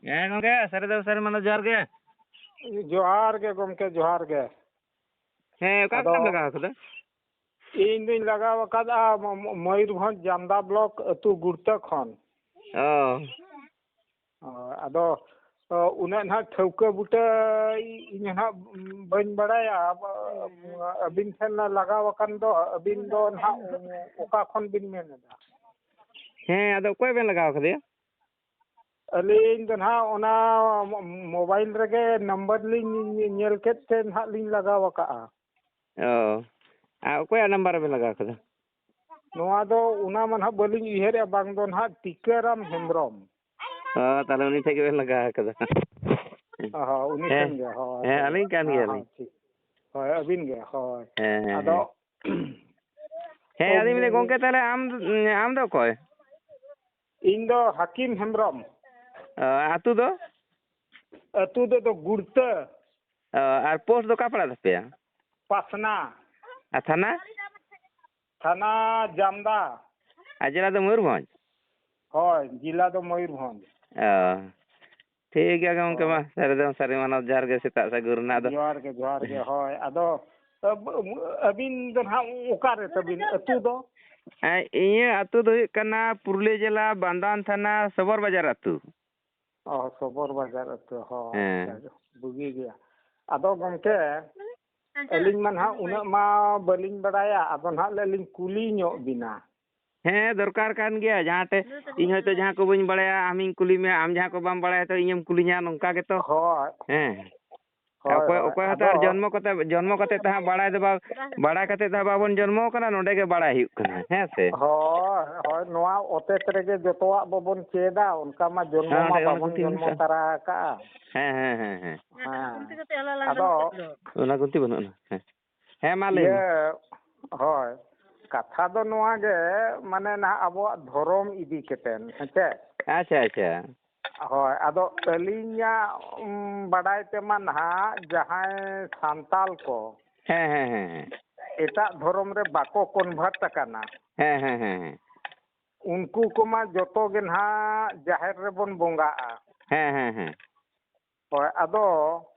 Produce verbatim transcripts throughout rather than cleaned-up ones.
ᱦᱮᱸ ᱜᱚᱝᱠᱮ, ᱥᱟᱹᱨᱤ ᱫᱚ ᱥᱟᱹᱨᱤ ᱢᱟᱱᱟᱣ ᱡᱚᱦᱟᱨ ᱜᱮ᱾ ᱡᱚᱦᱟᱨ ᱜᱮ ᱜᱚᱢᱠᱮ, ᱡᱚᱦᱟᱨ ᱜᱮ᱾ ᱦᱮᱸ, ᱚᱠᱟ ᱟᱫᱚ ᱠᱷᱚᱱᱮᱢ ᱞᱟᱜᱟᱣ ᱠᱟᱫᱟ? ᱤᱧ ᱫᱩᱧ ᱞᱟᱜᱟᱣ ᱟᱠᱟᱫᱼᱟ ᱢ-, ᱢ-, ᱢᱚᱭᱩᱨᱵᱷᱚᱸᱡᱽ ᱡᱟᱢᱫᱟ ᱵᱞᱚᱠ ᱟᱹᱛᱩ ᱜᱩᱲᱛᱟᱹ ᱠᱷᱚᱱ᱾ ᱚ᱾ ᱦᱳᱭ, ᱟᱫᱚ, ᱚ, ᱩᱱᱟᱹᱜ ᱱᱟᱦᱟᱜ ᱴᱷᱟᱹᱣᱠᱟᱹ ᱵᱩᱴᱟᱹ ᱤᱧ ᱦᱚᱸ ᱱᱟᱦᱟᱜ ᱵᱟᱹᱧ ᱵᱟᱲᱟᱭᱟ᱾ ᱟᱵ-, ᱟᱹᱵᱤᱱ ᱴᱷᱮᱱ ᱞᱟᱜᱟᱣ ᱟᱠᱟᱱ ᱫᱚ, ᱟᱹᱵᱤᱱ ᱫᱚ ᱱᱟᱦᱟᱜ ᱚᱠᱟ ᱠᱷᱚᱱ ᱵᱤᱱ ᱢᱮᱱ ᱮᱫᱟ? ᱦᱮᱸ, ᱟᱫᱚ ᱚᱠᱚᱭ ᱵᱮᱱ ᱞᱟᱜᱟᱣ ᱠᱟᱫᱮᱭᱟ? ᱟᱹᱞᱤᱧ ᱫᱚ ᱱᱟᱦᱟᱜ ᱚᱱᱟ ᱢᱚ-, ᱢᱳᱵᱟᱭᱤᱞ ᱨᱮᱜᱮ ᱱᱟᱢᱵᱟᱨ ᱞᱤᱧ ᱧᱮᱞ ᱠᱮᱫ ᱛᱮ ᱱᱟᱦᱟᱜ ᱞᱤᱧ ᱞᱟᱜᱟᱣ ᱟᱠᱟᱜᱼᱟ᱾ ᱚ, ᱟᱨ ᱚᱠᱚᱭᱟᱜ ᱱᱟᱢᱵᱟᱨ ᱨᱮᱵᱮᱱ ᱞᱟᱜᱟᱣ ᱠᱟᱫᱟ? ᱱᱚᱣᱟ ᱫᱚ ᱚᱱᱟ ᱢᱟ ᱱᱟᱦᱟᱜ ᱵᱟᱹᱞᱤᱧ ᱩᱭᱦᱟᱹᱨᱮᱜᱼᱟ, ᱵᱟᱝ ᱫᱚ ᱱᱟᱦᱟᱜ ᱴᱤᱠᱟᱹᱨᱟᱢ ᱦᱮᱢᱵᱨᱚᱢ᱾ ᱚ, ᱛᱟᱦᱞᱮ ᱩᱱᱤ ᱴᱷᱮᱡ ᱜᱮᱵᱮᱱ ᱞᱟᱜᱟᱣ ᱠᱟᱫᱟ᱾ ᱚ, ᱦᱚᱸ, ᱩᱱᱤ ᱦᱮᱸ, ᱴᱷᱮᱱ ᱜᱮ, ᱦᱳᱭ, ᱦᱮᱸ, ᱦᱳᱭ᱾ ᱟᱹᱞᱤᱧ ᱠᱟᱱ ᱦᱮᱸ, ᱦᱮᱸ, ᱜᱮᱭᱟᱞᱤᱧ᱾ ᱴᱷᱤᱠ᱾ ᱦᱳᱭ, ᱟᱹᱵᱤᱱ ᱜᱮ, ᱦᱳᱭ᱾ ᱦᱮᱸ, ᱦᱮᱸ, ᱟᱫᱚ, ᱦᱮᱸ᱾ ᱦᱮᱸ, ᱟᱫᱚᱧ ᱢᱮᱱᱫᱟ, ᱜᱚᱢᱠᱮ, ᱛᱟᱦᱞᱮ ᱟᱢ, ᱟᱢ ᱫᱚ ᱚᱠᱚᱭ? ᱤᱧ ᱫᱚ ᱦᱟᱹᱠᱤᱢ ᱦᱮᱢᱵᱨᱚᱢ᱾ ᱚ, ᱟᱹᱛᱩ ᱫᱚ? ᱟᱹᱛᱩ ᱫᱚ, ᱫᱚ ᱜᱩᱲᱛᱟᱹ᱾ ᱚ, ᱟᱨ ᱯᱳᱥᱴ ᱫᱚ ᱚᱠᱟ ᱯᱟᱲᱟ ᱛᱟᱯᱮᱭᱟ? ᱯᱟᱥᱱᱟ᱾ ᱟᱨ ᱛᱷᱟᱱᱟ? ᱛᱷᱟᱱᱟ ᱡᱟᱢᱫᱟ᱾ ᱟᱨ ᱡᱮᱞᱟ ᱫᱚ ᱢᱚᱭᱩᱨᱵᱷᱚᱸᱡᱽ? ᱦᱳᱭ, ᱡᱮᱞᱟ ᱫᱚ ᱢᱚᱭᱩᱨᱵᱷᱚᱸᱡᱽ᱾ ᱚ, ᱴᱷᱤᱠ ᱜᱮᱭᱟ ᱜᱚᱢᱠᱮ, ᱢᱟ, ᱦᱳᱭ᱾ ᱥᱟᱹᱨᱤ ᱫᱚ ᱥᱟᱹᱨᱤ ᱢᱟᱱᱟᱣ ᱡᱚᱦᱟᱨ ᱜᱮ ᱥᱮᱛᱟᱜ ᱥᱟᱹᱜᱩᱱ ᱨᱮᱱᱟᱜ ᱫᱚ᱾ ᱡᱚᱦᱟᱨ ᱜᱮ, ᱡᱚᱦᱟᱨ ᱜᱮ, ᱦᱳᱭ᱾ ᱟᱫᱚ, ᱟᱹᱵ-, ᱟᱹᱵᱤᱱ ᱫᱚ ᱱᱟᱦᱟᱜ ᱚᱠᱟᱨᱮ ᱛᱟᱹᱵᱤᱱ ᱟᱹᱛᱩ ᱫᱚ? ᱦᱮᱸ, ᱤᱧᱟᱹᱜ ᱟᱹᱛᱩ ᱫᱚ ᱦᱩᱭᱩᱜ ᱠᱟᱱᱟ ᱯᱩᱨᱩᱞᱤᱭᱟᱹ ᱡᱮᱞᱟ, ᱵᱟᱱᱫᱟᱱ ᱛᱷᱟᱱᱟ, ᱥᱚᱵᱚᱨ ᱵᱟᱡᱟᱨ ᱟᱹᱛᱩ᱾ ᱚ, ᱥᱚᱵᱚᱨ ᱵᱟᱡᱟᱨ ᱟᱹᱛᱩ, ᱦᱚᱸ, ᱦᱮᱸ᱾ ᱟᱪᱪᱷᱟ, ᱵᱩᱜᱤ ᱜᱮᱭᱟ᱾ ᱟᱫᱚ ᱜᱚᱢᱠᱮ, ᱟᱹᱞᱤᱧ ᱢᱟ ᱱᱟᱦᱟᱜ ᱩᱱᱟᱹᱜ ᱢᱟ ᱵᱟᱹᱞᱤᱧ ᱵᱟᱲᱟᱭᱟ, ᱟᱫᱚ ᱱᱟᱦᱟᱜ ᱞᱤᱧ ᱠᱩᱞᱤ ᱧᱚᱜ ᱵᱤᱱᱟ᱾ ᱦᱮᱸ, ᱫᱚᱨᱠᱟᱨ ᱠᱟᱱ ᱜᱮᱭᱟ᱾ ᱡᱟᱦᱟᱸ ᱛᱮ ᱤᱧ ᱦᱚᱭᱛᱳ ᱡᱟᱦᱟᱸ ᱠᱚ ᱵᱟᱹᱧ ᱵᱟᱲᱟᱭᱟ, ᱟᱢᱤᱧ ᱠᱩᱞᱤ ᱢᱮᱭᱟ, ᱟᱢ ᱡᱟᱦᱟᱸ ᱠᱚ ᱵᱟᱢ ᱵᱟᱲᱟᱭᱟ, ᱛᱚ ᱤᱧᱮᱢ ᱠᱩᱞᱤᱧᱟ, ᱱᱚᱝᱠᱟ ᱜᱮᱛᱚ᱾ ᱦᱳᱭ᱾ ᱦᱮᱸ᱾ ᱦᱳᱭ, ᱚᱠᱚᱭ, ᱦᱳᱭ᱾ ᱚᱠᱚᱭ ᱦᱚᱸᱛᱚ ᱟᱫᱚ ᱟᱨ ᱡᱚᱱᱢᱚ ᱠᱟᱛᱮ, ᱡᱚᱱᱢᱚ ᱠᱟᱛᱮ ᱛᱚ ᱦᱟᱸᱜ ᱵᱟᱲᱟᱭ ᱫᱚ ᱵᱟ-, ᱵᱟᱲᱟᱭ ᱠᱟᱛᱮ ᱫᱚ ᱦᱟᱸᱜ ᱵᱟᱵᱚᱱ ᱡᱚᱱᱢᱚ ᱠᱟᱱᱟ, ᱱᱚᱰᱮ ᱜᱮ ᱵᱟᱲᱟᱭ ᱦᱩᱭᱩᱜ ᱠᱟᱱᱟ, ᱦᱮᱸ ᱥᱮ? ᱦᱳᱭ, ᱦᱳᱭ, ᱱᱚᱣᱟ ᱚᱛᱮᱛ ᱨᱮᱜᱮ ᱡᱚᱛᱚᱣᱟᱜ ᱵᱟᱵᱚᱱ ᱪᱮᱫᱟ, ᱚᱱᱠᱟ ᱢᱟ ᱡᱚᱱᱢᱚ ᱦᱮᱸ, ᱢᱟ ᱚᱸᱰᱮ ᱚᱱᱟ ᱵᱟᱵᱚᱱ ᱜᱩᱱᱴᱷᱤ ᱡᱚᱱᱢᱚ ᱢᱮᱱᱟᱜᱼᱟ᱾ ᱛᱟᱨᱟ ᱟᱠᱟᱜᱼᱟ᱾ ᱦᱮᱸ, ᱦᱮᱸ, ᱦᱮᱸ, ᱦᱮᱸ᱾ ᱦᱮᱸ᱾ ᱟᱫᱚ ᱚᱱᱟ ᱜᱩᱱᱴᱷᱤ ᱵᱟᱹᱱᱩᱜᱼᱟ᱾ ᱦᱮᱸ᱾ ᱦᱮᱸ, ᱢᱟ ᱞᱟᱹᱭ ᱢᱮ᱾ ᱤᱭᱟᱹ, ᱦᱳᱭ, ᱠᱟᱛᱷᱟ ᱫᱚ ᱱᱚᱣᱟ ᱜᱮ, ᱢᱟᱱᱮ ᱱᱟᱦᱟᱜ ᱟᱵᱚᱣᱟᱜ ᱫᱷᱚᱨᱚᱢ ᱤᱫᱤ ᱠᱟᱛᱮᱱ, ᱦᱮᱸ ᱪᱮ? ᱟᱪᱪᱷᱟ, ᱟᱪᱪᱷᱟ᱾ ᱦᱳᱭ, ᱟᱫᱚ ᱟᱹᱞᱤᱧᱟᱜ, ᱩᱢ, ᱵᱟᱰᱟᱭ ᱛᱮᱢᱟ ᱱᱟᱦᱟᱜ ᱡᱟᱦᱟᱸᱭ ᱥᱟᱱᱛᱟᱞ ᱠᱚ ᱦᱮᱸ, ᱦᱮᱸ, ᱦᱮᱸ, ᱦᱮᱸ᱾ ᱮᱴᱟᱜ ᱫᱷᱚᱨᱚᱢ ᱨᱮ ᱵᱟᱠᱚ convert ᱟᱠᱟᱱᱟ, ᱦᱮᱸ, ᱦᱮᱸ, ᱦᱮᱸ, ᱦᱮᱸ᱾ ᱩᱱᱠᱩ ᱠᱚᱢᱟ ᱡᱚᱛᱚ ᱜᱮ ᱱᱟᱦᱟᱜ ᱡᱟᱦᱮᱨ ᱨᱮᱵᱚᱱ ᱵᱚᱸᱜᱟᱜᱼᱟ᱾ ᱦᱮᱸ, ᱦᱮᱸ, ᱦᱮᱸ᱾ ᱦᱳᱭ, ᱟᱫᱚ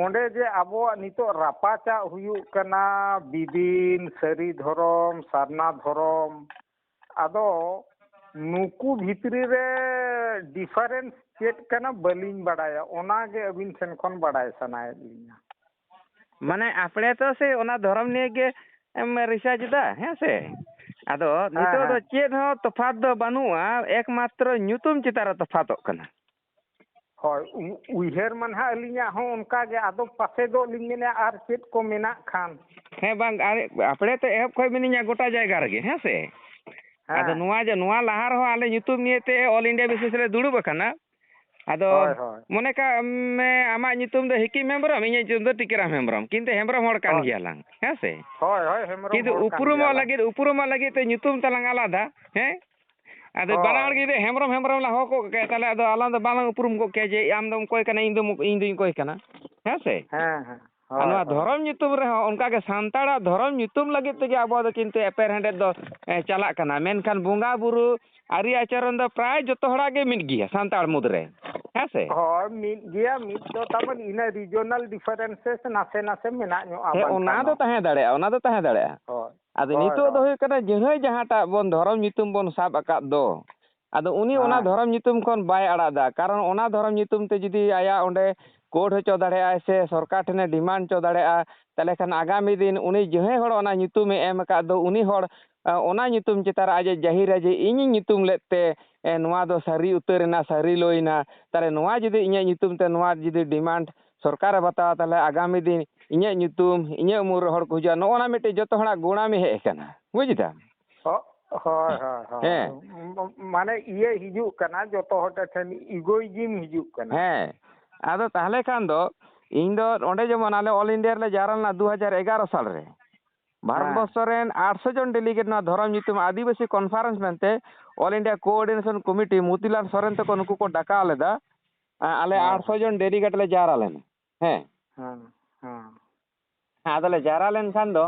ᱚᱸᱰᱮ ᱡᱮ ᱟᱵᱚᱣᱟᱜ ᱱᱤᱛᱚᱜ ᱨᱟᱯᱟᱪᱟᱜ ᱦᱩᱭᱩᱜ ᱠᱟᱱᱟ, ᱵᱤᱫᱤᱱ, ᱥᱟᱹᱨᱤ ᱫᱷᱚᱨᱚᱢ, ᱥᱟᱨᱱᱟ ᱫᱷᱚᱨᱚᱢ, ᱟᱫᱚ ᱱᱩᱠᱩ ᱵᱷᱤᱛᱨᱤ ᱨᱮ ᱰᱤᱯᱷᱟᱨᱮᱱᱥ ᱪᱮᱫ ᱠᱟᱱᱟ ᱵᱟᱹᱞᱤᱧ ᱵᱟᱰᱟᱭᱟ, ᱚᱱᱟ ᱜᱮ ᱟᱹᱵᱤᱱ ᱴᱷᱮᱱ ᱠᱷᱚᱱ ᱵᱟᱰᱟᱭ ᱥᱟᱱᱟᱭᱮᱫ ᱞᱤᱧᱟ᱾ ᱢᱟᱱᱮ ᱟᱯᱲᱮ ᱛᱚ ᱥᱮ ᱚᱱᱟ ᱫᱷᱚᱨᱚᱢ ᱱᱤᱭᱮ ᱜᱮ ᱮᱢ ᱨᱤᱥᱟᱨᱪ ᱮᱫᱟ, ᱦᱮᱸ ᱥᱮ? ᱟᱫᱚ ᱦᱮᱸ, ᱱᱤᱛᱚᱜ ᱫᱚ ᱦᱮᱸ᱾ ᱪᱮᱫ ᱦᱚᱸ ᱛᱚᱯᱷᱟᱛ ᱫᱚ ᱵᱟᱹᱱᱩᱜᱼᱟ, ᱮᱠᱢᱟᱛᱨᱚ ᱧᱩᱛᱩᱢ ᱪᱮᱛᱟᱱ ᱨᱮ ᱛᱚᱯᱷᱟᱛᱚᱜ ᱠᱟᱱᱟ᱾ ᱦᱳᱭ, ᱩ-, ᱩᱭᱦᱟᱹᱨ ᱢᱟ ᱱᱟᱦᱟᱜ ᱟᱹᱞᱤᱧᱟᱜ ᱦᱚᱸ ᱚᱱᱠᱟ ᱜᱮ, ᱟᱫᱚ ᱯᱟᱥᱮ ᱫᱚ ᱞᱤᱧ ᱢᱮᱱᱮᱫᱼᱟ ᱟᱨ ᱪᱮᱫ ᱠᱚ ᱢᱮᱱᱟᱜ ᱠᱷᱟᱱ᱾ ᱦᱮᱸ, ᱵᱟᱝ, ᱟᱨ ᱟᱯᱲᱮ ᱛᱚ ᱮᱦᱚᱵ ᱠᱷᱚᱱ ᱢᱤᱱᱟᱹᱧᱟ ᱜᱚᱴᱟ ᱡᱟᱭᱜᱟ ᱨᱮᱜᱮ, ᱦᱮᱸ ᱥᱮ? ᱦᱮᱸ᱾ ᱟᱫᱚ ᱱᱚᱣᱟ ᱡᱮ, ᱱᱚᱣᱟ ᱞᱟᱦᱟ ᱨᱮᱦᱚᱸ ᱟᱞᱮ ᱧᱩᱛᱩᱢ ᱱᱤᱭᱮ ᱛᱮ ᱚᱞ ᱤᱱᱰᱤᱭᱟ ᱵᱤᱥᱮᱥ ᱨᱮ ᱫᱩᱲᱩᱵ ᱟᱠᱟᱱᱟ᱾ ᱟᱫᱚ ᱦᱳᱭ, ᱦᱳᱭ᱾ ᱢᱚᱱᱮ ᱠᱟᱜ ᱢᱮ, ᱟᱢᱟᱜ ᱧᱩᱛᱩᱢ ᱫᱚ ᱦᱤᱠᱤᱢ ᱦᱮᱢᱵᱨᱚᱢ, ᱤᱧᱟᱹᱜ ᱧᱩᱛᱩᱢ ᱫᱚ ᱴᱤᱠᱟᱹᱨᱟᱢ ᱦᱮᱢᱵᱨᱚᱢ, ᱠᱤᱱᱛᱩ ᱦᱮᱢᱵᱨᱚᱢ ᱦᱚᱲ ᱠᱟᱱ ᱦᱳᱭ᱾ ᱜᱮᱭᱟ ᱞᱟᱝ, ᱦᱮᱸ ᱥᱮ? ᱦᱳᱭ, ᱦᱳᱭ, ᱦᱮᱢᱵᱨᱚᱢ ᱠᱤᱱᱛᱩ ᱦᱚᱲ ᱠᱟᱱ ᱩᱯᱨᱩᱢᱚᱜ ᱜᱮᱭᱟ ᱞᱟᱝ᱾ ᱞᱟᱹᱜᱤᱫ, ᱩᱯᱨᱩᱢᱚᱜ ᱞᱟᱹᱜᱤᱫ ᱛᱮ ᱧᱩᱛᱩᱢ ᱛᱟᱞᱟᱝ ᱟᱞᱟᱫᱟ, ᱦᱮᱸ? ᱟᱫᱚ ᱵᱟᱱᱟ ᱦᱚᱲ ᱦᱳᱭ᱾ ᱜᱮ ᱡᱩᱫᱤ ᱦᱮᱢᱵᱨᱚᱢ, ᱦᱮᱢᱵᱨᱚᱢ ᱞᱟᱝ ᱦᱚᱦᱚ ᱠᱚᱜ ᱠᱮᱭᱟ, ᱛᱟᱦᱚᱞᱮ ᱟᱫᱚ ᱟᱞᱟᱝ ᱫᱚ ᱵᱟᱞᱟᱝ ᱩᱯᱨᱩᱢ ᱠᱚᱜ ᱠᱮᱭᱟ ᱡᱮ ᱟᱢ ᱫᱚᱢ ᱚᱠᱚᱭ ᱠᱟᱱᱟ, ᱤᱧ ᱫᱚ, ᱤᱧ ᱫᱩᱧ ᱚᱠᱚᱭ ᱠᱟᱱᱟ, ᱦᱮᱸ ᱥᱮ? ᱦᱮᱸ, ᱦᱮᱸ᱾ ᱟᱨ ᱦᱳᱭ, ᱱᱚᱣᱟ ᱦᱳᱭ᱾ ᱫᱷᱚᱨᱚᱢ ᱧᱩᱛᱩᱢ ᱨᱮᱦᱚᱸ ᱚᱱᱠᱟ ᱜᱮ ᱥᱟᱱᱛᱟᱲᱟᱜ ᱫᱷᱚᱨᱚᱢ ᱧᱩᱛᱩᱢ ᱞᱟᱹᱜᱤᱫ ᱛᱮᱜᱮ ᱟᱵᱚ ᱫᱚ ᱠᱤᱱᱛᱩ ᱮᱯᱮᱨᱦᱮᱸᱰᱮᱡ ᱫᱚ, ᱮ, ᱪᱟᱞᱟᱜ ᱠᱟᱱᱟ᱾ ᱢᱮᱱᱠᱷᱟᱱ ᱵᱚᱸᱜᱟ ᱵᱩᱨᱩ ᱟᱹᱨᱤ ᱟᱪᱚᱨᱚᱱ ᱫᱚ ᱯᱨᱟᱭ ᱡᱚᱛᱚ ᱦᱚᱲᱟᱜ ᱜᱮ ᱢᱤᱫ ᱜᱮᱭᱟ ᱥᱟᱱᱛᱟᱲ ᱢᱩᱫᱽ ᱨᱮ, ᱦᱮᱸ ᱥᱮ? ᱦᱳᱭ, ᱢᱤᱫ ᱜᱮᱭᱟ, ᱢᱤᱫ ᱫᱚ ᱛᱟᱵᱚᱱ ᱤᱱᱟᱹ regional differences ᱱᱟᱥᱮ ᱱᱟᱥᱮ ᱢᱮᱱᱟᱜ ᱧᱚᱜᱼᱟ ᱦᱮᱸ, ᱵᱟᱝᱠᱷᱟᱱ ᱚᱱᱟ ᱫᱚ ᱦᱚᱸ᱾ ᱛᱟᱦᱮᱸ ᱫᱟᱲᱮᱭᱟᱜᱼᱟ, ᱚᱱᱟ ᱫᱚ ᱛᱟᱦᱮᱸ ᱫᱟᱲᱮᱭᱟᱜᱼᱟ᱾ ᱦᱳᱭ᱾ ᱟᱫᱚ ᱦᱳᱭ, ᱱᱤᱛᱚᱜ ᱫᱚ ᱦᱳᱭ᱾ ᱦᱩᱭᱩᱜ ᱠᱟᱱᱟ, ᱡᱟᱦᱟᱸᱭ ᱡᱟᱦᱟᱸᱴᱟᱜ ᱵᱚᱱ ᱫᱷᱚᱨᱚᱢ ᱧᱩᱛᱩᱢ ᱵᱚᱱ ᱥᱟᱵ ᱟᱠᱟᱫ ᱫᱚ, ᱟᱫᱚ ᱩᱱᱤ ᱚᱱᱟ ᱦᱮᱸ᱾ ᱫᱷᱚᱨᱚᱢ ᱧᱩᱛᱩᱢ ᱠᱷᱚᱱ ᱵᱟᱭ ᱟᱲᱟᱜ ᱮᱫᱟ, ᱠᱟᱨᱚᱱ ᱚᱱᱟ ᱫᱷᱚᱨᱚᱢ ᱧᱩᱛᱩᱢ ᱛᱮ ᱡᱩᱫᱤ ᱟᱭᱟᱜ ᱚᱸᱰᱮ court ᱦᱚᱪᱚ ᱫᱟᱲᱮᱭᱟᱜᱼᱟᱭ ᱥᱮ ᱥᱚᱨᱠᱟᱨ ᱴᱷᱮᱱᱮ demand ᱦᱚᱪᱚ ᱫᱟᱲᱮᱭᱟᱜᱼᱟ, ᱛᱟᱦᱚᱞᱮ ᱠᱷᱟᱱ ᱟᱜᱟᱢᱤ ᱫᱤᱱ ᱩᱱᱤ ᱡᱟᱦᱟᱸᱭ ᱦᱚᱲ ᱚᱱᱟ ᱧᱩᱛᱩᱢᱮ ᱮᱢ ᱟᱠᱟᱫ ᱫᱚ, ᱩᱱᱤ ᱦᱚᱲ, ᱟ, ᱚᱱᱟ ᱧᱩᱛᱩᱢ ᱪᱮᱛᱟᱱ ᱨᱮ ᱟᱡ ᱮ ᱡᱟᱹᱦᱤᱨᱟ ᱡᱮ, "ᱤᱧᱤᱧ ᱧᱩᱛᱩᱢ ᱞᱮᱫ ᱛᱮ, ᱮ, ᱱᱚᱣᱟ ᱫᱚ ᱥᱟᱹᱨᱤ ᱩᱛᱟᱹᱨ ᱮᱱᱟ, ᱥᱟᱹᱨᱤ ᱞᱟᱹᱭ ᱮᱱᱟ, ᱛᱟᱦᱚᱞᱮ ᱱᱚᱣᱟ ᱡᱩᱫᱤ ᱤᱧᱟᱹᱜ ᱧᱩᱛᱩᱢ ᱛᱮ ᱱᱚᱣᱟ ᱡᱩᱫᱤ demand ᱥᱚᱨᱠᱟᱨᱮ ᱵᱟᱛᱟᱣᱟ, ᱛᱟᱦᱚᱞᱮ ᱟᱜᱟᱢᱤ ᱫᱤᱱ ᱤᱧᱟᱹᱜ ᱧᱩᱛᱩᱢ, ᱤᱧᱟᱹᱜ ᱩᱢᱩᱞ ᱨᱮ ᱦᱚᱲ ᱠᱚ ᱦᱤᱡᱩᱜᱼᱟ", ᱱᱚᱜᱼᱚ ᱱᱟ ᱢᱤᱫᱴᱮᱡ ᱡᱚᱛᱚ ᱦᱚᱲᱟᱜ ᱜᱚᱲᱟᱢᱤ ᱦᱮᱡ ᱟᱠᱟᱱᱟ, ᱵᱩᱡᱽ ᱫᱟᱢ? ᱦᱳ-, ᱦᱳᱭ, ᱦᱳᱭ, ᱦᱳᱭ᱾ ᱦᱮᱸ᱾ ᱢ-, ᱢᱟᱱᱮ ᱤᱭᱟᱹ ᱦᱤᱡᱩᱜ ᱠᱟᱱᱟ, ᱡᱚᱛᱚ ᱦᱚᱲ ᱴᱷᱮᱱ egoism ᱦᱤᱡᱩᱜ ᱠᱟᱱᱟ᱾ ᱦᱮᱸ᱾ ᱟᱫᱚ ᱛᱟᱦᱚᱞᱮ ᱠᱷᱟᱱ ᱫᱚ ᱤᱧ ᱫᱚ ᱚᱸᱰᱮ ᱡᱮᱢᱚᱱ ᱟᱞᱮ All India ᱨᱮᱞᱮ ᱡᱟᱣᱨᱟ ᱞᱮᱱᱟ ᱫᱩ ᱦᱟᱡᱟᱨ ᱮᱜᱟᱨᱚ ᱥᱟᱞ ᱨᱮ᱾ ᱵᱷᱟᱨᱚᱛ ᱦᱮᱸ᱾ ᱵᱚᱨᱥᱚ ᱨᱮᱱ ᱟᱴᱥᱚ ᱡᱚᱱ delegate ᱱᱚᱣᱟ ᱫᱷᱚᱨᱚᱢ ᱧᱩᱛᱩᱢ ᱟᱹᱫᱤᱵᱟᱹᱥᱤ conference ᱢᱮᱱᱛᱮ All India Coordination Committee Motilal Soren ᱛᱟᱠᱚ ᱱᱩᱠᱩ ᱠᱚ ᱰᱟᱠᱟᱣ ᱞᱮᱫᱟ᱾ ᱟ-, ᱟᱞᱮ ᱦᱮᱸ᱾ ᱟᱴᱥᱚ ᱡᱚᱱ delegate ᱞᱮ ᱡᱟᱣᱨᱟ ᱞᱮᱱᱟ᱾ ᱦᱮᱸ᱾ ᱦᱮᱸ, ᱦᱮᱸ᱾ ᱦᱮᱸ, ᱟᱫᱚᱞᱮ ᱡᱟᱣᱨᱟ ᱞᱮᱱᱠᱷᱟᱱ ᱫᱚ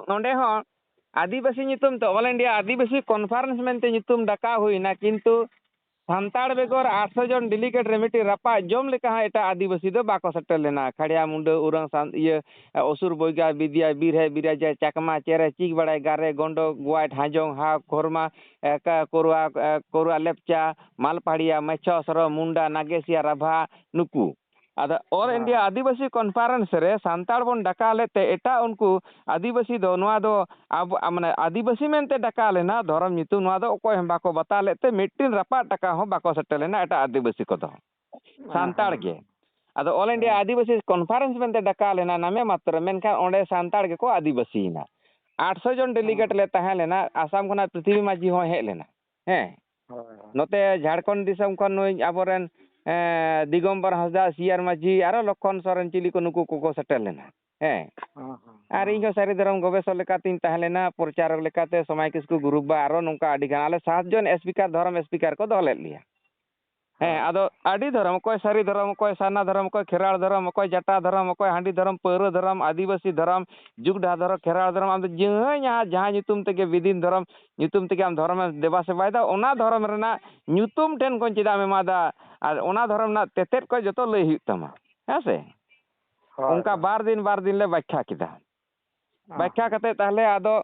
ᱱᱚᱸᱰᱮ ᱦᱚᱸ ᱟᱹᱫᱤᱵᱟᱹᱥᱤ ᱧᱩᱛᱩᱢ ᱛᱮ All India ᱟᱹᱫᱤᱵᱟᱹᱥᱤ Conference ᱢᱮᱱᱛᱮ ᱧᱩᱛᱩᱢ ᱰᱟᱠᱟᱣ ᱦᱩᱭᱱᱟ, ᱠᱤᱱᱛᱩ ᱥᱟᱱᱛᱟᱲ ᱵᱮᱜᱚᱨ ᱟᱴᱥᱚ ᱡᱚᱱ delegate ᱨᱮ ᱢᱤᱫᱴᱤᱡ ᱨᱟᱯᱟᱜ ᱡᱚᱢ ᱞᱮᱠᱟ ᱦᱚᱸ ᱮᱴᱟᱜ ᱟᱹᱫᱤᱵᱟᱹᱥᱤ ᱫᱚ ᱵᱟᱠᱚ ᱥᱮᱴᱮᱨ ᱞᱮᱱᱟ᱾ ᱠᱷᱟᱲᱭᱟ, ᱢᱩᱱᱰᱟᱹ, ᱩᱨᱟᱝ, ᱥᱟᱱ-, ᱤᱭᱟᱹ, ᱚᱥᱩᱨ, ᱵᱚᱭᱜᱟ, ᱵᱤᱫᱤᱭᱟ, ᱵᱤᱨᱦᱮ, ᱵᱤᱨᱟᱡᱟ, ᱪᱟᱠᱢᱟ, ᱪᱮᱨᱮ, ᱪᱤᱠ ᱵᱟᱲᱟᱭ, ᱜᱟᱨᱮ, ᱜᱚᱱᱰᱚ, ᱜᱚᱣᱟᱭ, ᱰᱷᱟᱸᱡᱚᱝ, ᱦᱟ, ᱠᱷᱚᱨᱢᱟ, ᱮ, ᱠᱟ-, ᱠᱚᱨᱩᱣᱟ, ᱮ, ᱠᱚᱨᱩᱣᱟ, ᱞᱮᱯᱪᱟ, ᱢᱟᱞᱯᱟᱦᱟᱲᱤᱭᱟ, ᱢᱮᱪᱷᱚ, ᱥᱚᱨᱚ, ᱢᱩᱱᱰᱟ, ᱱᱟᱜᱮᱥᱤᱭᱟ, ᱨᱟᱵᱷᱟ, ᱱᱩᱠᱩ᱾ ᱟᱫᱚ All ᱦᱮᱸ᱾ India ᱟᱹᱫᱤᱵᱟᱹᱥᱤ Conference ᱨᱮ ᱥᱟᱱᱛᱟᱲ ᱵᱚᱱ ᱰᱟᱠᱟᱣ ᱞᱮᱫ ᱛᱮ ᱮᱴᱟᱜ ᱩᱱᱠᱩ ᱟᱹᱫᱤᱵᱟᱹᱥᱤ ᱫᱚ ᱱᱚᱣᱟ ᱫᱚ ᱟᱵᱚ, ᱟ, ᱢᱟᱱᱮ ᱟᱹᱫᱤᱵᱟᱹᱥᱤ ᱢᱮᱱᱛᱮ ᱰᱟᱠᱟᱣ ᱞᱮᱱᱟ, ᱫᱷᱚᱨᱚᱢ ᱧᱩᱛᱩᱢ ᱱᱚᱣᱟ ᱫᱚ ᱚᱠᱚᱭ ᱦᱚᱸ ᱵᱟᱠᱚ ᱵᱟᱛᱟᱣ ᱞᱮᱫ ᱛᱮ ᱢᱤᱫᱴᱤᱱ ᱨᱟᱯᱟᱜ ᱴᱟᱠᱟ ᱦᱚᱸ ᱵᱟᱠᱚ ᱥᱮᱴᱮᱨ ᱞᱮᱱᱟ ᱮᱴᱟᱜ ᱟᱹᱫᱤᱵᱟᱹᱥᱤ ᱠᱚᱫᱚ, ᱦᱮᱸ, ᱥᱟᱱᱛᱟᱲ ᱦᱮᱸ᱾ ᱜᱮ᱾ ᱟᱫᱚ All India ᱦᱮᱸ᱾ ᱟᱹᱫᱤᱵᱟᱹᱥᱤ Conference ᱢᱮᱱᱛᱮ ᱰᱟᱠᱟᱣ ᱞᱮᱱᱟ ᱱᱟᱢᱮ ᱢᱟᱛᱨᱚ, ᱢᱮᱱᱠᱷᱟᱱ ᱚᱸᱰᱮ ᱥᱟᱱᱛᱟᱲ ᱜᱮᱠᱚ ᱟᱹᱫᱤᱵᱟᱹᱥᱤᱭᱮᱱᱟ᱾ ᱟᱴᱥᱚ ᱡᱚᱱ delegate ᱦᱮᱸ᱾ ᱞᱮ ᱛᱟᱦᱮᱸ ᱞᱮᱱᱟ, ᱟᱥᱟᱢ ᱠᱷᱚᱱᱟᱜ ᱯᱨᱤᱛᱷᱤᱵᱤ ᱢᱟᱹᱡᱷᱤ ᱦᱚᱸᱭ ᱦᱮᱡ ᱞᱮᱱᱟ᱾ ᱦᱮᱸ᱾ ᱦᱳᱭ, ᱦᱳᱭ᱾ ᱱᱚᱛᱮ ᱡᱷᱟᱲᱠᱷᱚᱸᱰ ᱫᱤᱥᱚᱢ ᱠᱷᱚᱱ ᱱᱩᱭ ᱟᱵᱚᱨᱮᱱ, ᱮᱸ, ᱫᱤᱜᱚᱢᱵᱚᱨ ᱦᱟᱸᱥᱫᱟ, ᱥᱤ ᱟᱨ ᱢᱟᱹᱡᱷᱤ, ᱟᱨᱚ ᱞᱚᱠᱷᱚᱱ ᱥᱚᱨᱮᱱ ᱪᱤᱞᱤ ᱠᱚ ᱱᱩᱠᱩ ᱠᱚᱠᱚ ᱥᱮᱴᱮᱨ ᱞᱮᱱᱟ᱾ ᱦᱮᱸ᱾ ᱦᱚᱸ, ᱦᱚᱸ, ᱟᱨ ᱦᱚᱸ᱾ ᱤᱧ ᱦᱚᱸ ᱥᱟᱹᱨᱤ ᱫᱷᱚᱨᱚᱢ ᱜᱚᱵᱮᱥᱚᱠ ᱞᱮᱠᱟᱛᱤᱧ ᱛᱟᱦᱮᱸ ᱞᱮᱱᱟ, ᱯᱨᱚᱪᱟᱨᱚᱠ ᱞᱮᱠᱟᱛᱮ ᱥᱚᱢᱟᱭ ᱠᱤᱥᱠᱩ group ᱵᱟ ᱟᱨᱚ ᱱᱚᱝᱠᱟ ᱟᱹᱰᱤ ᱜᱟᱱ, ᱟᱞᱮ ᱥᱟᱛ ᱡᱚᱱ speaker, ᱫᱷᱚᱨᱚᱢ speaker ᱠᱚ ᱫᱚᱦᱚ ᱞᱮᱫ ᱞᱮᱭᱟ᱾ ᱦᱮᱸ, ᱦᱳᱭ᱾ ᱟᱫᱚ ᱟᱹᱰᱤ ᱫᱷᱚᱨᱚᱢ, ᱚᱠᱚᱭ ᱥᱟᱹᱨᱤ ᱫᱷᱚᱨᱚᱢ, ᱚᱠᱚᱭ ᱥᱟᱨᱱᱟ ᱫᱷᱚᱨᱚᱢ, ᱚᱠᱚᱭ ᱡᱟᱴᱟ ᱫᱷᱚᱨᱚᱢ, ᱚᱠᱚᱭ ᱦᱟᱺᱰᱤ ᱫᱷᱚᱨᱚᱢ, ᱯᱟᱹᱣᱨᱟᱹ ᱫᱷᱚᱨᱚᱢ, ᱟᱹᱫᱤᱵᱟᱹᱥᱤ ᱫᱷᱚᱨᱚᱢ, ᱡᱩᱜᱽ ᱰᱟᱦᱟᱨ ᱫᱷᱚᱨᱚᱢ, ᱠᱷᱮᱨᱣᱟᱲ ᱫᱷᱚᱨᱚᱢ, ᱟᱢ ᱫᱚ ᱡᱟᱦᱟᱸᱭ ᱡᱟᱦᱟᱸ, ᱡᱟᱦᱟᱸ ᱧᱩᱛᱩᱢ ᱛᱮᱜᱮ ᱵᱤᱫᱤᱱ ᱫᱷᱚᱨᱚᱢ ᱧᱩᱛᱩᱢ ᱛᱮᱜᱮ ᱟᱢ ᱫᱷᱚᱨᱚᱢᱮᱢ ᱫᱮᱵᱟ ᱥᱮᱵᱟᱭᱮᱫᱟ, ᱚᱱᱟ ᱫᱷᱚᱨᱚᱢ ᱨᱮᱱᱟᱜ ᱧᱩᱛᱩᱢ ᱴᱷᱮᱱ ᱠᱷᱚᱱ ᱪᱮᱫᱟᱜ ᱮᱢ ᱮᱢᱟᱫᱟ? ᱟᱨ ᱚᱱᱟ ᱫᱷᱚᱨᱚᱢ ᱨᱮᱱᱟᱜ ᱛᱮᱛᱮᱫ ᱠᱚ ᱡᱚᱛᱚ ᱞᱟᱹᱭ ᱦᱩᱭᱩᱜ ᱛᱟᱢᱟ, ᱦᱮᱸ ᱥᱮ? ᱦᱳᱭ, ᱚᱱᱠᱟ ᱦᱳᱭ᱾ ᱵᱟᱨ ᱫᱤᱱ, ᱵᱟᱨ ᱫᱤᱱ ᱞᱮ ᱵᱟᱠᱷᱭᱟ ᱠᱮᱫᱟ᱾ ᱦᱚᱸ, ᱵᱟᱠᱷᱭᱟ ᱦᱚᱸ᱾ ᱠᱟᱛᱮ ᱛᱟᱦᱞᱮ ᱟᱫᱚ,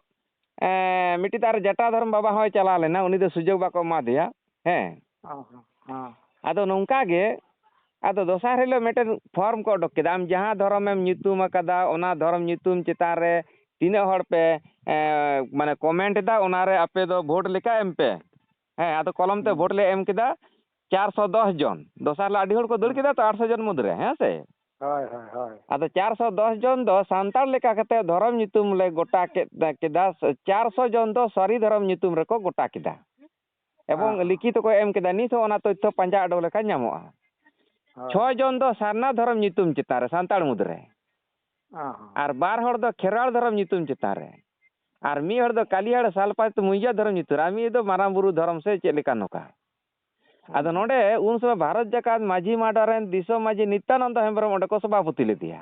ᱮᱸ, ᱢᱤᱫᱴᱤᱡ ᱫᱚ ᱟᱨ ᱡᱟᱴᱟ ᱫᱷᱚᱨᱚᱢ ᱵᱟᱵᱟ ᱦᱚᱸᱭ ᱪᱟᱞᱟᱣ ᱞᱮᱱᱟ, ᱩᱱᱤ ᱫᱚ ᱥᱩᱡᱳᱜᱽ ᱵᱟᱠᱚ ᱮᱢᱟ ᱫᱮᱭᱟ᱾ ᱦᱮᱸ᱾ ᱦᱚᱸ, ᱦᱚᱸ, ᱦᱚᱸ᱾ ᱟᱫᱚ ᱱᱚᱝᱠᱟ ᱜᱮ, ᱟᱫᱚ ᱫᱚᱥᱟᱨ ᱦᱤᱞᱳᱜ ᱢᱤᱫᱴᱮᱱ form ᱠᱚ ᱚᱰᱚᱠ ᱠᱮᱫᱟ, ᱟᱢ ᱡᱟᱦᱟᱸ ᱫᱷᱚᱨᱚᱢᱮᱢ ᱧᱩᱛᱩᱢ ᱟᱠᱟᱫᱟ, ᱚᱱᱟ ᱫᱷᱚᱨᱚᱢ ᱧᱩᱛᱩᱢ ᱪᱮᱛᱟᱱ ᱨᱮ ᱛᱤᱱᱟᱹᱜ ᱦᱚᱲ ᱯᱮ, ᱮᱸ, ᱢᱟᱱᱮ comment ᱮᱫᱟ, ᱚᱱᱟ ᱨᱮ ᱟᱯᱮ ᱫᱚ vote ᱞᱮᱠᱟ ᱮᱢ ᱯᱮ᱾ ᱦᱮᱸ, ᱟᱫᱚ ᱠᱚᱞᱚᱢ ᱛᱮ ᱦᱩᱸ᱾ Vote ᱞᱮ ᱮᱢ ᱠᱮᱫᱟ, ᱪᱟᱨᱥᱚ ᱫᱚᱥ ᱡᱚᱱ᱾ ᱫᱚᱥᱟᱨ ᱦᱤᱞᱳᱜ ᱟᱹᱰᱤ ᱦᱚᱲ ᱠᱚ ᱫᱟᱹᱲ ᱦᱩᱸ᱾ ᱠᱮᱫᱟ ᱛᱚ, ᱟᱴᱥᱚ ᱡᱚᱱ ᱢᱩᱫᱽ ᱨᱮ, ᱦᱮᱸ ᱥᱮ? ᱦᱳᱭ, ᱦᱳᱭ, ᱦᱳᱭ᱾ ᱟᱫᱚ ᱪᱟᱨᱥᱚ ᱫᱚᱥ ᱡᱚᱱ ᱫᱚ ᱥᱟᱱᱛᱟᱲ ᱞᱮᱠᱟ ᱠᱟᱛᱮ ᱫᱷᱚᱨᱚᱢ ᱧᱩᱛᱩᱢ ᱞᱮ ᱜᱚᱴᱟ ᱠᱮᱫ, ᱠᱮᱫᱟ᱾ ᱪᱟᱨᱥᱚ ᱡᱚᱱ ᱫᱚ ᱥᱟᱹᱨᱤ ᱫᱷᱚᱨᱚᱢ ᱧᱩᱛᱩᱢ ᱨᱮᱠᱚ ᱜᱚᱴᱟ ᱠᱮᱫᱟ᱾ ᱮᱵᱚᱝ ᱦᱮᱸ, ᱦᱮᱸ᱾ ᱞᱤᱠᱷᱤᱛ ᱠᱚ ᱮᱢ ᱠᱮᱫᱟ᱾ ᱱᱤᱛ ᱦᱚᱸ ᱚᱱᱟ ᱛᱚᱛᱛᱷᱚ ᱯᱟᱸᱡᱟ ᱩᱰᱩᱠ ᱞᱮᱠᱷᱟᱱ ᱧᱟᱢᱚᱜᱼᱟ᱾ ᱦᱳᱭ᱾ ᱪᱷᱚᱭ ᱡᱚᱱ ᱫᱚ ᱥᱟᱨᱱᱟ ᱫᱷᱚᱨᱚᱢ ᱧᱩᱛᱩᱢ ᱪᱮᱛᱟᱱ ᱨᱮ, ᱥᱟᱱᱛᱟᱲ ᱢᱩᱫᱽ ᱨᱮ᱾ ᱦᱮᱸ, ᱦᱮᱸ᱾ ᱟᱨ ᱵᱟᱨ ᱦᱚᱲ ᱫᱚ ᱠᱷᱮᱨᱣᱟᱲ ᱫᱷᱚᱨᱚᱢ ᱧᱩᱛᱩᱢ ᱪᱮᱛᱟᱱ ᱨᱮ᱾ ᱟᱨ ᱢᱤᱫ ᱦᱚᱲ ᱫᱚ ᱠᱟᱞᱤᱭᱟᱲ ᱥᱟᱞᱯᱟᱛ ᱢᱩᱭᱡᱟ ᱫᱷᱚᱨᱚᱢ ᱧᱩᱛᱩᱢ ᱨᱮ, ᱟᱨ ᱢᱤᱫ ᱫᱚ ᱢᱟᱨᱟᱝ ᱵᱩᱨᱩ ᱫᱷᱚᱨᱚᱢ ᱥᱮ ᱪᱮᱫ ᱞᱮᱠᱟ ᱱᱚᱝᱠᱟ᱾ ᱟᱫᱚ ᱦᱩᱸ᱾ ᱱᱚᱰᱮ ᱩᱱ ᱥᱚᱢᱚᱭ ᱵᱷᱟᱨᱚᱛ ᱡᱟᱠᱟᱛ ᱢᱟᱹᱡᱷᱤ ᱢᱟᱰᱣᱟ ᱨᱮᱱ ᱫᱤᱥᱚᱢ ᱢᱟᱹᱡᱷᱤ ᱱᱤᱛᱭᱟᱱᱚᱱᱫᱚ ᱦᱮᱢᱵᱨᱚᱢ ᱚᱸᱰᱮ ᱠᱚ ᱥᱚᱵᱷᱟᱯᱚᱛᱤ ᱞᱮᱫᱮᱭᱟ᱾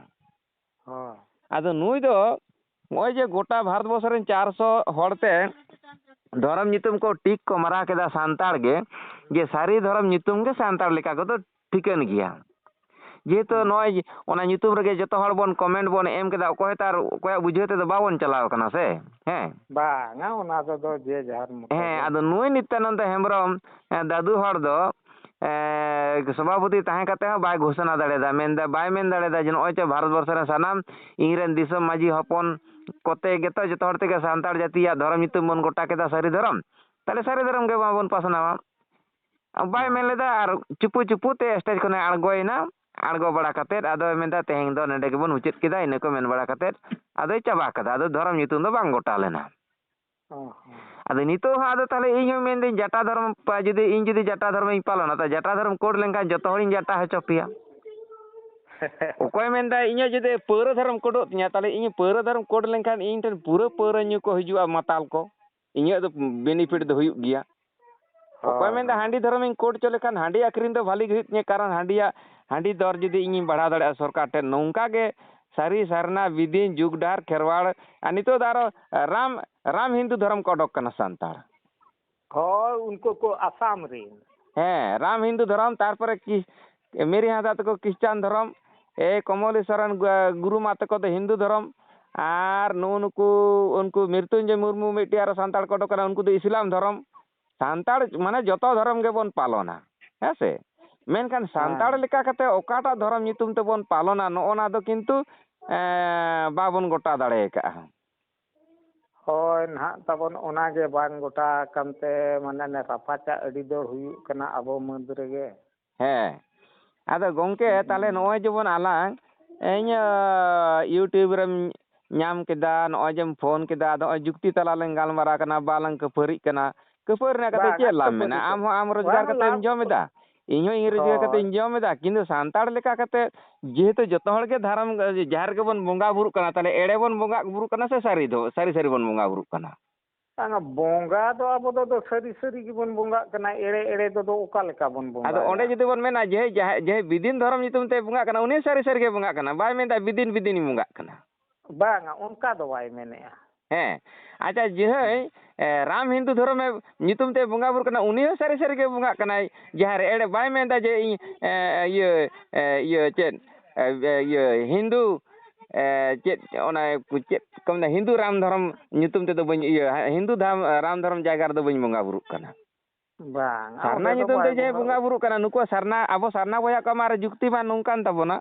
ᱦᱳᱭ᱾ ᱟᱫᱚ ᱱᱩᱭ ᱫᱚ ᱱᱚᱜᱼᱚᱭ ᱡᱮ ᱜᱚᱴᱟ ᱵᱷᱟᱨᱚᱛ ᱵᱚᱨᱥᱚ ᱨᱮᱱ ᱪᱟᱨᱥᱚ ᱦᱚᱲ ᱛᱮ ᱫᱷᱚᱨᱚᱢ ᱧᱩᱛᱩᱢ ᱠᱚ ᱴᱤᱠ ᱠᱚ ᱢᱟᱨᱟ ᱠᱮᱫᱟ ᱥᱟᱱᱛᱟᱲ ᱜᱮ, ᱡᱮ ᱥᱟᱹᱨᱤ ᱫᱷᱚᱨᱚᱢ ᱧᱩᱛᱩᱢ ᱜᱮ ᱥᱟᱱᱛᱟᱲ ᱞᱮᱠᱟ ᱠᱚᱫᱚ ᱴᱷᱤᱠᱟᱹᱱ ᱜᱮᱭᱟ᱾ ᱡᱮᱦᱮᱛᱩ ᱱᱚᱜᱼᱚᱭ ᱚᱱᱟ ᱧᱩᱛᱩᱢ ᱨᱮᱜᱮ ᱡᱚᱛᱚ ᱦᱚᱲ ᱵᱚᱱ ᱠᱚᱢᱮᱱᱴ ᱵᱚᱱ ᱮᱢ ᱠᱮᱫᱟ, ᱚᱠᱚᱭ ᱦᱚᱸᱛᱚ ᱟᱨ ᱚᱠᱚᱭᱟᱜ ᱵᱩᱡᱷᱟᱹᱣ ᱛᱮᱫᱚ ᱵᱟᱵᱚᱱ ᱪᱟᱞᱟᱣ ᱠᱟᱱᱟ ᱥᱮ᱾ ᱦᱮᱸ᱾ ᱵᱟᱝᱟ, ᱚᱱᱟ ᱫᱚ, ᱫᱚ ᱡᱮ ᱡᱟᱦᱟᱨ ᱢᱚᱛᱚ ᱦᱮᱸ, ᱜᱮ᱾ ᱟᱫᱚ ᱱᱩᱭ ᱱᱤᱛᱭᱟᱱᱚᱱᱫᱚ ᱦᱮᱢᱵᱨᱚᱢ, ᱮ, ᱫᱟᱫᱩ ᱦᱚᱲ ᱫᱚ, ᱮ, ᱥᱚᱵᱷᱟᱯᱚᱛᱤ ᱛᱟᱦᱮᱸ ᱠᱟᱛᱮ ᱦᱚᱸ ᱵᱟᱭ ᱜᱷᱳᱥᱚᱱᱟ ᱫᱟᱲᱮᱭᱟᱫᱟ, ᱢᱮᱱᱫᱟ, ᱵᱟᱭ ᱢᱮᱱ ᱫᱟᱲᱮᱭᱟᱫᱟ ᱡᱮ ᱱᱚᱜᱼᱚᱭ ᱪᱚ ᱵᱷᱟᱨᱚᱛ ᱵᱚᱨᱥᱚ ᱨᱮᱱ ᱥᱟᱱᱟᱢ ᱤᱧ ᱨᱮᱱ ᱫᱤᱥᱚᱢ ᱢᱟᱹᱡᱷᱤ ᱦᱚᱯᱚᱱ ᱠᱚᱛᱮ ᱜᱮᱛᱚ ᱡᱚᱛᱚ ᱦᱚᱲ ᱛᱮᱜᱮ ᱥᱟᱱᱛᱟᱲ ᱡᱟᱹᱛᱤᱭᱟᱜ ᱫᱷᱚᱨᱚᱢ ᱧᱩᱛᱩᱢ ᱵᱚᱱ ᱜᱚᱴᱟ ᱠᱮᱫᱟ ᱥᱟᱹᱨᱤ ᱫᱷᱚᱨᱚᱢ, ᱛᱟᱦᱞᱮ ᱥᱟᱹᱨᱤ ᱫᱷᱚᱨᱚᱢ ᱜᱮ ᱢᱟᱵᱚᱱ ᱯᱟᱥᱱᱟᱣᱟ᱾ ᱵᱟᱭ ᱢᱮᱱ ᱞᱮᱫᱟ ᱟᱨ ᱪᱩᱯᱩ ᱪᱩᱯᱩ ᱛᱮ ᱥᱴᱮᱡᱽ ᱠᱷᱚᱱᱮ ᱟᱬᱜᱚᱭᱮᱱᱟ᱾ ᱟᱬᱜᱚ ᱵᱟᱲᱟ ᱠᱟᱛᱮᱫ ᱟᱫᱚᱭ ᱢᱮᱱᱫᱟ, "ᱛᱮᱦᱮᱧ ᱫᱚ ᱱᱚᱸᱰᱮ ᱜᱮᱵᱚᱱ ᱢᱩᱪᱟᱹᱫ ᱠᱮᱫᱟ", ᱤᱱᱟᱹ ᱠᱚ ᱢᱮᱱ ᱵᱟᱲᱟ ᱠᱟᱛᱮᱫ ᱟᱫᱚᱭ ᱪᱟᱵᱟ ᱠᱟᱫᱟ᱾ ᱟᱫᱚ ᱫᱷᱚᱨᱚᱢ ᱧᱩᱛᱩᱢ ᱫᱚ ᱵᱟᱝ ᱜᱚᱴᱟ ᱞᱮᱱᱟ᱾ ᱚ ᱦᱚᱸ᱾ ᱟᱫᱚ ᱱᱤᱛᱚᱜ ᱦᱚᱸ ᱟᱫᱚ ᱛᱟᱦᱞᱮ ᱤᱧ ᱦᱚᱸ ᱢᱮᱱᱫᱟᱹᱧ, ᱡᱟᱴᱟ ᱫᱷᱚᱨᱚᱢ ᱯᱟ-, ᱡᱩᱫᱤ ᱤᱧ ᱡᱩᱫᱤ ᱡᱟᱴᱟ ᱫᱷᱚᱨᱚᱢᱤᱧ ᱯᱟᱞᱚᱱᱟ, ᱛᱚ ᱡᱟᱴᱟ ᱫᱷᱚᱨᱚᱢ ᱠᱳᱰ ᱞᱮᱱᱠᱷᱟᱱ ᱡᱚᱛᱚ ᱦᱚᱲᱤᱧ ᱡᱟᱴᱟ ᱦᱚᱪᱚ ᱯᱮᱭᱟ᱾ ᱚᱠᱚᱭ ᱢᱮᱱᱫᱟ ᱤᱧᱟᱹᱜ ᱡᱩᱫᱤ ᱯᱟᱹᱣᱨᱟᱹ ᱫᱷᱚᱨᱚᱢ ᱠᱳᱰᱚᱜ ᱛᱤᱧᱟ, ᱛᱟᱦᱞᱮ ᱤᱧ ᱯᱟᱹᱣᱨᱟᱹ ᱫᱷᱚᱨᱚᱢ ᱠᱳᱰ ᱞᱮᱱᱠᱷᱟᱱ ᱤᱧ ᱴᱷᱮᱱ ᱯᱩᱨᱟᱹ ᱯᱟᱹᱣᱨᱟᱹ ᱧᱩ ᱠᱚ ᱦᱤᱡᱩᱜᱼᱟ, ᱢᱟᱛᱟᱞ ᱠᱚ᱾ ᱤᱧᱟᱹᱜ ᱫᱚ ᱵᱮᱱᱤᱯᱷᱤᱴ ᱫᱚ ᱦᱩᱭᱩᱜ ᱜᱮᱭᱟ᱾ ᱚᱠᱚᱭ ᱦᱳᱭ, ᱢᱮᱱᱫᱟ ᱦᱳᱭ᱾ ᱦᱟᱺᱰᱤ ᱫᱷᱚᱨᱚᱢᱤᱧ ᱠᱳᱰ ᱦᱚᱪᱚ ᱞᱮᱠᱷᱟᱱ ᱦᱟᱺᱰᱤ ᱟᱹᱠᱷᱨᱤᱧ ᱫᱚ ᱵᱷᱟᱹᱞᱤ ᱜᱮ ᱦᱩᱭᱩᱜ ᱛᱤᱧᱟᱹ, ᱠᱟᱨᱚᱱ ᱦᱟᱺᱰᱤᱭᱟᱜ, ᱦᱟᱺᱰᱤ ᱫᱚᱨ ᱡᱩᱫᱤ ᱤᱧᱤᱧ ᱵᱟᱲᱦᱟᱣ ᱫᱟᱲᱮᱭᱟᱜᱼᱟ ᱥᱚᱨᱠᱟᱨ ᱴᱷᱮᱱ, ᱱᱚᱝᱠᱟ ᱜᱮ ᱥᱟᱹᱨᱤ ᱥᱟᱨᱱᱟ ᱵᱤᱫᱤᱱ ᱡᱩᱜᱽ ᱰᱟᱦᱟᱨ ᱠᱷᱮᱨᱣᱟᱲ, ᱟᱨ ᱱᱤᱛᱚᱜ ᱫᱚ ᱟᱨᱚ ᱨᱟᱢ, ᱨᱟᱢ ᱦᱤᱱᱫᱩ ᱫᱷᱚᱨᱚᱢ ᱠᱚ ᱚᱰᱚᱠ ᱠᱟᱱᱟ ᱥᱟᱱᱛᱟᱲ᱾ ᱦᱳᱭ, ᱩᱱᱠᱩ ᱠᱚ ᱟᱥᱟᱢ ᱨᱮᱱ᱾ ᱦᱮᱸ, ᱨᱟᱢ ᱦᱤᱱᱫᱩ ᱫᱷᱚᱨᱚᱢ, ᱛᱟᱨᱯᱚᱨᱮ ᱠᱤ-, ᱢᱮᱨᱤ ᱦᱟᱸᱥᱫᱟ ᱛᱟᱠᱚ ᱠᱷᱨᱤᱥᱴᱟᱱ ᱫᱷᱚᱨᱚᱢ, ᱮ ᱠᱚᱢᱚᱞᱤ ᱥᱚᱨᱮᱱ ᱜᱩ-, ᱜᱩᱨᱩ ᱢᱟ ᱛᱟᱠᱚ ᱫᱚ ᱦᱤᱱᱫᱩ ᱫᱷᱚᱨᱚᱢ, ᱟᱨ ᱱᱩᱜᱼᱩ ᱱᱩᱠᱩ, ᱩᱱᱠᱩ ᱢᱨᱤᱛᱩᱧᱡᱚᱭ ᱢᱩᱨᱢᱩ ᱢᱤᱫᱴᱤᱡ ᱟᱨᱚ ᱥᱟᱱᱛᱟᱲ ᱠᱚ ᱚᱰᱚᱠ ᱠᱟᱱᱟ, ᱩᱱᱠᱩ ᱫᱚ ᱤᱥᱞᱟᱢ ᱫᱷᱚᱨᱚᱢ᱾ ᱥᱟᱱᱛᱟᱲ ᱢᱟᱱᱮ ᱡᱚᱛᱚ ᱫᱷᱚᱨᱚᱢ ᱜᱮᱵᱚᱱ ᱯᱟᱞᱚᱱᱟ, ᱦᱮᱸ ᱥᱮ? ᱢᱮᱱᱠᱷᱟᱱ ᱥᱟᱱᱛᱟᱲ ᱦᱮᱸ᱾ ᱞᱮᱠᱟ ᱠᱟᱛᱮ ᱚᱠᱟᱴᱟᱜ ᱫᱷᱚᱨᱚᱢ ᱧᱩᱛᱩᱢ ᱛᱮᱵᱚᱱ ᱯᱟᱞᱚᱱᱟ, ᱱᱚᱜᱼᱚ ᱱᱟ ᱫᱚ ᱠᱤᱱᱛᱩ, ᱮᱸ, ᱵᱟᱵᱚᱱ ᱜᱚᱴᱟ ᱫᱟᱲᱮ ᱟᱠᱟᱫᱼᱟ᱾ ᱦᱳᱭ, ᱱᱟᱦᱟᱜ ᱛᱟᱵᱚᱱ ᱚᱱᱟ ᱜᱮ ᱵᱟᱝ ᱜᱚᱴᱟ ᱟᱠᱟᱱ ᱛᱮ, ᱢᱟᱱᱮ, ᱨᱟᱯᱟᱪᱟᱜ ᱟᱹᱰᱤ ᱫᱚ ᱦᱩᱭᱩᱜ ᱠᱟᱱᱟ ᱟᱵᱚ ᱢᱟᱹᱫᱽ ᱨᱮᱜᱮ᱾ ᱦᱮᱸ᱾ ᱟᱫᱚ ᱜᱚᱢᱠᱮ, ᱛᱟᱦᱚᱞᱮ ᱦᱩᱸ᱾ ᱱᱚᱜᱼᱚᱭ ᱡᱮᱢᱚᱱ ᱟᱞᱟᱝ, ᱤᱧ, ᱟᱸ, YouTube ᱨᱮᱢ ᱧᱟᱢ ᱠᱮᱫᱟ, ᱱᱚᱜᱼᱚᱭ ᱡᱮᱢ ᱯᱷᱳᱱ ᱠᱮᱫᱟ, ᱟᱫᱚ ᱱᱚᱜᱼᱚᱭ ᱡᱩᱠᱛᱤ ᱛᱟᱞᱟ ᱞᱮᱱ ᱜᱟᱞᱢᱟᱨᱟᱣ ᱠᱟᱱᱟ, ᱵᱟᱞᱟᱝ ᱠᱷᱟᱹᱯᱟᱹᱨᱤᱜ ᱠᱟᱱᱟ᱾ ᱠᱷᱟᱹᱯᱟᱹᱨᱤ ᱨᱮᱱᱟᱜ ᱠᱟᱛᱷᱟ ᱵᱟᱝᱟ, ᱪᱮᱫ ᱞᱟᱵᱷ ᱠᱷᱟᱹᱯᱟᱹᱨᱤ ᱢᱮᱱᱟᱜᱼᱟ? ᱫᱚ ᱟᱢ ᱦᱚᱸ ᱟᱢ ᱨᱳᱡᱽᱜᱟᱨ ᱵᱟᱝᱟ, ᱠᱟᱛᱮᱢ ᱞᱟᱵᱷ ᱡᱚᱢ ᱮᱫᱟ, ᱤᱧ ᱦᱚᱸ ᱤᱧ ᱨᱳᱡᱽᱜᱟᱨ ᱦᱳᱭ᱾ ᱠᱟᱛᱮᱧ ᱡᱚᱢ ᱮᱫᱟ, ᱠᱤᱱᱛᱩ ᱥᱟᱱᱛᱟᱲ ᱞᱮᱠᱟ ᱠᱟᱛᱮ ᱡᱮᱦᱮᱛᱩ ᱡᱚᱛᱚ ᱦᱚᱲ ᱜᱮ ᱫᱷᱚᱨᱚᱢ, ᱡᱟᱦᱮᱨ ᱨᱮᱜᱮ ᱵᱚᱱ ᱵᱚᱸᱜᱟ ᱵᱩᱨᱩᱜ ᱠᱟᱱᱟ, ᱛᱟᱦᱚᱞᱮ ᱮᱲᱮ ᱵᱚᱱ ᱵᱚᱸᱜᱟ ᱵᱩᱨᱩᱜ ᱠᱟᱱᱟ ᱥᱮ ᱥᱟᱹᱨᱤ ᱫᱚ, ᱥᱟᱹᱨᱤ ᱥᱟᱹᱨᱤ ᱵᱚᱱ ᱵᱚᱸᱜᱟ ᱵᱩᱨᱩᱜ ᱠᱟᱱᱟ? ᱵᱟᱝᱟ, ᱵᱚᱸᱜᱟ ᱫᱚ ᱟᱵᱚ ᱫᱚ, ᱫᱚ ᱥᱟᱹᱨᱤ ᱥᱟᱹᱨᱤ ᱜᱮᱵᱚᱱ ᱵᱚᱸᱜᱟᱜ ᱠᱟᱱᱟ, ᱮᱲᱮ ᱮᱲᱮ ᱫᱚ, ᱫᱚ ᱚᱠᱟ ᱞᱮᱠᱟ ᱵᱚᱱ ᱟᱫᱚ ᱵᱚᱸᱜᱟᱭᱟ? ᱚᱸᱰᱮ ᱡᱩᱫᱤ ᱵᱚᱱ ᱢᱮᱱᱟ, ᱡᱮ ᱡᱟᱦᱟᱸᱭ, ᱡᱟᱦᱟᱸᱭ ᱵᱤᱫᱤᱱ ᱫᱷᱚᱨᱚᱢ ᱧᱩᱛᱩᱢ ᱛᱮ ᱵᱚᱸᱜᱟᱜ ᱠᱟᱱᱟ, ᱩᱱᱤ ᱥᱟᱹᱨᱤ ᱥᱟᱹᱨᱤ ᱜᱮ ᱵᱚᱸᱜᱟᱜ ᱠᱟᱱᱟ, ᱵᱟᱭ ᱢᱮᱱᱫᱟ ᱵᱤᱫᱤᱱ ᱵᱤᱫᱤᱱᱤᱧ ᱵᱚᱸᱜᱟᱜ ᱠᱟᱱᱟ᱾ ᱵᱟᱝᱟ, ᱚᱱᱠᱟ ᱫᱚ ᱵᱟᱭ ᱢᱮᱱᱮᱜᱼᱟ᱾ ᱦᱮᱸ, ᱟᱪᱪᱷᱟ, ᱡᱟᱦᱟᱸᱭ, ᱮ, ᱨᱟᱢ ᱦᱤᱱᱫᱩ ᱫᱷᱚᱨᱚᱢᱮ ᱧᱩᱛᱩᱢ ᱛᱮ ᱵᱚᱸᱜᱟ ᱵᱩᱨᱩᱜ ᱠᱟᱱᱟ, ᱩᱱᱤ ᱦᱚᱸ ᱥᱟᱹᱨᱤ ᱥᱟᱹᱨᱤ ᱜᱮ ᱵᱚᱸᱜᱟᱜ ᱠᱟᱱᱟᱭ᱾ ᱡᱟᱦᱟᱸ ᱨᱮ ᱮᱲᱮ ᱵᱟᱭ ᱢᱮᱱᱫᱟ ᱡᱮ ᱤᱧ, ᱮ, ᱤᱭᱟᱹ, ᱮ, ᱤᱭᱟᱹ, ᱪᱮᱫ, ᱮ, ᱮ, ᱤᱭᱟᱹ, ᱦᱤᱱᱫᱩ, ᱮ, ᱪᱮᱫ, ᱚᱱᱟ ᱪᱮᱫ ᱠᱚ ᱢᱮᱱᱟ, ᱦᱤᱱᱫᱩ ᱨᱟᱢ ᱫᱷᱚᱨᱚᱢ ᱧᱩᱛᱩᱢ ᱛᱮᱫᱚ ᱵᱟᱹᱧ ᱤᱭᱟᱹ, ᱦᱤᱱᱫᱩ ᱫᱷᱟᱢ-, ᱨᱟᱢ ᱫᱷᱚᱨᱚᱢ ᱡᱟᱭᱜᱟ ᱨᱮᱫᱚ ᱵᱟᱹᱧ ᱵᱚᱸᱜᱟ ᱵᱩᱨᱩᱜ ᱠᱟᱱᱟ᱾ ᱵᱟᱝ, ᱥᱟᱨᱱᱟ ᱚᱸᱰᱮ ᱫᱚ ᱧᱩᱛᱩᱢ ᱛᱮ ᱵᱟᱭ ᱡᱮ ᱵᱚᱸᱜᱟ ᱵᱚᱸᱜᱟ ᱵᱩᱨᱩᱜ ᱠᱟᱱᱟ, ᱱᱩᱠᱩ ᱥᱟᱨᱱᱟ, ᱟᱵᱚ ᱥᱟᱨᱱᱟ ᱵᱚᱭᱦᱟ ᱠᱚᱣᱟᱜ ᱢᱟ ᱟᱨ ᱡᱩᱠᱛᱤ ᱢᱟ ᱱᱚᱝᱠᱟᱱ ᱛᱟᱵᱚᱱᱟ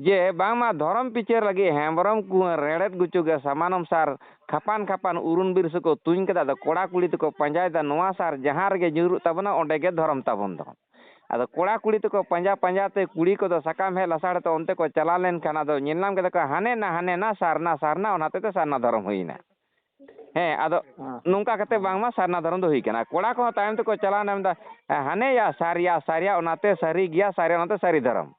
ᱡᱮ ᱵᱟᱝᱢᱟ ᱫᱷᱚᱨᱚᱢ ᱵᱤᱪᱟᱹᱨ ᱞᱟᱹᱜᱤᱫ ᱦᱮᱢᱵᱨᱚᱢ ᱠᱩᱸᱣᱟᱹᱨ ᱨᱮᱲᱮᱫ ᱜᱩᱪᱩ ᱜᱮ ᱥᱟᱢᱟᱱᱚᱢ ᱥᱟᱨ ᱠᱷᱟᱯᱟᱱ ᱠᱷᱟᱯᱟᱱ ᱩᱨᱩᱱ ᱵᱤᱨ ᱥᱮᱠᱚ ᱛᱩᱧ ᱠᱟᱫᱟ᱾ ᱟᱫᱚ ᱠᱚᱲᱟ ᱠᱩᱲᱤ ᱛᱮᱠᱚ ᱯᱟᱸᱡᱟᱭᱮᱫᱟ, ᱱᱚᱣᱟ ᱥᱟᱨ ᱡᱟᱦᱟᱸ ᱨᱮᱜᱮ ᱧᱩᱨᱩᱜ ᱛᱟᱵᱚᱱᱟ ᱚᱸᱰᱮ ᱜᱮ ᱫᱷᱚᱨᱚᱢ ᱛᱟᱵᱚᱱ ᱫᱚ᱾ ᱟᱫᱚ ᱠᱚᱲᱟ ᱠᱩᱲᱤ ᱛᱮᱠᱚ ᱯᱟᱸᱡᱟ ᱯᱟᱸᱡᱟ ᱛᱮ ᱠᱩᱲᱤ ᱠᱚᱫᱚ ᱥᱟᱠᱟᱢ ᱦᱮᱡ ᱞᱟᱥᱟᱲ ᱛᱮ ᱚᱱᱛᱮ ᱠᱚ ᱪᱟᱞᱟᱣ ᱞᱮᱱᱠᱷᱟᱱ ᱟᱫᱚ ᱧᱮᱞ ᱧᱟᱢ ᱠᱮᱫᱟ ᱠᱚ ᱦᱟᱱᱮ ᱱᱟ ᱦᱟᱱᱮ ᱱᱟ ᱥᱟᱨᱱᱟ ᱥᱟᱨᱱᱟ, ᱚᱱᱟ ᱛᱮᱫᱚ ᱥᱟᱨᱱᱟ ᱫᱷᱚᱨᱚᱢ ᱦᱩᱭᱱᱟ᱾ ᱦᱮᱸ, ᱟᱫᱚ ᱦᱮᱸ᱾ ᱱᱚᱝᱠᱟ ᱠᱟᱛᱮ ᱵᱟᱝᱢᱟ ᱥᱟᱨᱱᱟ ᱫᱷᱚᱨᱚᱢ ᱫᱚ ᱦᱩᱭ ᱠᱟᱱᱟ᱾ ᱠᱚᱲᱟ ᱠᱚᱦᱚᱸ ᱛᱟᱭᱚᱢ ᱛᱮᱠᱚ ᱪᱟᱞᱟᱣ ᱮᱱᱟ, ᱢᱮᱱᱫᱟ, "ᱦᱟᱱᱮᱭᱟ ᱥᱟᱨᱭᱟ, ᱥᱟᱨᱭᱟ, ᱚᱱᱟᱛᱮ ᱥᱟᱹᱨᱤ ᱜᱮᱭᱟ, ᱥᱟᱨᱭᱟ, ᱚᱱᱟᱛᱮ ᱥᱟᱹᱨᱤ ᱫᱷᱚᱨᱚᱢ᱾"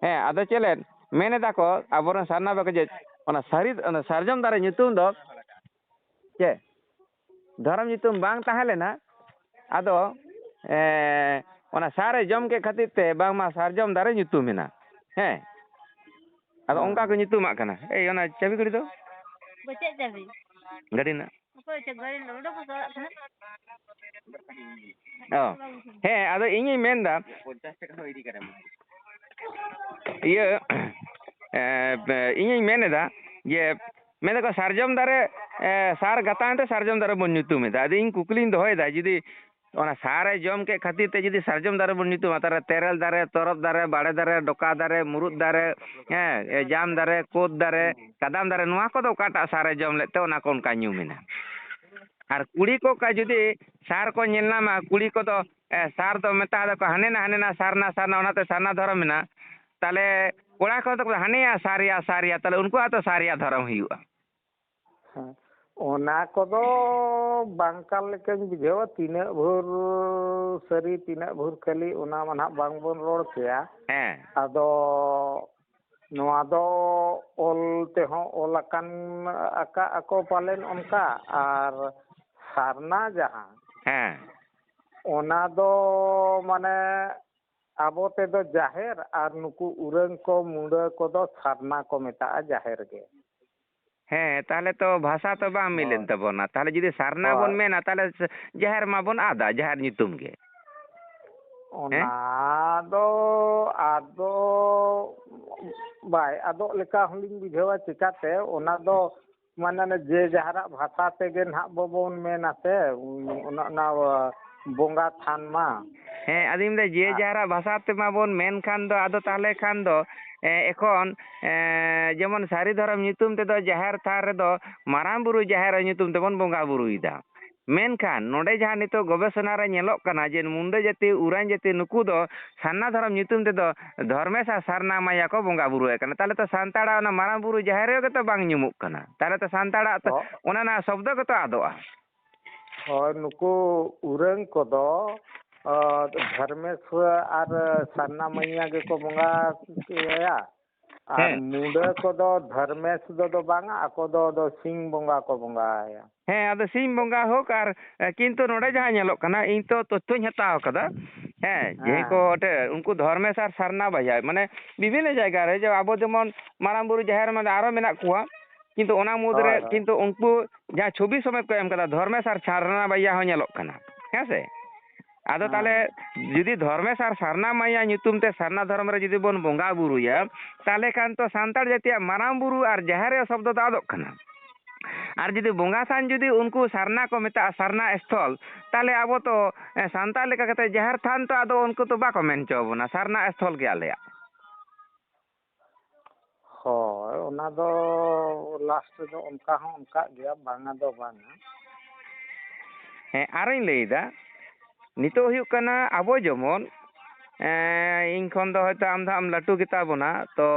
ᱦᱮᱸ, ᱟᱫᱚ ᱪᱮᱫ ᱞᱮᱫ ᱢᱮᱱ ᱮᱫᱟ ᱠᱚ ᱟᱵᱚᱨᱮᱱ ᱥᱟᱨᱱᱟ ᱵᱟᱠᱚ ᱡᱮ ᱚᱱᱟ ᱥᱟᱹᱨᱤ, ᱚᱱᱟ ᱥᱟᱨᱡᱚᱢ ᱫᱟᱨᱮ ᱧᱩᱛᱩᱢ ᱫᱚ ᱪᱮᱫ ᱫᱷᱚᱨᱚᱢ ᱧᱩᱛᱩᱢ ᱵᱟᱝ ᱛᱟᱦᱮᱸ ᱞᱮᱱᱟ, ᱟᱫᱚ, ᱮ, ᱚᱱᱟ ᱥᱟᱨᱮ ᱡᱚᱢ ᱠᱮᱫ ᱠᱷᱟᱹᱛᱤᱨ ᱛᱮ ᱵᱟᱝᱢᱟ ᱥᱟᱨᱡᱚᱢ ᱫᱟᱨᱮ ᱧᱩᱛᱩᱢ ᱮᱱᱟ᱾ ᱦᱮᱸ, ᱟᱫᱚ ᱚᱱᱠᱟ ᱠᱚ ᱧᱩᱛᱩᱢᱟᱜ ᱠᱟᱱᱟ᱾ ᱮᱭ, ᱚᱱᱟ ᱪᱟᱹᱵᱤ ᱜᱷᱟᱹᱲᱤ ᱫᱚ? ᱪᱮᱫ ᱪᱟᱹᱵᱤ? ᱜᱟᱹᱰᱤ ᱨᱮᱱᱟᱜ᱾ ᱚᱠᱚᱭ ᱪᱚ ᱜᱟᱹᱰᱤ ᱨᱮᱱᱟᱜ ᱚᱸᱰᱮ ᱠᱚ ᱪᱟᱞᱟᱜ ᱠᱟᱱᱟ᱾ ᱚ, ᱦᱮᱸ, ᱟᱫᱚ ᱤᱧᱤᱧ ᱢᱮᱱᱫᱟ, ᱤᱭᱟᱹ, ᱮ, ᱤᱧᱤᱧ ᱢᱮᱱ ᱮᱫᱟ ᱡᱮ, ᱢᱮᱱ ᱫᱟᱠᱚ ᱥᱟᱨᱡᱚᱢ ᱫᱟᱨᱮ, ᱮ, ᱥᱟᱨ ᱜᱟᱛᱟᱝ ᱛᱮ ᱥᱟᱨᱡᱚᱢ ᱫᱟᱨᱮ ᱵᱚᱱ ᱧᱩᱛᱩᱢ ᱮᱫᱟ᱾ ᱟᱫᱚ ᱤᱧ ᱠᱩᱠᱞᱤᱧ ᱫᱚᱦᱚᱭᱮᱫᱟ, ᱡᱩᱫᱤ ᱚᱱᱟ ᱥᱟᱨᱮ ᱡᱚᱢ ᱠᱮᱫ ᱠᱷᱟᱹᱛᱤᱨ ᱛᱮ ᱡᱩᱫᱤ ᱥᱟᱨᱡᱚᱢ ᱫᱟᱨᱮ ᱵᱚᱱ ᱧᱩᱛᱩᱢᱟ, ᱛᱟᱦᱚᱞᱮ ᱛᱮᱨᱮᱞ ᱫᱟᱨᱮ, ᱛᱚᱨᱚᱯ ᱫᱟᱨᱮ, ᱵᱟᱲᱮ ᱫᱟᱨᱮ, ᱰᱚᱠᱟ ᱫᱟᱨᱮ, ᱢᱩᱨᱩᱫ ᱫᱟᱨᱮ, ᱦᱮᱸ, ᱮ, ᱡᱟᱢ ᱫᱟᱨᱮ, ᱠᱳᱫ ᱫᱟᱨᱮ, ᱠᱟᱫᱟᱢ ᱫᱟᱨᱮ, ᱱᱚᱣᱟ ᱠᱚᱫᱚ ᱚᱠᱟᱴᱟᱜ ᱥᱟᱨᱮ ᱡᱚᱢ ᱞᱮᱫ ᱛᱮ ᱚᱱᱟ ᱠᱚ ᱚᱱᱠᱟ ᱧᱩᱢ ᱮᱱᱟ? ᱟᱨ ᱠᱩᱲᱤ ᱠᱚ ᱚᱠᱟ ᱡᱩᱫᱤ ᱥᱟᱨ ᱠᱚ ᱧᱮᱞ ᱧᱟᱢᱟ, ᱠᱩᱲᱤ ᱠᱚᱫᱚ, ᱮ, ᱥᱟᱨ ᱫᱚ ᱢᱮᱛᱟ ᱫᱟᱠᱚ ᱦᱟᱱᱮ ᱱᱟ, ᱦᱟᱱᱮ ᱱᱟ, ᱥᱟᱨᱱᱟ, ᱥᱟᱨᱱᱟ, ᱚᱱᱟᱛᱮ ᱥᱟᱨᱱᱟ ᱫᱷᱚᱨᱚᱢ ᱢᱮᱱᱟᱜᱼᱟ᱾ ᱛᱟᱦᱚᱞᱮ ᱠᱚᱲᱟ ᱠᱚᱫᱚ ᱠᱚ ᱦᱟᱱᱮᱭᱟ ᱥᱟᱨᱭᱟ, ᱥᱟᱨᱭᱟ, ᱛᱟᱦᱚᱞᱮ ᱩᱱᱠᱩᱣᱟᱜ ᱫᱚ ᱥᱟᱨᱭᱟ ᱫᱷᱚᱨᱚᱢ ᱦᱩᱭᱩᱜᱼᱟ᱾ ᱦᱮᱸ, ᱚᱱᱟ ᱠᱚᱫᱚ ᱵᱟᱝ ᱠᱟᱱ ᱞᱮᱠᱟᱧ ᱵᱩᱡᱷᱟᱹᱣᱟ᱾ ᱛᱤᱱᱟᱹᱜ ᱵᱷᱳᱨ ᱥᱟᱹᱨᱤ, ᱛᱤᱱᱟᱹᱜ ᱵᱷᱳᱨ ᱠᱷᱟᱹᱞᱤ, ᱚᱱᱟ ᱢᱟ ᱱᱟᱦᱟᱜ ᱵᱟᱝᱵᱚᱱ ᱨᱚᱲ ᱠᱮᱭᱟ᱾ ᱦᱮᱸ᱾ ᱟᱫᱚ ᱱᱚᱣᱟ ᱫᱚ ᱚᱞ ᱛᱮᱦᱚᱸ ᱚᱞ ᱟᱠᱟᱱ, ᱟᱠᱟᱫ ᱟᱠᱚ ᱯᱟᱞᱮᱱ ᱚᱱᱠᱟ, ᱟᱨ ᱥᱟᱨᱱᱟ ᱡᱟᱦᱟᱸ, ᱦᱮᱸ᱾ ᱚᱱᱟ ᱫᱚ ᱢᱟᱱᱮ ᱟᱵᱚ ᱛᱮᱫᱚ ᱡᱟᱦᱮᱨ ᱟᱨ ᱱᱩᱠᱩ ᱩᱨᱟᱹᱝ ᱠᱚ, ᱢᱩᱰᱟᱹ ᱠᱚᱫᱚ ᱥᱟᱨᱱᱟ ᱠᱚ ᱢᱮᱛᱟᱜᱼᱟ ᱡᱟᱦᱮᱨ ᱜᱮ᱾ ᱦᱮᱸ, ᱛᱟᱦᱚᱞᱮ ᱛᱚ ᱵᱷᱟᱥᱟ ᱛᱚ ᱵᱟᱝ ᱢᱤᱞᱮᱱ ᱦᱳᱭ᱾ ᱛᱟᱵᱚᱱᱟ᱾ ᱛᱟᱦᱚᱞᱮ ᱡᱩᱫᱤ ᱥᱟᱨᱱᱟ ᱵᱚᱱ ᱦᱳᱭ᱾ ᱢᱮᱱᱟ, ᱛᱟᱦᱚᱞᱮ ᱥ-, ᱡᱟᱦᱮᱨ ᱢᱟᱵᱚᱱ ᱟᱫᱟ, ᱡᱟᱦᱮᱨ ᱧᱩᱛᱩᱢ ᱜᱮ᱾ ᱦᱮᱸ? ᱚᱱᱟ ᱫᱚ ᱟᱫᱚ ᱵᱟᱭ ᱟᱫᱚᱜ ᱞᱮᱠᱟ ᱦᱚᱸᱞᱤᱧ ᱵᱩᱡᱷᱟᱹᱣᱟ᱾ ᱪᱤᱠᱟᱹᱛᱮ? ᱚᱱᱟ ᱫᱚ ᱢᱟᱱᱮ ᱚᱱᱮ ᱡᱮ ᱡᱟᱦᱟᱨᱟᱜ ᱵᱷᱟᱥᱟ ᱛᱮᱜᱮ ᱱᱟᱦᱟᱜ ᱵᱚᱵᱚᱱ ᱢᱮᱱᱟ ᱥᱮ, ᱚᱱᱟ, ᱚᱱᱟ ᱵᱚᱸᱜᱟ ᱛᱷᱟᱱ ᱢᱟ᱾ ᱦᱮᱸ, ᱟᱫᱚᱧ ᱢᱮᱱᱫᱟ ᱡᱮ ᱟᱨ ᱡᱟᱦᱟᱨᱟᱜ ᱵᱷᱟᱥᱟ ᱛᱮᱢᱟ ᱵᱚᱱ ᱢᱮᱱ ᱠᱷᱟᱱ ᱫᱚ, ᱟᱫᱚ ᱛᱟᱦᱚᱞᱮ ᱠᱷᱟᱱ ᱫᱚ, ᱮ, ᱮᱠᱷᱚᱱ, ᱮ, ᱡᱮᱢᱚᱱ ᱥᱟᱹᱨᱤ ᱫᱷᱚᱨᱚᱢ ᱧᱩᱛᱩᱢ ᱛᱮᱫᱚ ᱡᱟᱦᱮᱨ ᱛᱷᱟᱱ ᱨᱮᱫᱚ ᱢᱟᱨᱟᱝ ᱵᱩᱨᱩ ᱡᱟᱦᱮᱨ ᱟᱭᱳ ᱧᱩᱛᱩᱢ ᱛᱮᱵᱚᱱ ᱵᱚᱸᱜᱟ ᱵᱩᱨᱩᱭᱮᱫᱟ᱾ ᱢᱮᱱᱠᱷᱟᱱ ᱱᱚᱰᱮ ᱡᱟᱦᱟᱸ ᱱᱤᱛᱚᱜ ᱜᱚᱵᱮᱥᱚᱱᱟ ᱨᱮ ᱧᱮᱞᱚᱜ ᱠᱟᱱᱟ ᱡᱮ ᱢᱩᱱᱰᱟᱹ ᱡᱟᱹᱛᱤ, ᱩᱨᱟᱧ ᱡᱟᱹᱛᱤ, ᱱᱩᱠᱩ ᱫᱚ ᱥᱟᱨᱱᱟ ᱫᱷᱚᱨᱚᱢ ᱧᱩᱛᱩᱢ ᱛᱮᱫᱚ ᱫᱷᱚᱨᱢᱮᱥ ᱟᱨ ᱥᱟᱨᱱᱟ ᱢᱟᱭᱟ ᱠᱚ ᱵᱚᱸᱜᱟ ᱵᱩᱨᱩᱭᱮᱫ ᱠᱟᱱᱟ᱾ ᱛᱟᱦᱚᱞᱮ ᱛᱚ ᱥᱟᱱᱛᱟᱲᱟᱜ ᱚᱱᱟ ᱢᱟᱨᱟᱝ ᱵᱩᱨᱩ ᱡᱟᱦᱮᱨ ᱟᱭᱳ ᱜᱮᱛᱚ ᱵᱟᱝ ᱧᱩᱢᱩᱜ ᱠᱟᱱᱟ᱾ ᱛᱟᱦᱚᱞᱮ ᱛᱚ ᱥᱟᱱᱛᱟᱲᱟᱜ ᱛᱚ ᱦᱚ-, ᱚᱱᱟ ᱨᱮᱱᱟᱜ ᱥᱚᱵᱫᱚ ᱜᱮᱛᱚ ᱟᱫᱚᱜᱼᱟ᱾ ᱦᱳᱭ, ᱱᱩᱠᱩ ᱩᱨᱟᱹᱝ ᱠᱚᱫᱚ, ᱚ, ᱫᱷᱚᱨᱢᱮᱥ ᱟᱨ ᱥᱟᱨᱱᱟ ᱢᱟᱹᱭᱟ ᱜᱮᱠᱚ ᱵᱚᱸᱜᱟ ᱟᱭᱟ᱾ ᱟᱨ ᱦᱮᱸ᱾ ᱢᱩᱰᱟᱹ ᱠᱚᱫᱚ ᱫᱷᱚᱨᱢᱮᱥ ᱫᱚ, ᱫᱚ ᱵᱟᱝᱟ, ᱟᱠᱚ ᱫᱚ, ᱫᱚ ᱥᱤᱧ ᱵᱚᱸᱜᱟ ᱠᱚ ᱵᱚᱸᱜᱟ ᱟᱭᱟ᱾ ᱦᱮᱸ, ᱟᱫᱚ ᱥᱤᱧ ᱵᱚᱸᱜᱟ ᱦᱳᱠ ᱟᱨ, ᱮ, ᱠᱤᱱᱛᱩ ᱱᱚᱰᱮ ᱡᱟᱦᱟᱸ ᱧᱮᱞᱚᱜ ᱠᱟᱱᱟ, ᱤᱧ ᱛᱚ ᱛᱚᱛᱛᱷᱚᱧ ᱦᱟᱛᱟᱣ ᱠᱟᱫᱟ᱾ ᱦᱮᱸ, ᱡᱮ ᱦᱮᱸ᱾ ᱠᱚ ᱚᱴᱮ, ᱩᱱᱠᱩ ᱫᱷᱚᱨᱢᱮᱥ ᱟᱨ ᱥᱟᱨᱱᱟ ᱵᱟᱡᱟᱭ, ᱢᱟᱱᱮ ᱵᱤᱵᱷᱤᱱᱱᱚ ᱡᱟᱭᱜᱟ ᱨᱮ, ᱡᱮ ᱟᱵᱚ ᱡᱮᱢᱚᱱ ᱢᱟᱨᱟᱝ ᱵᱩᱨᱩ ᱡᱟᱦᱮᱨ ᱢᱟᱱᱮ ᱟᱨᱚ ᱢᱮᱱᱟᱜ ᱠᱚᱣᱟ, ᱠᱤᱱᱛᱩ ᱚᱱᱟ ᱢᱩᱫᱽᱨᱮ ᱦᱳᱭ, ᱦᱳᱭ᱾ ᱠᱤᱱᱛᱩ ᱩᱱᱠᱩ ᱡᱟᱦᱟᱸ ᱪᱷᱚᱵᱤ ᱥᱚᱢᱮᱛ ᱠᱚ ᱮᱢ ᱠᱟᱫᱟ, ᱫᱷᱚᱨᱢᱮᱥ ᱟᱨ ᱥᱟᱨᱱᱟ ᱵᱟᱭᱟ ᱦᱚᱸ ᱧᱮᱞᱚᱜ ᱠᱟᱱᱟ᱾ ᱦᱮᱸ ᱥᱮ? ᱟᱫᱚ ᱦᱮᱸ᱾ ᱛᱟᱦᱞᱮ ᱡᱩᱫᱤ ᱫᱷᱚᱨᱢᱮᱥ ᱟᱨ ᱥᱟᱨᱱᱟ ᱢᱟᱭᱟ ᱧᱩᱛᱩᱢ ᱛᱮ ᱥᱟᱨᱱᱟ ᱫᱷᱚᱨᱚᱢ ᱨᱮ ᱡᱩᱫᱤ ᱵᱚᱱ ᱵᱚᱸᱜᱟ ᱵᱩᱨᱩᱭᱟ, ᱛᱟᱦᱞᱮ ᱠᱷᱟᱱ ᱛᱚ ᱥᱟᱱᱛᱟᱲ ᱡᱟᱹᱛᱤᱭᱟᱜ ᱢᱟᱨᱟᱝ ᱵᱩᱨᱩ ᱟᱨ ᱡᱟᱦᱮᱨ ᱟᱭᱳ ᱥᱚᱵᱫᱚ ᱫᱚ ᱟᱫᱚᱜ ᱠᱟᱱᱟ᱾ ᱟᱨ ᱡᱩᱫᱤ ᱵᱚᱸᱜᱟ ᱛᱷᱟᱱ ᱡᱩᱫᱤ ᱩᱱᱠᱩ ᱥᱟᱨᱱᱟ ᱠᱚ ᱢᱮᱛᱟᱜᱼᱟ, ᱥᱟᱨᱱᱟ ᱥᱛᱷᱚᱞ, ᱛᱟᱦᱞᱮ ᱟᱵᱚ ᱛᱚ, ᱮ, ᱥᱟᱱᱛᱟᱲ ᱞᱮᱠᱟ ᱠᱟᱛᱮ ᱡᱟᱦᱮᱨ ᱛᱷᱟᱱ ᱛᱚ ᱟᱫᱚ ᱩᱱᱠᱩ ᱛᱚ ᱵᱟᱠᱚ ᱢᱮᱱ ᱦᱚᱪᱚ ᱟᱵᱚᱱᱟ, ᱥᱟᱨᱱᱟ ᱥᱛᱷᱚᱞ ᱜᱮ ᱟᱞᱮᱭᱟᱜ᱾ ᱦᱳᱭ, ᱚᱱᱟ ᱫᱚ ᱞᱟᱥᱴ ᱨᱮᱫᱚ ᱚᱱᱠᱟ ᱦᱚᱸ ᱚᱱᱠᱟᱜ ᱜᱮᱭᱟ, ᱵᱟᱝᱟ ᱫᱚ ᱵᱟᱝᱟ᱾ ᱦᱮᱸ, ᱟᱨᱚᱧ ᱞᱟᱹᱭᱫᱟ, ᱱᱤᱛᱚᱜ ᱦᱩᱭᱩᱜ ᱠᱟᱱᱟ ᱟᱵᱚ ᱡᱮᱢᱚᱱ, ᱮᱸ, ᱤᱧ ᱠᱷᱚᱱ ᱫᱚ ᱦᱚᱭᱛᱳ ᱟᱢ ᱫᱚ ᱦᱟᱸᱜ ᱮᱢ ᱞᱟᱹᱴᱩ ᱜᱮᱛᱟ ᱵᱚᱱᱟ, ᱛᱚ,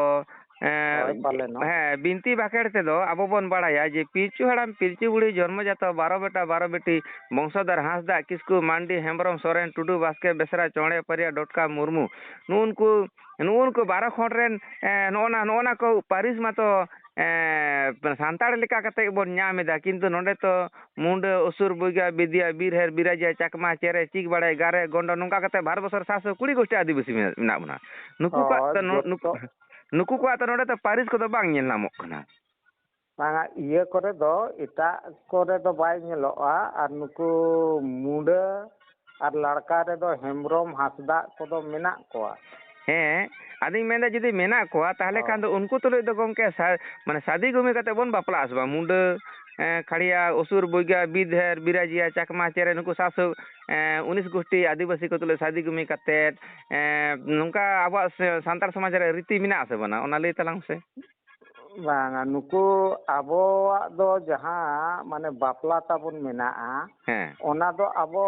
ᱮᱸ, ᱦᱳᱭ, ᱯᱟᱞᱮᱱᱚᱜ᱾ ᱦᱮᱸ, ᱵᱤᱱᱛᱤ ᱵᱟᱠᱷᱮᱲ ᱛᱮᱫᱚ ᱟᱵᱚ ᱵᱚᱱ ᱵᱟᱲᱟᱭᱟ ᱡᱮ ᱯᱤᱞᱪᱩ ᱦᱟᱲᱟᱢ ᱯᱤᱞᱪᱩ ᱵᱩᱲᱦᱤ ᱡᱚᱱᱢᱚ ᱡᱟᱛᱚ ᱵᱟᱨᱚ ᱵᱮᱴᱟ ᱵᱟᱨᱚ ᱵᱤᱴᱤ ᱵᱚᱝᱥᱚᱫᱷᱚᱨ ᱦᱟᱸᱥᱫᱟ, ᱠᱤᱥᱠᱩ, ᱢᱟᱱᱰᱤ, ᱦᱮᱢᱵᱨᱚᱢ, ᱥᱚᱨᱮᱱ, ᱴᱩᱰᱩ, ᱵᱟᱥᱠᱮ, ᱵᱮᱥᱨᱟ, ᱪᱚᱬᱮ, ᱯᱟᱨᱤᱭᱟ, ᱰᱚᱴᱠᱟ, ᱢᱩᱨᱢᱩ, ᱱᱩᱜᱼᱩ ᱱᱩᱠᱩ, ᱱᱩᱜᱼᱩ ᱱᱩᱠᱩ ᱵᱟᱨᱚ ᱠᱷᱚᱸᱰ ᱨᱮᱱ, ᱮᱸ, ᱱᱚᱜᱼᱚ ᱱᱟ, ᱱᱚᱜᱼᱚ ᱱᱟ ᱠᱚ ᱯᱟᱹᱨᱤᱥ ᱢᱟᱛᱚ, ᱮᱸ, ᱥᱟᱱᱛᱟᱲ ᱞᱮᱠᱟ ᱠᱟᱛᱮ ᱵᱚᱱ ᱧᱟᱢ ᱮᱫᱟ, ᱠᱤᱱᱛᱩ ᱱᱚᱰᱮ ᱛᱚ ᱢᱩᱱᱰᱟᱹ, ᱩᱥᱩᱨ, ᱵᱚᱭᱜᱟ, ᱵᱤᱫᱤᱭᱟ, ᱵᱤᱨᱦᱮᱨ, ᱵᱤᱨᱟᱡᱤᱭᱟ, ᱪᱟᱠᱢᱟ, ᱪᱮᱨᱮ, ᱪᱤᱠ ᱵᱟᱲᱟᱭ, ᱜᱟᱨᱮ, ᱜᱚᱱᱰᱚ, ᱱᱚᱝᱠᱟ ᱠᱟᱛᱮ ᱵᱷᱟᱨᱚᱛ ᱵᱚᱨᱥᱚ ᱨᱮ ᱥᱟᱛᱥᱚ ᱠᱩᱲᱤ ᱜᱳᱥᱴᱤ ᱟᱹᱫᱤᱵᱟᱹᱥᱤ ᱢᱮᱱᱟᱜ, ᱢᱮᱱᱟᱜ ᱵᱚᱱᱟ᱾ ᱱᱩᱠᱩ ᱠᱚᱣᱟᱜ ᱦᱳᱭ, ᱛᱚ, ᱱᱩ-, ᱱᱩᱠᱩ, ᱡᱚᱛᱚ᱾ ᱱᱩᱠᱩ ᱠᱚᱣᱟᱜ ᱛᱚ ᱱᱚᱰᱮ ᱫᱚ ᱯᱟᱹᱨᱤᱥ ᱠᱚᱫᱚ ᱵᱟᱝ ᱧᱮᱞ ᱧᱟᱢᱚᱜ ᱠᱟᱱᱟ᱾ ᱵᱟᱝᱟ, ᱤᱭᱟᱹ ᱠᱚᱨᱮ ᱫᱚ, ᱮᱴᱟᱜ ᱠᱚᱨᱮ ᱫᱚ ᱵᱟᱭ ᱧᱮᱞᱚᱜᱼᱟ᱾ ᱟᱨ ᱱᱩᱠᱩ ᱢᱩᱰᱟᱹ ᱟᱨ ᱞᱟᱲᱠᱟ ᱨᱮᱫᱚ ᱦᱮᱢᱵᱽᱨᱚᱢ, ᱦᱟᱸᱥᱫᱟᱜ ᱠᱚᱫᱚ ᱢᱮᱱᱟᱜ ᱠᱚᱣᱟ᱾ ᱦᱮᱸ, ᱟᱫᱚᱧ ᱢᱮᱱᱫᱟ, ᱡᱩᱫᱤ ᱢᱮᱱᱟᱜ ᱠᱚᱣᱟ, ᱛᱟᱦᱚᱞᱮ ᱦᱳᱭ᱾ ᱠᱷᱟᱱ ᱫᱚ ᱩᱱᱠᱩ ᱛᱩᱞᱩᱡ ᱫᱚ ᱜᱚᱢᱠᱮ ᱥᱟ-, ᱢᱟᱱᱮ ᱥᱟᱫᱤ ᱜᱩᱢᱤ ᱠᱟᱛᱮ ᱵᱚᱱ ᱵᱟᱯᱞᱟᱜᱼᱟ ᱥᱮ ᱵᱟᱝ? ᱢᱩᱰᱟᱹ, ᱮᱸ, ᱠᱷᱟᱲᱤᱭᱟ, ᱩᱥᱩᱨ, ᱵᱚᱭᱜᱟ, ᱵᱤᱫᱷᱮᱨ, ᱵᱤᱨᱟᱡᱤᱭᱟ, ᱪᱟᱠᱢᱟ, ᱪᱮᱨᱮ, ᱱᱩᱠᱩ ᱥᱟᱛᱥᱚ, ᱮᱸ, ᱩᱱᱤᱥ ᱜᱩᱥᱴᱤ ᱟᱹᱫᱤᱵᱟᱹᱥᱤ ᱠᱚ ᱛᱩᱞᱩᱡ ᱥᱟᱫᱤ ᱜᱩᱢᱤ ᱠᱟᱛᱮ, ᱮᱸ, ᱱᱚᱝᱠᱟ ᱟᱵᱚᱣᱟᱜ ᱥᱮ-, ᱥᱟᱱᱛᱟᱲ ᱥᱚᱢᱟᱡᱽ ᱨᱮ ᱨᱤᱛᱤ ᱢᱮᱱᱟᱜᱼᱟ ᱥᱮ ᱵᱟᱝᱟ? ᱚᱱᱟ ᱞᱟᱹᱭ ᱛᱟᱞᱟᱝ ᱢᱮᱥᱮ᱾ ᱵᱟᱝᱟ, ᱱᱩᱠᱩ ᱟᱵᱚᱣᱟᱜ ᱫᱚ ᱡᱟᱦᱟᱸ ᱢᱟᱱᱮ ᱵᱟᱯᱞᱟ ᱛᱟᱵᱚᱱ ᱢᱮᱱᱟᱜᱼᱟ, ᱦᱮᱸ᱾ ᱚᱱᱟ ᱫᱚ ᱟᱵᱚ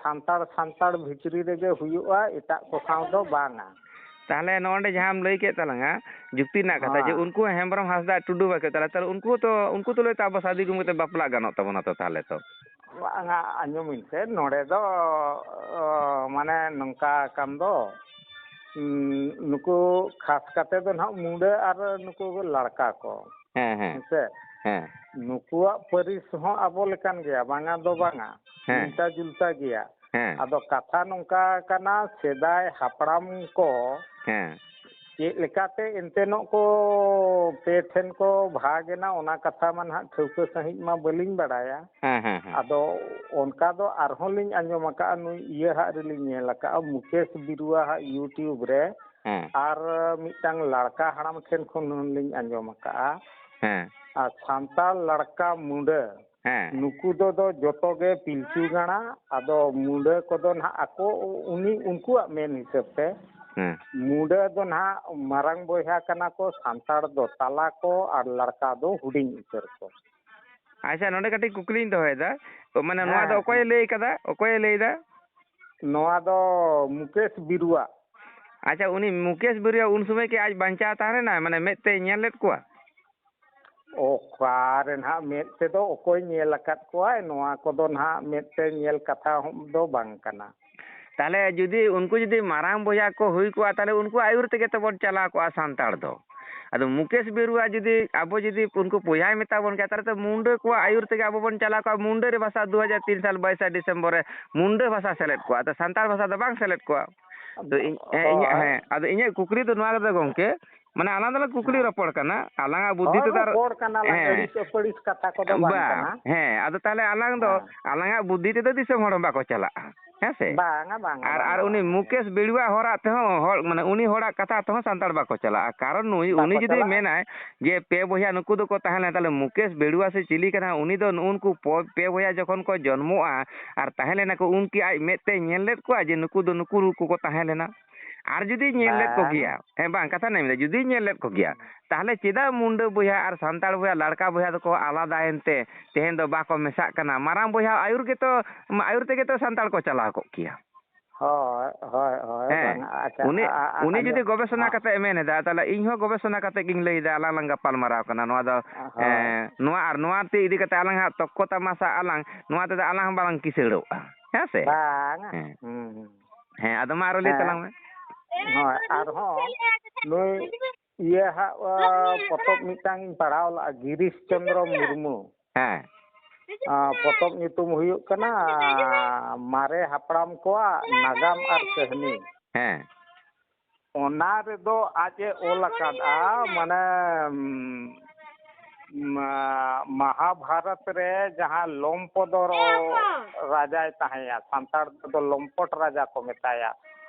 ᱥᱟᱱᱛᱟᱲ, ᱥᱟᱱᱛᱟᱲ ᱵᱷᱤᱛᱨᱤ ᱨᱮᱜᱮ ᱦᱩᱭᱩᱜᱼᱟ, ᱮᱴᱟᱜ ᱠᱚ ᱥᱟᱶ ᱫᱚ ᱵᱟᱝᱟ᱾ ᱛᱟᱦᱚᱞᱮ ᱱᱚᱜᱼᱚᱭ ᱡᱟᱦᱟᱸᱢ ᱞᱟᱹᱭ ᱠᱮᱫ ᱛᱟᱞᱟᱝᱟ, ᱡᱩᱠᱛᱤ ᱨᱮᱱᱟᱜ ᱠᱟᱛᱷᱟ, ᱡᱮ ᱦᱮᱸ᱾ ᱩᱱᱠᱩ ᱦᱮᱢᱵᱨᱚᱢ, ᱦᱟᱸᱥᱫᱟ, ᱴᱩᱰᱩ ᱵᱟᱠᱷᱮᱲ, ᱛᱟᱦᱚᱞᱮ, ᱛᱟᱦᱚᱞᱮ ᱩᱱᱠᱩ ᱛᱚ, ᱩᱱᱠᱩ ᱛᱩᱞᱩᱡ ᱛᱚ ᱟᱵᱚ ᱥᱟᱫᱤ ᱜᱩᱢᱤ ᱠᱟᱛᱮ ᱵᱟᱯᱞᱟ ᱜᱟᱱᱚᱜ ᱛᱟᱵᱚᱱᱟ ᱛᱚ ᱛᱟᱦᱚᱞᱮ ᱛᱚ᱾ ᱵᱟᱝᱟ, ᱟᱸᱡᱚᱢᱤᱧ ᱥᱮ, ᱱᱚᱰᱮ ᱫᱚ, ᱚ, ᱢᱟᱱᱮ ᱱᱚᱝᱠᱟ ᱠᱟᱱ ᱫᱚ, ᱩᱸ, ᱱᱩᱠᱩ ᱠᱷᱟᱥ ᱠᱟᱛᱮ ᱫᱚ ᱱᱟᱦᱟᱜ ᱢᱩᱰᱟᱹ ᱟᱨ ᱱᱩᱠᱩ ᱞᱟᱲᱠᱟ ᱠᱚ᱾ ᱦᱮᱸ, ᱦᱮᱸ᱾ ᱦᱮᱸ ᱥᱮ? ᱦᱮᱸ᱾ ᱱᱩᱠᱩᱣᱟᱜ ᱯᱟᱹᱨᱤᱥ ᱦᱚᱸ ᱟᱵᱚ ᱞᱮᱠᱟᱱ ᱜᱮᱭᱟ, ᱵᱟᱝᱟ ᱫᱚ ᱵᱟᱝᱟ᱾ ᱦᱮᱸ᱾ ᱢᱤᱞᱛᱟ ᱡᱩᱞᱛᱟ ᱜᱮᱭᱟ᱾ ᱦᱮᱸ᱾ ᱟᱫᱚ ᱠᱟᱛᱷᱟ ᱱᱚᱝᱠᱟ ᱠᱟᱱᱟ, ᱥᱮᱫᱟᱭ ᱦᱟᱯᱲᱟᱢ ᱠᱚ ᱦᱮᱸ᱾ ᱪᱮᱫ ᱞᱮᱠᱟᱛᱮ ᱮᱱᱛᱮᱱᱚᱜ ᱠᱚ ᱯᱮ ᱴᱷᱮᱱ ᱠᱚ ᱵᱷᱟᱜᱽ ᱮᱱᱟ, ᱚᱱᱟ ᱠᱟᱛᱷᱟ ᱢᱟ ᱱᱟᱦᱟᱜ ᱴᱷᱟᱹᱣᱠᱟᱹ ᱥᱟᱺᱦᱤᱡ ᱢᱟ ᱵᱟᱹᱞᱤᱧ ᱵᱟᱲᱟᱭᱟ᱾ ᱦᱮᱸ, ᱦᱮᱸ, ᱦᱮᱸ᱾ ᱟᱫᱚ ᱚᱱᱠᱟ ᱫᱚ ᱟᱨᱦᱚᱸ ᱞᱤᱧ ᱟᱸᱡᱚᱢ ᱟᱠᱟᱫᱼᱟ, ᱱᱩᱭ ᱤᱭᱟᱹ ᱦᱟᱜ ᱨᱮᱞᱤᱧ ᱧᱮᱞ ᱟᱠᱟᱫᱼᱟ, ᱢᱩᱠᱮᱥ ᱵᱤᱨᱩᱣᱟ ᱦᱟᱜ YouTube ᱨᱮ, ᱦᱮᱸ᱾ ᱟᱨ ᱢᱤᱫᱴᱟᱝ ᱞᱟᱲᱠᱟ ᱦᱟᱲᱟᱢ ᱴᱷᱮᱱ ᱠᱷᱚᱱ ᱦᱚᱸ ᱞᱤᱧ ᱟᱸᱡᱚᱢ ᱟᱠᱟᱫᱼᱟ᱾ ᱦᱮᱸ᱾ ᱟᱨ ᱥᱟᱱᱛᱟᱲ ᱞᱟᱲᱠᱟ ᱢᱩᱰᱟᱹ, ᱦᱮᱸ᱾ ᱱᱩᱠᱩ ᱫᱚ, ᱫᱚ ᱡᱚᱛᱚ ᱜᱮ ᱯᱤᱞᱪᱩ ᱜᱟᱬᱟ᱾ ᱟᱫᱚ ᱢᱩᱰᱟᱹ ᱠᱚᱫᱚ ᱱᱟᱦᱟᱜ ᱟᱠᱚ, ᱩᱱᱤ, ᱩᱱᱠᱩᱣᱟᱜ ᱢᱮᱱ ᱦᱤᱥᱟᱹᱵ ᱛᱮ, ᱦᱮᱸ᱾ ᱢᱩᱰᱟᱹ ᱫᱚ ᱱᱟᱦᱟᱜ ᱢᱟᱨᱟᱝ ᱵᱚᱭᱦᱟ ᱠᱟᱱᱟ ᱠᱚ, ᱥᱟᱱᱛᱟᱲ ᱫᱚ ᱛᱟᱞᱟ ᱠᱚ, ᱟᱨ ᱞᱟᱲᱠᱟ ᱫᱚ ᱦᱩᱰᱤᱧ ᱩᱛᱟᱹᱨ ᱠᱚ᱾ ᱟᱪᱪᱷᱟ, ᱱᱚᱰᱮ ᱠᱟᱹᱴᱤᱡ ᱠᱩᱠᱞᱤᱧ ᱫᱚᱦᱚᱭᱮᱫᱟ᱾ ᱢᱟᱱᱮ, ᱱᱚᱣᱟ ᱫᱚ ᱦᱮᱸ᱾ ᱚᱠᱚᱭᱮ ᱞᱟᱹᱭ ᱠᱟᱫᱟ? ᱚᱠᱚᱭᱮ ᱞᱟᱹᱭᱫᱟ? ᱱᱚᱣᱟ ᱫᱚ ᱢᱩᱠᱮᱥ ᱵᱤᱨᱩᱣᱟ᱾ ᱟᱪᱪᱷᱟ, ᱩᱱᱤ ᱢᱩᱠᱮᱥ ᱵᱤᱨᱩᱣᱟ ᱩᱱ ᱥᱚᱢᱚᱭ ᱠᱤ ᱟᱡ ᱵᱟᱧᱪᱟᱣ ᱛᱟᱦᱮᱸ ᱞᱮᱱᱟᱭ? ᱢᱟᱱᱮ, ᱢᱮᱫ ᱛᱮᱭ ᱧᱮᱞ ᱞᱮᱫ ᱠᱚᱣᱟ? ᱚᱠᱟᱨᱮ ᱱᱟᱦᱟᱜ ᱢᱮᱫ ᱛᱮᱫᱚ ᱚᱠᱚᱭ ᱧᱮᱞ ᱟᱠᱟᱫ ᱠᱚᱣᱟᱭ? ᱱᱚᱣᱟ ᱠᱚᱫᱚ ᱱᱟᱦᱟᱜ ᱢᱮᱫ ᱛᱮ ᱧᱮᱞ ᱠᱟᱛᱷᱟ ᱦᱚᱸ ᱫᱚ ᱵᱟᱝ ᱠᱟᱱᱟ᱾ ᱛᱟᱦᱞᱮ ᱡᱩᱫᱤ ᱩᱱᱠᱩ ᱡᱩᱫᱤ ᱢᱟᱨᱟᱝ ᱵᱚᱭᱦᱟ ᱠᱚ ᱦᱩᱭ ᱠᱚᱜᱼᱟ, ᱛᱟᱦᱞᱮ ᱩᱱᱠᱩ ᱟᱹᱭᱩᱨ ᱛᱮᱜᱮ ᱛᱚᱵᱚᱱ ᱪᱟᱞᱟᱣ ᱠᱚᱜᱼᱟ ᱥᱟᱱᱛᱟᱲ ᱫᱚ᱾ ᱟᱫᱚ ᱢᱩᱠᱮᱥ ᱵᱮᱨᱩᱣᱟ ᱡᱩᱫᱤ ᱟᱵᱚ ᱡᱩᱫᱤ ᱩᱱᱠᱩ ᱵᱚᱭᱦᱟᱭ ᱢᱮᱛᱟ ᱵᱚᱱ ᱠᱮᱭᱟ, ᱛᱟᱦᱚᱞᱮ ᱛᱚ ᱢᱩᱱᱰᱟᱹ ᱠᱚᱣᱟᱜ ᱟᱹᱭᱩᱨ ᱛᱮᱜᱮ ᱟᱵᱚ ᱵᱚᱱ ᱪᱟᱞᱟᱣ ᱠᱚᱜᱼᱟ᱾ ᱢᱩᱱᱰᱟᱹ ᱨᱮ ᱵᱷᱟᱥᱟ ᱫᱩ ᱦᱟᱡᱟᱨ ᱛᱤᱱ ᱥᱟᱞ ᱵᱟᱭᱤᱥᱟ ᱰᱤᱥᱮᱢᱵᱚᱨ ᱨᱮ ᱢᱩᱱᱰᱟᱹ ᱵᱷᱟᱥᱟ ᱥᱮᱞᱮᱫ ᱠᱚᱜᱼᱟ, ᱛᱚ ᱥᱟᱱᱛᱟᱲ ᱵᱷᱟᱥᱟ ᱫᱚ ᱵᱟᱝ ᱥᱮᱞᱮᱫ ᱠᱚᱜᱼᱟ᱾ ᱛᱚ ᱤᱧ, ᱦᱮᱸ, ᱤᱧᱟᱹᱜ, ᱦᱳᱭ᱾ ᱦᱮᱸ, ᱟᱫᱚ ᱤᱧᱟᱹᱜ ᱠᱩᱠᱞᱤ ᱫᱚ ᱱᱚᱣᱟ ᱠᱟᱱᱟ ᱜᱚᱢᱠᱮ, ᱢᱟᱱᱮ ᱟᱞᱟᱝ ᱫᱚᱞᱟᱝ ᱠᱩᱠᱞᱤ ᱦᱮᱸ᱾ ᱨᱚᱯᱚᱲ ᱠᱟᱱᱟ, ᱟᱞᱟᱝᱟᱜ ᱵᱩᱫᱽᱫᱷᱤ ᱦᱳᱭ, ᱛᱮᱫᱚ ᱟᱨ, ᱨᱚᱯᱚᱲ ᱠᱟᱱᱟᱞᱟᱝ, ᱦᱮᱸ, ᱟᱹᱲᱤᱥ ᱟᱹᱯᱟᱹᱲᱤᱥ ᱠᱟᱛᱷᱟ ᱠᱚᱫᱚ ᱵᱟᱝ ᱵᱟᱝ, ᱠᱟᱱᱟ᱾ ᱦᱮᱸ, ᱟᱫᱚ ᱛᱟᱦᱚᱞᱮ ᱟᱞᱟᱝ ᱫᱚ, ᱦᱮᱸ᱾ ᱟᱞᱟᱝᱟᱜ ᱵᱩᱫᱽᱫᱷᱤ ᱛᱮᱫᱚ ᱫᱤᱥᱚᱢ ᱦᱚᱲ ᱦᱚᱸ ᱵᱟᱠᱚ ᱪᱟᱞᱟᱜᱼᱟ, ᱦᱮᱸ ᱥᱮ? ᱵᱟᱝᱟ, ᱵᱟᱝᱟ, ᱟᱨ, ᱵᱟᱝᱟ, ᱟᱨ ᱩᱱᱤ ᱵᱟᱝᱟ᱾ ᱢᱩᱠᱮᱥ ᱵᱮᱲᱩᱣᱟᱜ ᱦᱚᱨᱟᱜ ᱛᱮᱦᱚᱸ ᱦᱚᱲ, ᱢᱟᱱᱮ ᱩᱱᱤ ᱦᱚᱲᱟᱜ ᱠᱟᱛᱷᱟ ᱛᱮᱦᱚᱸ ᱥᱟᱱᱛᱟᱲ ᱵᱟᱠᱚ ᱪᱟᱞᱟᱜᱼᱟ, ᱠᱟᱨᱚᱱ ᱱᱩᱭ, ᱩᱱᱤ ᱵᱟᱠᱚ ᱡᱩᱫᱤ ᱪᱟᱞᱟᱜᱼᱟ᱾ ᱢᱮᱱᱟᱭ ᱡᱮ ᱯᱮ ᱵᱚᱭᱦᱟ ᱱᱩᱠᱩ ᱫᱚᱠᱚ ᱛᱟᱦᱮᱸ ᱞᱮᱱᱟ, ᱛᱟᱦᱚᱞᱮ ᱢᱩᱠᱮᱥ ᱵᱮᱲᱩᱣᱟ ᱥᱮ ᱪᱤᱞᱤ ᱠᱟᱱᱟ, ᱩᱱᱤ ᱫᱚ ᱱᱩᱜᱼᱩ ᱱᱩᱠᱩ ᱯᱚ-, ᱯᱮ ᱵᱚᱭᱦᱟ ᱡᱚᱠᱷᱚᱱ ᱠᱚ ᱡᱚᱱᱢᱚᱜᱼᱟ ᱟᱨ ᱛᱟᱦᱮᱸ ᱞᱮᱱᱟ ᱠᱚ, ᱩᱱᱠᱤ ᱟᱡ ᱢᱮᱫ ᱛᱮᱭ ᱧᱮᱞ ᱞᱮᱫ ᱠᱚᱣᱟ ᱡᱮ ᱱᱩᱠᱩ ᱫᱚ ᱱᱩᱠᱩ ᱱᱩᱠᱩ ᱠᱚ ᱛᱟᱦᱮᱸ ᱞᱮᱱᱟ? ᱟᱨ ᱡᱩᱫᱤ ᱧᱮᱞ ᱞᱮᱫ ᱵᱟᱝ᱾ ᱠᱚᱜᱮᱭᱟ, ᱦᱮᱸ, ᱵᱟᱝ, ᱠᱟᱛᱷᱟ ᱱᱮᱢ ᱞᱟᱹᱭ, ᱡᱩᱫᱤ ᱧᱮᱞ ᱞᱮᱫ ᱠᱚᱜᱮᱭᱟ, ᱦᱩᱸ᱾ ᱛᱟᱦᱚᱞᱮ ᱪᱮᱫᱟᱜ ᱢᱩᱱᱰᱟᱹ ᱵᱚᱭᱦᱟ ᱟᱨ ᱥᱟᱱᱛᱟᱲ ᱵᱚᱭᱦᱟ, ᱞᱟᱲᱠᱟ ᱵᱚᱭᱦᱟ ᱫᱚᱠᱚ ᱟᱞᱟᱫᱟᱭᱮᱱ ᱛᱮ ᱛᱮᱦᱮᱧ ᱫᱚ ᱵᱟᱠᱚ ᱢᱮᱥᱟᱜ ᱠᱟᱱᱟ? ᱢᱟᱨᱟᱝ ᱵᱚᱭᱦᱟ ᱟᱹᱭᱩᱨ ᱜᱮᱛᱚ, ᱟᱹᱭᱩᱨ ᱛᱮᱜᱮ ᱛᱚ ᱥᱟᱱᱛᱟᱲ ᱠᱚ ᱪᱟᱞᱟᱣ ᱠᱚᱜ ᱠᱮᱭᱟ᱾ ᱦᱳᱭ, ᱦᱳᱭ, ᱦᱳᱭ, ᱦᱮᱸ, ᱵᱟᱝᱟ, ᱟᱪᱪᱷᱟ, ᱩᱱᱤ, ᱟ-, ᱟ-, ᱩᱱᱤ ᱟᱸᱡᱚᱢ, ᱡᱩᱫᱤ ᱜᱚᱵᱮᱥᱚᱱᱟ ᱦᱚᱸ᱾ ᱠᱟᱛᱮ ᱮ ᱢᱮᱱ ᱮᱫᱟ, ᱛᱟᱦᱚᱞᱮ ᱤᱧ ᱦᱚᱸ ᱜᱚᱵᱮᱥᱚᱱᱟ ᱠᱟᱛᱮ ᱜᱤᱧ ᱞᱟᱹᱭ ᱮᱫᱟ, ᱟᱞᱟᱝ ᱞᱟᱝ ᱜᱟᱯᱟᱞ ᱢᱟᱨᱟᱣ ᱠᱟᱱᱟ᱾ ᱱᱚᱣᱟ ᱫᱚ, ᱦᱳᱭ᱾ ᱮᱸ, ᱱᱚᱣᱟ ᱟᱨ ᱱᱚᱣᱟ ᱛᱮ ᱤᱫᱤ ᱠᱟᱛᱮ ᱟᱞᱟᱝ ᱦᱟᱸᱜ ᱛᱚᱠᱠᱚ ᱛᱟᱢᱟᱥᱟ ᱟᱞᱟᱝ, ᱱᱚᱣᱟ ᱛᱮᱫᱚ ᱟᱞᱟᱝ ᱦᱚᱸ ᱵᱟᱞᱟᱝ ᱠᱤᱥᱟᱹᱲᱚᱜᱼᱟ, ᱦᱮᱸ ᱥᱮ? ᱵᱟᱝᱟ᱾ ᱦᱮᱸ᱾ ᱦᱩᱸ, ᱦᱩᱸ᱾ ᱦᱮᱸ, ᱟᱫᱚ ᱢᱟ ᱟᱨᱚ ᱞᱟᱹᱭ ᱦᱮᱸ᱾ ᱛᱟᱞᱟᱝ ᱢᱮ᱾ ᱦᱳᱭ, ᱟᱨᱦᱚᱸ ᱱᱩᱭ ᱤᱭᱟᱹ ᱦᱟᱸᱜ, ᱟ, ᱯᱚᱛᱚᱵ ᱢᱤᱫᱴᱟᱝ ᱤᱧ ᱯᱟᱲᱦᱟᱣ ᱞᱟᱜᱼᱟ, ᱜᱤᱨᱤᱥ ᱪᱚᱱᱫᱨᱚ ᱢᱩᱨᱢᱩ᱾ ᱦᱮᱸ᱾ ᱟ, ᱯᱚᱛᱚᱵ ᱧᱩᱛᱩᱢ ᱦᱩᱭᱩᱜ ᱠᱟᱱᱟ ᱢᱟᱨᱮ ᱦᱟᱯᱲᱟᱢ ᱠᱚᱣᱟᱜ ᱱᱟᱜᱟᱢ ᱟᱨ ᱠᱟᱹᱦᱱᱤ᱾ ᱦᱮᱸ᱾ ᱚᱱᱟ ᱨᱮᱫᱚ ᱟᱡ ᱮ ᱚᱞ ᱟᱠᱟᱫᱼᱟ, ᱢᱟᱱᱮ, ᱩᱢ, ᱢᱟ-, ᱢᱟᱦᱟᱵᱷᱟᱨᱚᱛ ᱨᱮ ᱡᱟᱦᱟᱸ ᱞᱚᱢᱯᱚᱫᱚᱨ ᱨᱟᱡᱟᱭ ᱛᱟᱦᱮᱸᱭᱟ, ᱥᱟᱱᱛᱟᱲ ᱛᱮᱫᱚ ᱞᱚᱢᱯᱚᱴ ᱨᱟᱡᱟ ᱠᱚ ᱢᱮᱛᱟᱭᱟ,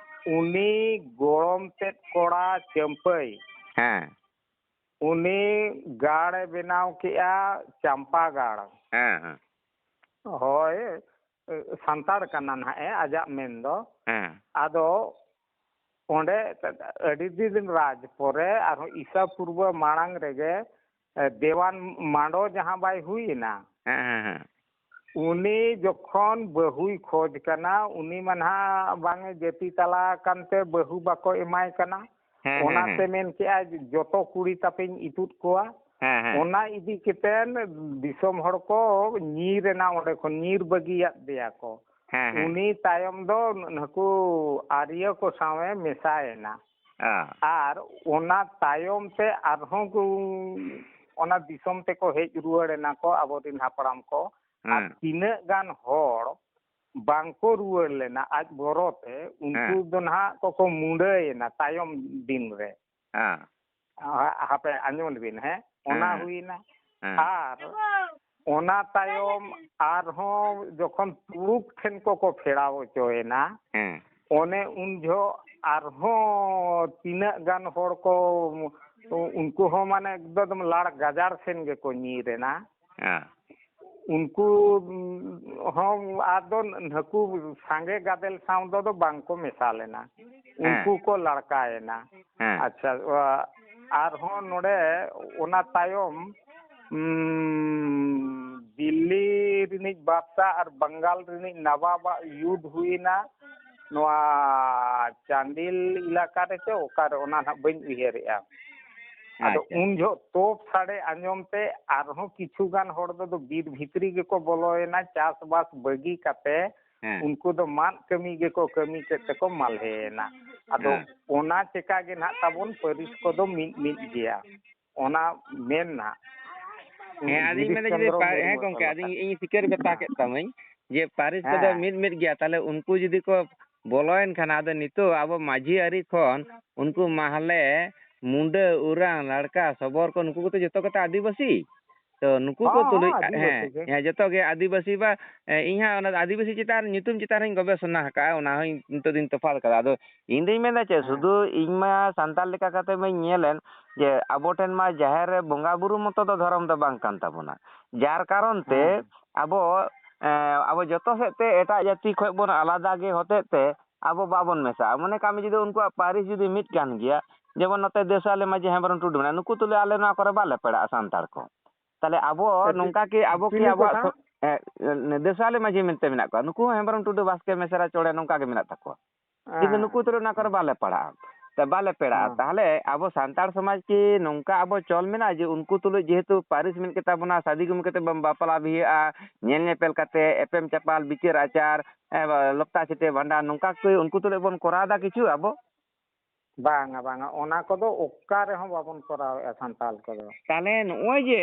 ᱩᱱᱤ ᱜᱚᱲᱚᱢ ᱛᱮᱫ ᱠᱚᱲᱟ ᱪᱟᱹᱢᱯᱟᱹᱭ, ᱦᱮᱸ᱾ ᱩᱱᱤ ᱜᱟᱲ ᱮ ᱵᱮᱱᱟᱣ ᱠᱮᱜᱼᱟ, ᱪᱟᱢᱯᱟ ᱜᱟᱲ᱾ ᱦᱮᱸ, ᱦᱮᱸ᱾ ᱦᱳᱭ, ᱥᱟᱱᱛᱟᱲ ᱠᱟᱱᱟ ᱱᱟᱦᱟᱜ ᱮ, ᱟᱡᱟᱜ ᱢᱮᱱ ᱫᱚ᱾ ᱦᱮᱸ᱾ ᱟᱫᱚ ᱚᱸᱰᱮ ᱟᱹᱰᱤ ᱫᱤᱱ ᱨᱟᱡᱽ ᱯᱚᱨᱮ ᱟᱨᱦᱚᱸ ᱤᱥᱟ ᱯᱩᱨᱵᱚ ᱢᱟᱲᱟᱝ ᱨᱮᱜᱮ, ᱮ, ᱫᱮᱣᱟᱱ ᱢᱟᱰᱚ ᱡᱟᱦᱟᱸ ᱵᱟᱭ ᱦᱩᱭ ᱮᱱᱟ, ᱦᱮᱸ, ᱦᱮᱸ, ᱦᱮᱸ᱾ ᱩᱱᱤ ᱡᱚᱠᱷᱚᱱ ᱵᱟᱹᱦᱩᱭ ᱠᱷᱚᱡᱽ ᱠᱟᱱᱟ, ᱩᱱᱤ ᱢᱟ ᱱᱟᱦᱟᱜ ᱵᱟᱝ ᱮ ᱡᱟᱹᱛᱤ ᱛᱟᱞᱟ ᱟᱠᱟᱱ ᱛᱮ ᱵᱟᱹᱦᱩ ᱵᱟᱠᱚ ᱮᱢᱟᱭ ᱠᱟᱱᱟ᱾ ᱦᱮᱸ, ᱦᱮᱸ, ᱚᱱᱟᱛᱮ ᱦᱮᱸ᱾ ᱢᱮᱱ ᱠᱮᱜᱼᱟᱭ, "ᱡᱚᱛᱚ ᱠᱩᱲᱤ ᱛᱟᱯᱮᱧ ᱤᱛᱩᱫ ᱠᱚᱣᱟ᱾" ᱦᱮᱸ, ᱦᱮᱸ᱾ ᱚᱱᱟ ᱤᱫᱤ ᱠᱟᱛᱮ ᱫᱤᱥᱚᱢ ᱦᱚᱲ ᱠᱚ ᱧᱤᱨ ᱮᱱᱟ ᱚᱸᱰᱮ ᱠᱷᱚᱱ, ᱧᱤᱨ ᱵᱟᱹᱜᱤᱭᱟᱫ ᱫᱮᱭᱟ ᱠᱚ᱾ ᱦᱮᱸ, ᱦᱮᱸ᱾ ᱩᱱᱤ ᱛᱟᱭᱚᱢ ᱫᱚ ᱱᱩᱠᱩ ᱟᱨᱭᱚ ᱠᱚ ᱥᱟᱶ ᱮ ᱢᱮᱥᱟᱭᱮᱱᱟ᱾ ᱟᱨ ᱚᱱᱟ ᱛᱟᱭᱚᱢ ᱛᱮ ᱟᱨᱦᱚᱸ ᱠᱚ ᱚᱱᱟ ᱫᱤᱥᱚᱢ ᱛᱮᱠᱚ ᱦᱮᱡ ᱨᱩᱣᱟᱹᱲ ᱮᱱᱟ ᱠᱚ ᱟᱵᱚᱨᱮᱱ ᱦᱟᱯᱲᱟᱢ ᱠᱚ᱾ ᱟᱨ ᱦᱮᱸ᱾ ᱛᱤᱱᱟᱹᱜ ᱜᱟᱱ ᱦᱚᱲ ᱵᱟᱝ ᱠᱚ ᱨᱩᱣᱟᱹᱲ ᱞᱮᱱᱟ ᱟᱡ ᱵᱚᱨᱚ ᱛᱮ, ᱩᱱᱠᱩ ᱦᱮᱸ᱾ ᱫᱚ ᱱᱟᱦᱟᱜ ᱠᱚᱠᱚ ᱢᱩᱸᱰᱟᱹᱭᱮᱱᱟ ᱛᱟᱭᱚᱢ ᱫᱤᱱ ᱨᱮ᱾ ᱦᱮᱸ᱾ ᱦᱟ-, ᱦᱟᱯᱮ ᱟᱸᱡᱚᱢ ᱞᱮᱵᱤᱱ, ᱦᱮᱸ? ᱚᱱᱟ ᱦᱮᱸ᱾ ᱦᱩᱭᱱᱟ᱾ ᱦᱮᱸ᱾ ᱟᱨ ᱚᱱᱟ ᱛᱟᱭᱚᱢ ᱟᱨᱦᱚᱸ ᱡᱚᱠᱷᱚᱱ ᱛᱩᱲᱩᱠ ᱴᱷᱮᱱ ᱠᱚᱠᱚ ᱯᱷᱮᱨᱟᱣ ᱦᱚᱪᱚᱭᱮᱱᱟ, ᱦᱮᱸ᱾ ᱚᱱᱮ ᱩᱱ ᱡᱚᱦᱚᱜ ᱟᱨᱦᱚᱸ ᱛᱤᱱᱟᱹᱜ ᱜᱟᱱ ᱦᱚᱲ ᱠᱚ, ᱩᱱᱠᱩ ᱦᱚᱸ ᱢᱟᱱᱮ ᱮᱠᱫᱚᱢ ᱞᱟᱲ ᱜᱟᱡᱟᱲ ᱥᱮᱱ ᱜᱮᱠᱚ ᱧᱤᱨ ᱮᱱᱟ᱾ ᱦᱮᱸ᱾ ᱩᱱᱠᱩ ᱦᱚᱸ ᱟᱫᱚ ᱱᱟᱹᱠᱩ ᱥᱟᱸᱜᱮ ᱜᱟᱫᱮᱞ ᱥᱟᱶ ᱫᱚ ᱵᱟᱝ ᱠᱚ ᱢᱮᱥᱟ ᱞᱮᱱᱟ᱾ ᱦᱮᱸ᱾ ᱩᱱᱠᱩ ᱠᱚ ᱞᱟᱲᱠᱟᱭᱮᱱᱟ᱾ ᱦᱮᱸ᱾ ᱟᱪᱪᱷᱟ, ᱟᱨᱦᱚᱸ ᱱᱚᱰᱮ ᱚᱱᱟ ᱛᱟᱭᱚᱢ, ᱩᱸ, ᱫᱤᱞᱞᱤ ᱨᱤᱱᱤᱡ ᱵᱟᱫᱥᱟ ᱟᱨ ᱵᱟᱝᱜᱟᱞ ᱨᱤᱱᱤᱡ ᱱᱟᱵᱟᱵᱟᱜ ᱭᱩᱫᱷ ᱦᱩᱭᱮᱱᱟ᱾ ᱱᱚᱣᱟ ᱪᱟᱱᱰᱤᱞ ᱮᱞᱟᱠᱟ ᱨᱮᱪᱚ ᱚᱠᱟᱨᱮ, ᱚᱱᱟ ᱱᱟᱦᱟᱜ ᱵᱟᱹᱧ ᱩᱭᱦᱟᱹᱨᱮᱜᱼᱟ᱾ ᱟᱫᱚ ᱟᱪᱪᱷᱟ᱾ ᱩᱱ ᱡᱚᱦᱚᱜ ᱛᱳᱯ ᱥᱟᱰᱮ ᱟᱸᱡᱚᱢ ᱛᱮ ᱟᱨᱦᱚᱸ ᱠᱤᱪᱷᱩ ᱜᱟᱱ ᱦᱚᱲ ᱫᱚ ᱵᱤᱨ ᱵᱷᱤᱛᱨᱤ ᱜᱮᱠᱚ ᱵᱚᱞᱚᱭᱮᱱᱟ, ᱪᱟᱥᱵᱟᱥ ᱵᱟᱹᱜᱤ ᱠᱟᱛᱮ ᱦᱮᱸ᱾ ᱩᱱᱠᱩ ᱫᱚ ᱢᱟᱫ ᱠᱟᱹᱢᱤ ᱜᱮᱠᱚ ᱠᱟᱹᱢᱤ ᱠᱮᱫ ᱛᱮᱠᱚ ᱢᱟᱞᱦᱮᱭᱮᱱᱟ᱾ ᱟᱫᱚ ᱦᱮᱸ᱾ ᱚᱱᱟ ᱪᱮᱠᱟ ᱜᱮ ᱱᱟᱦᱟᱜ ᱛᱟᱵᱚᱱ ᱯᱟᱹᱨᱤᱥ ᱠᱚᱫᱚ ᱢᱤᱫ ᱢᱤᱫ ᱜᱮᱭᱟ, ᱚᱱᱟ ᱢᱮᱱ ᱱᱟᱦᱟᱜ᱾ ᱦᱮᱸ, ᱟᱫᱚᱧ ᱜᱤᱨᱤᱥ ᱢᱮᱱᱫᱟ ᱡᱩᱫᱤ ᱪᱚᱱᱫᱨᱚ ᱯᱟ-, ᱦᱮᱸ ᱢᱩᱨᱢᱩ ᱜᱚᱝᱠᱮ, ᱚᱞ ᱟᱫᱚᱧ, ᱟᱠᱟᱫ᱾ ᱤᱧ ᱥᱤᱠᱟᱹᱨ ᱠᱟᱛᱷᱟ ᱦᱮᱸ᱾ ᱠᱮᱫ ᱛᱟᱢᱟᱹᱧ ᱡᱮ ᱯᱟᱹᱨᱤᱥ ᱠᱚᱫᱚ ᱦᱮᱸ᱾ ᱢᱤᱫ ᱢᱤᱫ ᱜᱮᱭᱟ, ᱛᱟᱦᱞᱮ ᱩᱱᱠᱩ ᱡᱩᱫᱤ ᱠᱚ ᱵᱚᱞᱚᱭᱮᱱ ᱠᱷᱟᱱ, ᱟᱫᱚ ᱱᱤᱛᱚᱜ ᱟᱵᱚ ᱢᱟᱹᱡᱷᱤ ᱟᱹᱨᱤ ᱠᱷᱚᱱ ᱩᱱᱠᱩ ᱢᱟᱦᱞᱮ, ᱢᱩᱰᱟᱹ, ᱳᱨᱟᱝ, ᱞᱟᱲᱠᱟ, ᱥᱚᱵᱚᱨ ᱠᱚ, ᱱᱩᱠᱩ ᱠᱚᱫᱚ ᱡᱚᱛᱚ ᱠᱚᱛᱮ ᱟᱹᱫᱤᱵᱟᱹᱥᱤ᱾ ᱛᱚ ᱱᱩᱠᱩ ᱠᱚ ᱦᱚᱸ, ᱛᱩᱞᱩᱡ, ᱦᱚᱸ, ᱟᱹᱫᱤᱵᱟᱹᱥᱤ ᱦᱮᱸ, ᱜᱮ᱾ ᱦᱮᱸ, ᱡᱚᱛᱚ ᱜᱮ ᱟᱹᱫᱤᱵᱟᱹᱥᱤ ᱵᱟ, ᱮ, ᱤᱧ ᱦᱟᱸᱜ ᱚᱱᱟ ᱟᱹᱫᱤᱵᱟᱹᱥᱤ ᱪᱮᱛᱟᱱ ᱨᱮ, ᱧᱩᱛᱩᱢ ᱪᱮᱛᱟᱱ ᱨᱮᱧ ᱜᱚᱵᱮᱥᱚᱱᱟ ᱟᱠᱟᱫᱼᱟ, ᱚᱱᱟ ᱦᱚᱸ ᱤᱧ ᱱᱤᱛᱚᱜ ᱫᱚᱧ ᱛᱚᱯᱷᱟᱛ ᱠᱟᱫᱟ᱾ ᱟᱫᱚ ᱤᱧ ᱫᱩᱧ ᱢᱮᱱᱫᱟ ᱪᱮᱫ, ᱦᱮᱸ᱾ ᱥᱩᱫᱷᱩ ᱤᱧ ᱢᱟ ᱥᱟᱱᱛᱟᱲ ᱞᱮᱠᱟ ᱠᱟᱛᱮ ᱢᱟᱧ ᱧᱮᱞᱮᱱ ᱡᱮ ᱟᱵᱚ ᱴᱷᱮᱱ ᱢᱟ ᱡᱟᱦᱮᱨ ᱨᱮ ᱵᱚᱸᱜᱟ ᱵᱩᱨᱩ ᱢᱚᱛᱚ ᱫᱚ ᱫᱷᱚᱨᱚᱢ ᱫᱚ ᱵᱟᱝ ᱠᱟᱱ ᱛᱟᱵᱚᱱᱟ᱾ ᱡᱟᱨ ᱠᱟᱨᱚᱱ ᱛᱮ ᱦᱮᱸ᱾ ᱟᱵᱚ, ᱮ, ᱟᱵᱚ ᱡᱚᱛᱚ ᱥᱮᱫ ᱛᱮ ᱮᱴᱟᱜ ᱡᱟᱹᱛᱤ ᱠᱷᱚᱡ ᱵᱚᱱ ᱟᱞᱟᱫᱟ ᱜᱮ ᱦᱚᱛᱮᱡ ᱛᱮ ᱟᱵᱚ ᱵᱟᱵᱚᱱ ᱢᱮᱥᱟᱜᱼᱟ᱾ ᱢᱚᱱᱮ ᱠᱟᱜ ᱢᱮ ᱡᱩᱫᱤ ᱩᱱᱠᱩᱣᱟᱜ ᱯᱟᱹᱨᱤᱥ ᱡᱩᱫᱤ ᱢᱤᱫ ᱠᱟᱱ ᱜᱮᱭᱟ, ᱡᱮᱢᱚᱱ ᱱᱚᱛᱮ ᱫᱮᱥᱟᱞᱮ ᱢᱟᱹᱡᱷᱤ ᱦᱮᱢᱵᱨᱚᱢ ᱴᱩᱰᱩ ᱢᱮᱱᱟᱭᱟ, ᱱᱩᱠᱩ ᱛᱩᱞᱩᱡ ᱟᱞᱮ ᱱᱚᱣᱟ ᱠᱚᱨᱮ ᱵᱟᱞᱮ ᱯᱟᱲᱟᱜᱼᱟ ᱥᱟᱱᱛᱟᱲ ᱠᱚ᱾ ᱛᱟᱦᱞᱮ ᱟᱵᱚ ᱮ, ᱪᱤ-, ᱱᱚᱝᱠᱟ ᱠᱤ ᱟᱵᱚ ᱠᱤ ᱪᱤᱞᱤ ᱠᱚ ᱟᱵᱚᱣᱟᱜ ᱥᱟᱶ? ᱥᱚ-, ᱮ, ᱫᱮᱥᱟᱞᱮ ᱢᱟᱹᱡᱷᱤ ᱢᱮᱱᱛᱮ ᱢᱮᱱᱟᱜ ᱠᱚᱣᱟ, ᱱᱩᱠᱩ ᱦᱚᱸ ᱦᱮᱢᱵᱨᱚᱢ ᱴᱩᱰᱩ ᱵᱟᱥᱠᱮ ᱢᱮᱥᱨᱟ ᱪᱚᱬᱮ ᱱᱚᱝᱠᱟ ᱜᱮ ᱢᱮᱱᱟᱜ ᱛᱟᱠᱚᱣᱟ᱾ ᱠᱤᱱᱛᱩ ᱦᱮᱸ, ᱱᱩᱠᱩ ᱛᱩᱞᱩᱡ ᱚᱱᱟ ᱠᱚᱨᱮ ᱦᱮᱸ᱾ ᱵᱟᱞᱮ ᱯᱟᱲᱟᱜᱼᱟ᱾ ᱛᱚ ᱵᱟᱞᱮ ᱯᱮᱲᱟᱜᱼᱟ᱾ ᱦᱮᱸ᱾ ᱛᱟᱦᱞᱮ ᱟᱵᱚ ᱥᱟᱱᱛᱟᱲ ᱥᱚᱢᱟᱡᱽ ᱠᱤ ᱱᱚᱝᱠᱟ ᱟᱵᱚ ᱪᱚᱞ ᱢᱮᱱᱟᱜᱼᱟ ᱡᱮ ᱩᱱᱠᱩ ᱛᱩᱞᱩᱡ ᱡᱮᱦᱮᱛᱩ ᱯᱟᱹᱨᱤᱥ ᱢᱤᱫ ᱜᱮᱛᱟ ᱵᱚᱱᱟ, ᱥᱟᱫᱤ ᱜᱩᱢᱤ ᱠᱟᱛᱮ ᱵᱚᱱ ᱵᱟᱯᱞᱟ ᱵᱤᱦᱟᱹᱜᱼᱟ, ᱧᱮᱞ ᱧᱮᱯᱮᱞ ᱠᱟᱛᱮ, ᱮᱯᱮᱢ ᱪᱟᱯᱟᱞ, ᱵᱤᱪᱟᱹᱨ ᱟᱪᱟᱨ, ᱮ, ᱞᱚᱠᱛᱟ ᱪᱷᱤᱴᱟᱹ ᱵᱷᱟᱸᱰᱟᱱ, ᱱᱚᱝᱠᱟ ᱠᱤ ᱩᱱᱠᱩ ᱛᱩᱞᱩᱡ ᱵᱚᱱ ᱠᱚᱨᱟᱣ ᱮᱫᱟ ᱠᱤᱪᱷᱩ ᱟᱵᱚ? ᱵᱟᱝᱟ, ᱵᱟᱝᱟ, ᱚᱱᱟ ᱠᱚᱫᱚ ᱚᱠᱟ ᱨᱮᱦᱚᱸ ᱵᱟᱵᱚᱱ ᱠᱚᱨᱟᱣᱮᱫᱼᱟ ᱥᱟᱱᱛᱟᱲ ᱠᱚᱫᱚ᱾ ᱛᱟᱦᱚᱞᱮ ᱱᱚᱜᱼᱚᱭ ᱡᱮ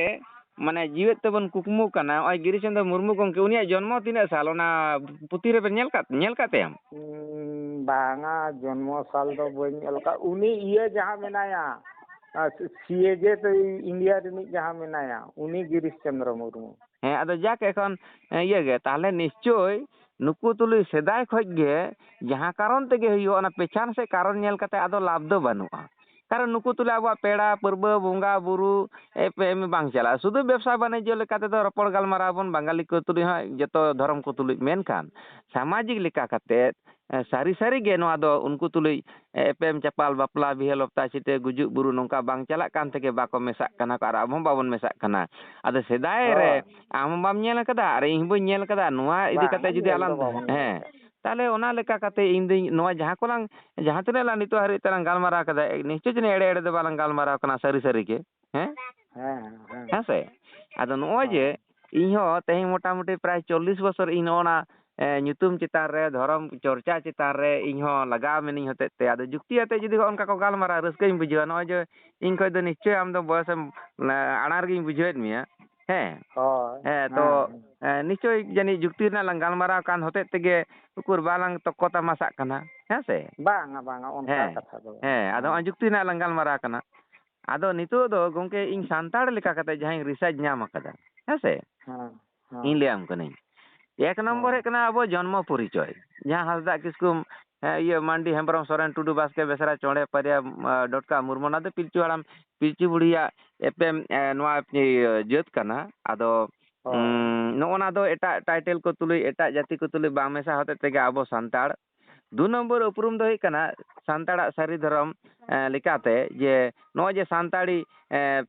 ᱢᱟᱱᱮ ᱡᱤᱣᱮᱫ ᱛᱮᱵᱚᱱ ᱠᱩᱠᱢᱩ ᱠᱟᱱᱟ, ᱱᱚᱜᱼᱚᱭ ᱜᱤᱨᱤᱥ ᱪᱚᱸᱫᱽᱨᱚ ᱢᱩᱨᱢᱩ ᱜᱚᱢᱠᱮ, ᱩᱱᱤᱭᱟᱜ ᱡᱚᱱᱢᱚ ᱛᱤᱱᱟᱹᱜ ᱥᱟᱞ, ᱚᱱᱟ ᱯᱩᱛᱷᱤ ᱨᱮᱵᱮᱱ ᱧᱮᱞ ᱠᱟᱫ, ᱧᱮᱞ ᱠᱟᱫ ᱛᱟᱭᱟᱢ? ᱩᱸ, ᱵᱟᱝᱟ, ᱡᱚᱱᱢᱚ ᱥᱟᱞ ᱫᱚ ᱵᱟᱹᱧ ᱧᱮᱞ ᱠᱟᱫ᱾ ᱩᱱᱤ ᱤᱭᱟᱹ ᱡᱟᱦᱟᱸ ᱢᱮᱱᱟᱭᱟ, ᱟᱨ ᱥᱤ-, ᱥᱤ ᱮ ᱡᱮ ᱛᱮ ᱤᱱᱰᱤᱭᱟ ᱨᱤᱱᱤᱡ ᱡᱟᱦᱟᱸ ᱢᱮᱱᱟᱭᱟ, ᱩᱱᱤ ᱜᱤᱨᱤᱥ ᱪᱚᱸᱫᱽᱨᱚ ᱢᱩᱨᱢᱩ᱾ ᱦᱮᱸ, ᱟᱫᱚ ᱡᱟᱠ, ᱮᱠᱷᱚᱱ, ᱮ, ᱤᱭᱟᱹ ᱜᱮ, ᱛᱟᱦᱚᱞᱮ ᱱᱤᱥᱪᱳᱭ ᱱᱩᱠᱩ ᱛᱩᱞᱩᱡ ᱥᱮᱫᱟᱭ ᱠᱷᱚᱡ ᱜᱮ ᱡᱟᱦᱟᱸ ᱠᱟᱨᱚᱱ ᱛᱮᱜᱮ ᱦᱩᱭᱩᱜᱼᱟ, ᱚᱱᱟ ᱯᱮᱪᱷᱟᱱ ᱥᱮᱫ ᱠᱟᱨᱚᱱ ᱧᱮᱞ ᱠᱟᱛᱮ ᱟᱫᱚ ᱞᱟᱵᱷ ᱫᱚ ᱵᱟᱹᱱᱩᱜᱼᱟ᱾ ᱠᱟᱨᱚᱱ ᱱᱩᱠᱩ ᱛᱩᱞᱩᱡ ᱟᱵᱚᱣᱟᱜ ᱯᱮᱲᱟ ᱯᱟᱹᱨᱵᱟᱹ, ᱵᱚᱸᱜᱟ ᱵᱩᱨᱩ, ᱮ, ᱯᱮ, ᱮᱢ ᱵᱟᱝ ᱪᱟᱞᱟᱜᱼᱟ᱾ ᱥᱩᱫᱷᱩ ᱵᱮᱵᱽᱥᱟ ᱵᱟᱱᱤᱡᱽᱡᱚ ᱞᱮᱠᱟ ᱛᱮᱫᱚ ᱨᱚᱯᱚᱲ ᱜᱟᱞᱢᱟᱨᱟᱣ ᱵᱚᱱ, ᱵᱟᱝᱜᱟᱞᱤ ᱠᱚ ᱛᱩᱞᱩᱡ ᱦᱚᱸ, ᱡᱚᱛᱚ ᱫᱷᱚᱨᱚᱢ ᱠᱚ ᱛᱩᱞᱩᱡ᱾ ᱢᱮᱱᱠᱷᱟᱱ ᱥᱟᱢᱟᱡᱤᱠ ᱞᱮᱠᱟ ᱠᱟᱛᱮ, ᱮ, ᱥᱟᱹᱨᱤ ᱥᱟᱹᱨᱤ ᱜᱮ ᱱᱚᱣᱟ ᱫᱚ ᱩᱱᱠᱩ ᱛᱩᱞᱩᱡ, ᱮ, ᱮᱯᱮᱢ ᱪᱟᱯᱟᱞ, ᱵᱟᱯᱞᱟ, ᱵᱤᱦᱟᱹ, ᱞᱚᱯᱛᱟ, ᱪᱷᱤᱛᱟᱹ, ᱜᱩᱡᱩᱜ, ᱵᱩᱨᱩ, ᱱᱚᱝᱠᱟ ᱵᱟᱝ ᱪᱟᱞᱟᱜ ᱠᱟᱱ ᱛᱮᱜᱮ ᱵᱟᱠᱚ ᱢᱮᱥᱟᱜ ᱠᱟᱱᱟ ᱠᱚ, ᱟᱨ ᱟᱵᱚ ᱦᱚᱸ ᱵᱟᱵᱚᱱ ᱢᱮᱥᱟᱜ ᱠᱟᱱᱟ᱾ ᱟᱫᱚ ᱥᱮᱫᱟᱭ ᱨᱮ ᱦᱳᱭ᱾ ᱟᱢ ᱦᱚᱸ ᱵᱟᱢ ᱧᱮᱞ ᱠᱟᱫᱟ ᱟᱨ ᱤᱧ ᱦᱚᱸ ᱵᱟᱹᱧ ᱧᱮᱞ ᱠᱟᱫᱟ, ᱱᱚᱣᱟ ᱤᱫᱤ ᱵᱟᱝ, ᱠᱟᱛᱮ ᱡᱩᱫᱤ ᱧᱮᱞ ᱫᱚ ᱟᱞᱟᱝ, ᱵᱟᱵᱚᱱ ᱧᱮᱞ ᱦᱮᱸ, ᱠᱟᱫᱟ᱾ ᱛᱟᱦᱚᱞᱮ ᱚᱱᱟ ᱞᱮᱠᱟ ᱠᱟᱛᱮ ᱤᱧ ᱫᱩᱧ, ᱱᱚᱣᱟ ᱡᱟᱦᱟᱸ ᱠᱚᱞᱟᱝ, ᱡᱟᱦᱟᱸ ᱛᱤᱱᱟᱹᱜ ᱞᱟᱝ ᱱᱤᱛᱚᱜ ᱦᱟᱹᱨᱤᱡ ᱛᱮᱞᱟᱝ ᱜᱟᱞᱢᱟᱨᱟᱣ ᱠᱟᱫᱟ, ᱮ, ᱱᱤᱥᱪᱳᱭ ᱡᱟᱹᱱᱤᱡ ᱮᱲᱮ ᱮᱲᱮ ᱫᱚ ᱵᱟᱞᱟᱝ ᱜᱟᱞᱢᱟᱨᱟᱣ ᱠᱟᱱᱟ, ᱥᱟᱹᱨᱤ ᱥᱟᱹᱨᱤ ᱜᱮ, ᱦᱮᱸ? ᱦᱮᱸ, ᱦᱮᱸ, ᱦᱮᱸ᱾ ᱦᱮᱸ ᱥᱮ? ᱟᱫᱚ ᱱᱚᱜᱼᱚᱭ ᱡᱮ ᱦᱮᱸ᱾ ᱤᱧ ᱦᱚᱸ ᱛᱮᱦᱮᱧ ᱢᱚᱴᱟᱢᱩᱴᱤ ᱯᱨᱟᱭ ᱪᱚᱞᱞᱤᱥ ᱵᱚᱪᱷᱚᱨ ᱤᱧ ᱱᱚᱜᱼᱚ ᱱᱟ, ᱮ, ᱧᱩᱛᱩᱢ ᱪᱮᱛᱟᱱ ᱨᱮ, ᱫᱷᱚᱨᱚᱢ ᱪᱚᱨᱪᱟ ᱪᱮᱛᱟᱱ ᱨᱮ ᱤᱧ ᱦᱚᱸ ᱞᱟᱜᱟᱣ ᱢᱤᱱᱟᱹᱧ ᱦᱚᱛᱮᱡ ᱛᱮ, ᱟᱫᱚ ᱡᱩᱠᱛᱤ ᱟᱛᱮ ᱡᱩᱫᱤ ᱦᱚᱸᱜᱼᱚ ᱱᱚᱝᱠᱟ ᱠᱚ ᱜᱟᱞᱢᱟᱨᱟᱣᱟ, ᱨᱟᱹᱥᱠᱟᱹᱧ ᱵᱩᱡᱷᱟᱹᱣᱟ᱾ ᱱᱚᱜᱼᱚᱭ ᱡᱮ ᱤᱧ ᱠᱷᱚᱡ ᱫᱚ ᱱᱤᱥᱪᱳᱭ ᱟᱢ ᱫᱚ ᱵᱚᱭᱚᱥᱮᱢ, ᱮ, ᱟᱲᱟᱝ ᱨᱮᱜᱤᱧ ᱵᱩᱡᱷᱟᱹᱣᱮᱫ ᱢᱮᱭᱟ᱾ ᱦᱮᱸ᱾ ᱦᱳᱭ᱾ ᱦᱮᱸ, ᱛᱚ, ᱦᱮᱸ, ᱦᱮᱸ᱾ ᱮ, ᱱᱤᱥᱪᱳᱭ ᱡᱟᱹᱱᱤᱡ ᱡᱩᱠᱛᱤ ᱨᱮᱱᱟᱜ ᱞᱟᱝ ᱜᱟᱞᱢᱟᱨᱟᱣ ᱠᱟᱱ ᱦᱚᱛᱮᱡ ᱛᱮᱜᱮ ᱩᱠᱩᱨ ᱵᱟᱞᱟᱝ ᱛᱚᱠᱠᱚ ᱛᱟᱢᱟᱥᱟᱜ ᱠᱟᱱᱟ, ᱦᱮᱸ ᱥᱮ? ᱵᱟᱝᱟ, ᱵᱟᱝᱟ, ᱚᱱᱠᱟ ᱦᱮᱸ, ᱠᱟᱛᱷᱟ ᱫᱚ ᱵᱟᱝ᱾ ᱦᱮᱸ, ᱟᱫᱚ ᱦᱮᱸ᱾ ᱱᱚᱜᱼᱚᱭ ᱡᱩᱠᱛᱤ ᱨᱮᱱᱟᱜ ᱞᱟᱝ ᱜᱟᱞᱢᱟᱨᱟᱣ ᱠᱟᱱᱟ᱾ ᱟᱫᱚ ᱱᱤᱛᱚᱜ ᱫᱚ ᱜᱚᱝᱠᱮ, ᱤᱧ ᱥᱟᱱᱛᱟᱲ ᱞᱮᱠᱟ ᱠᱟᱛᱮ ᱡᱟᱦᱟᱸᱧ ᱨᱤᱥᱟᱨᱪ ᱧᱟᱢ ᱟᱠᱟᱫᱟ, ᱦᱮᱸ ᱥᱮ? ᱦᱮᱸ, ᱦᱮᱸ᱾ ᱤᱧ ᱞᱟᱹᱭᱟᱢ ᱠᱟᱹᱱᱟᱹᱧ᱾ ᱮᱠ ᱱᱚᱢᱵᱚᱨ ᱦᱮᱸ᱾ ᱦᱩᱭᱩᱜ ᱠᱟᱱᱟ ᱟᱵᱚ ᱡᱚᱱᱢᱚ ᱯᱚᱨᱤᱪᱚᱭ᱾ ᱡᱟᱦᱟᱸ ᱦᱟᱸᱥᱫᱟᱜ ᱠᱤᱥᱠᱩ, ᱦᱮᱸ, ᱤᱭᱟᱹ, ᱢᱟᱱᱰᱤ, ᱦᱮᱢᱵᱨᱚᱢ, ᱥᱚᱨᱮᱱ, ᱴᱩᱰᱩ, ᱵᱟᱥᱠᱮ, ᱵᱮᱥᱨᱟ, ᱪᱚᱬᱮ, ᱯᱟᱨᱤᱭᱟ, ᱩᱢ, ᱟ, ᱰᱚᱴᱠᱟ, ᱢᱩᱨᱢᱩ, ᱱᱚᱣᱟ ᱫᱚ ᱯᱤᱞᱪᱩ ᱦᱟᱲᱟᱢ, ᱯᱤᱞᱪᱩ ᱵᱩᱲᱦᱤᱭᱟᱜ ᱮᱯᱮᱢ, ᱮ, ᱱᱚᱣᱟ, ᱤᱭᱟᱹ, ᱡᱟᱹᱛ ᱠᱟᱱᱟ᱾ ᱟᱫᱚ, ᱦᱳᱭ᱾ ᱩᱸ, ᱱᱚᱜᱼᱚ ᱱᱟ ᱫᱚ ᱮᱴᱟᱜ ᱴᱟᱭᱴᱮᱞ ᱠᱚ ᱛᱩᱞᱩᱡ, ᱮᱴᱟᱜ ᱡᱟᱹᱛᱤ ᱠᱚ ᱛᱩᱞᱩᱡ ᱵᱟᱝ ᱢᱮᱥᱟ ᱦᱚᱛᱮᱡ ᱛᱮᱜᱮ ᱟᱵᱚ ᱥᱟᱱᱛᱟᱲ᱾ ᱫᱩ ᱱᱚᱢᱵᱚᱨ ᱩᱯᱨᱩᱢ ᱫᱚ ᱦᱩᱭᱩᱜ ᱠᱟᱱᱟ ᱥᱟᱱᱛᱟᱲᱟᱜ ᱥᱟᱹᱨᱤ ᱫᱷᱚᱨᱚᱢ, ᱮ, ᱞᱮᱠᱟᱛᱮ ᱡᱮ ᱱᱚᱜᱼᱚᱭ ᱡᱮ ᱥᱟᱱᱛᱟᱲᱤ, ᱮ,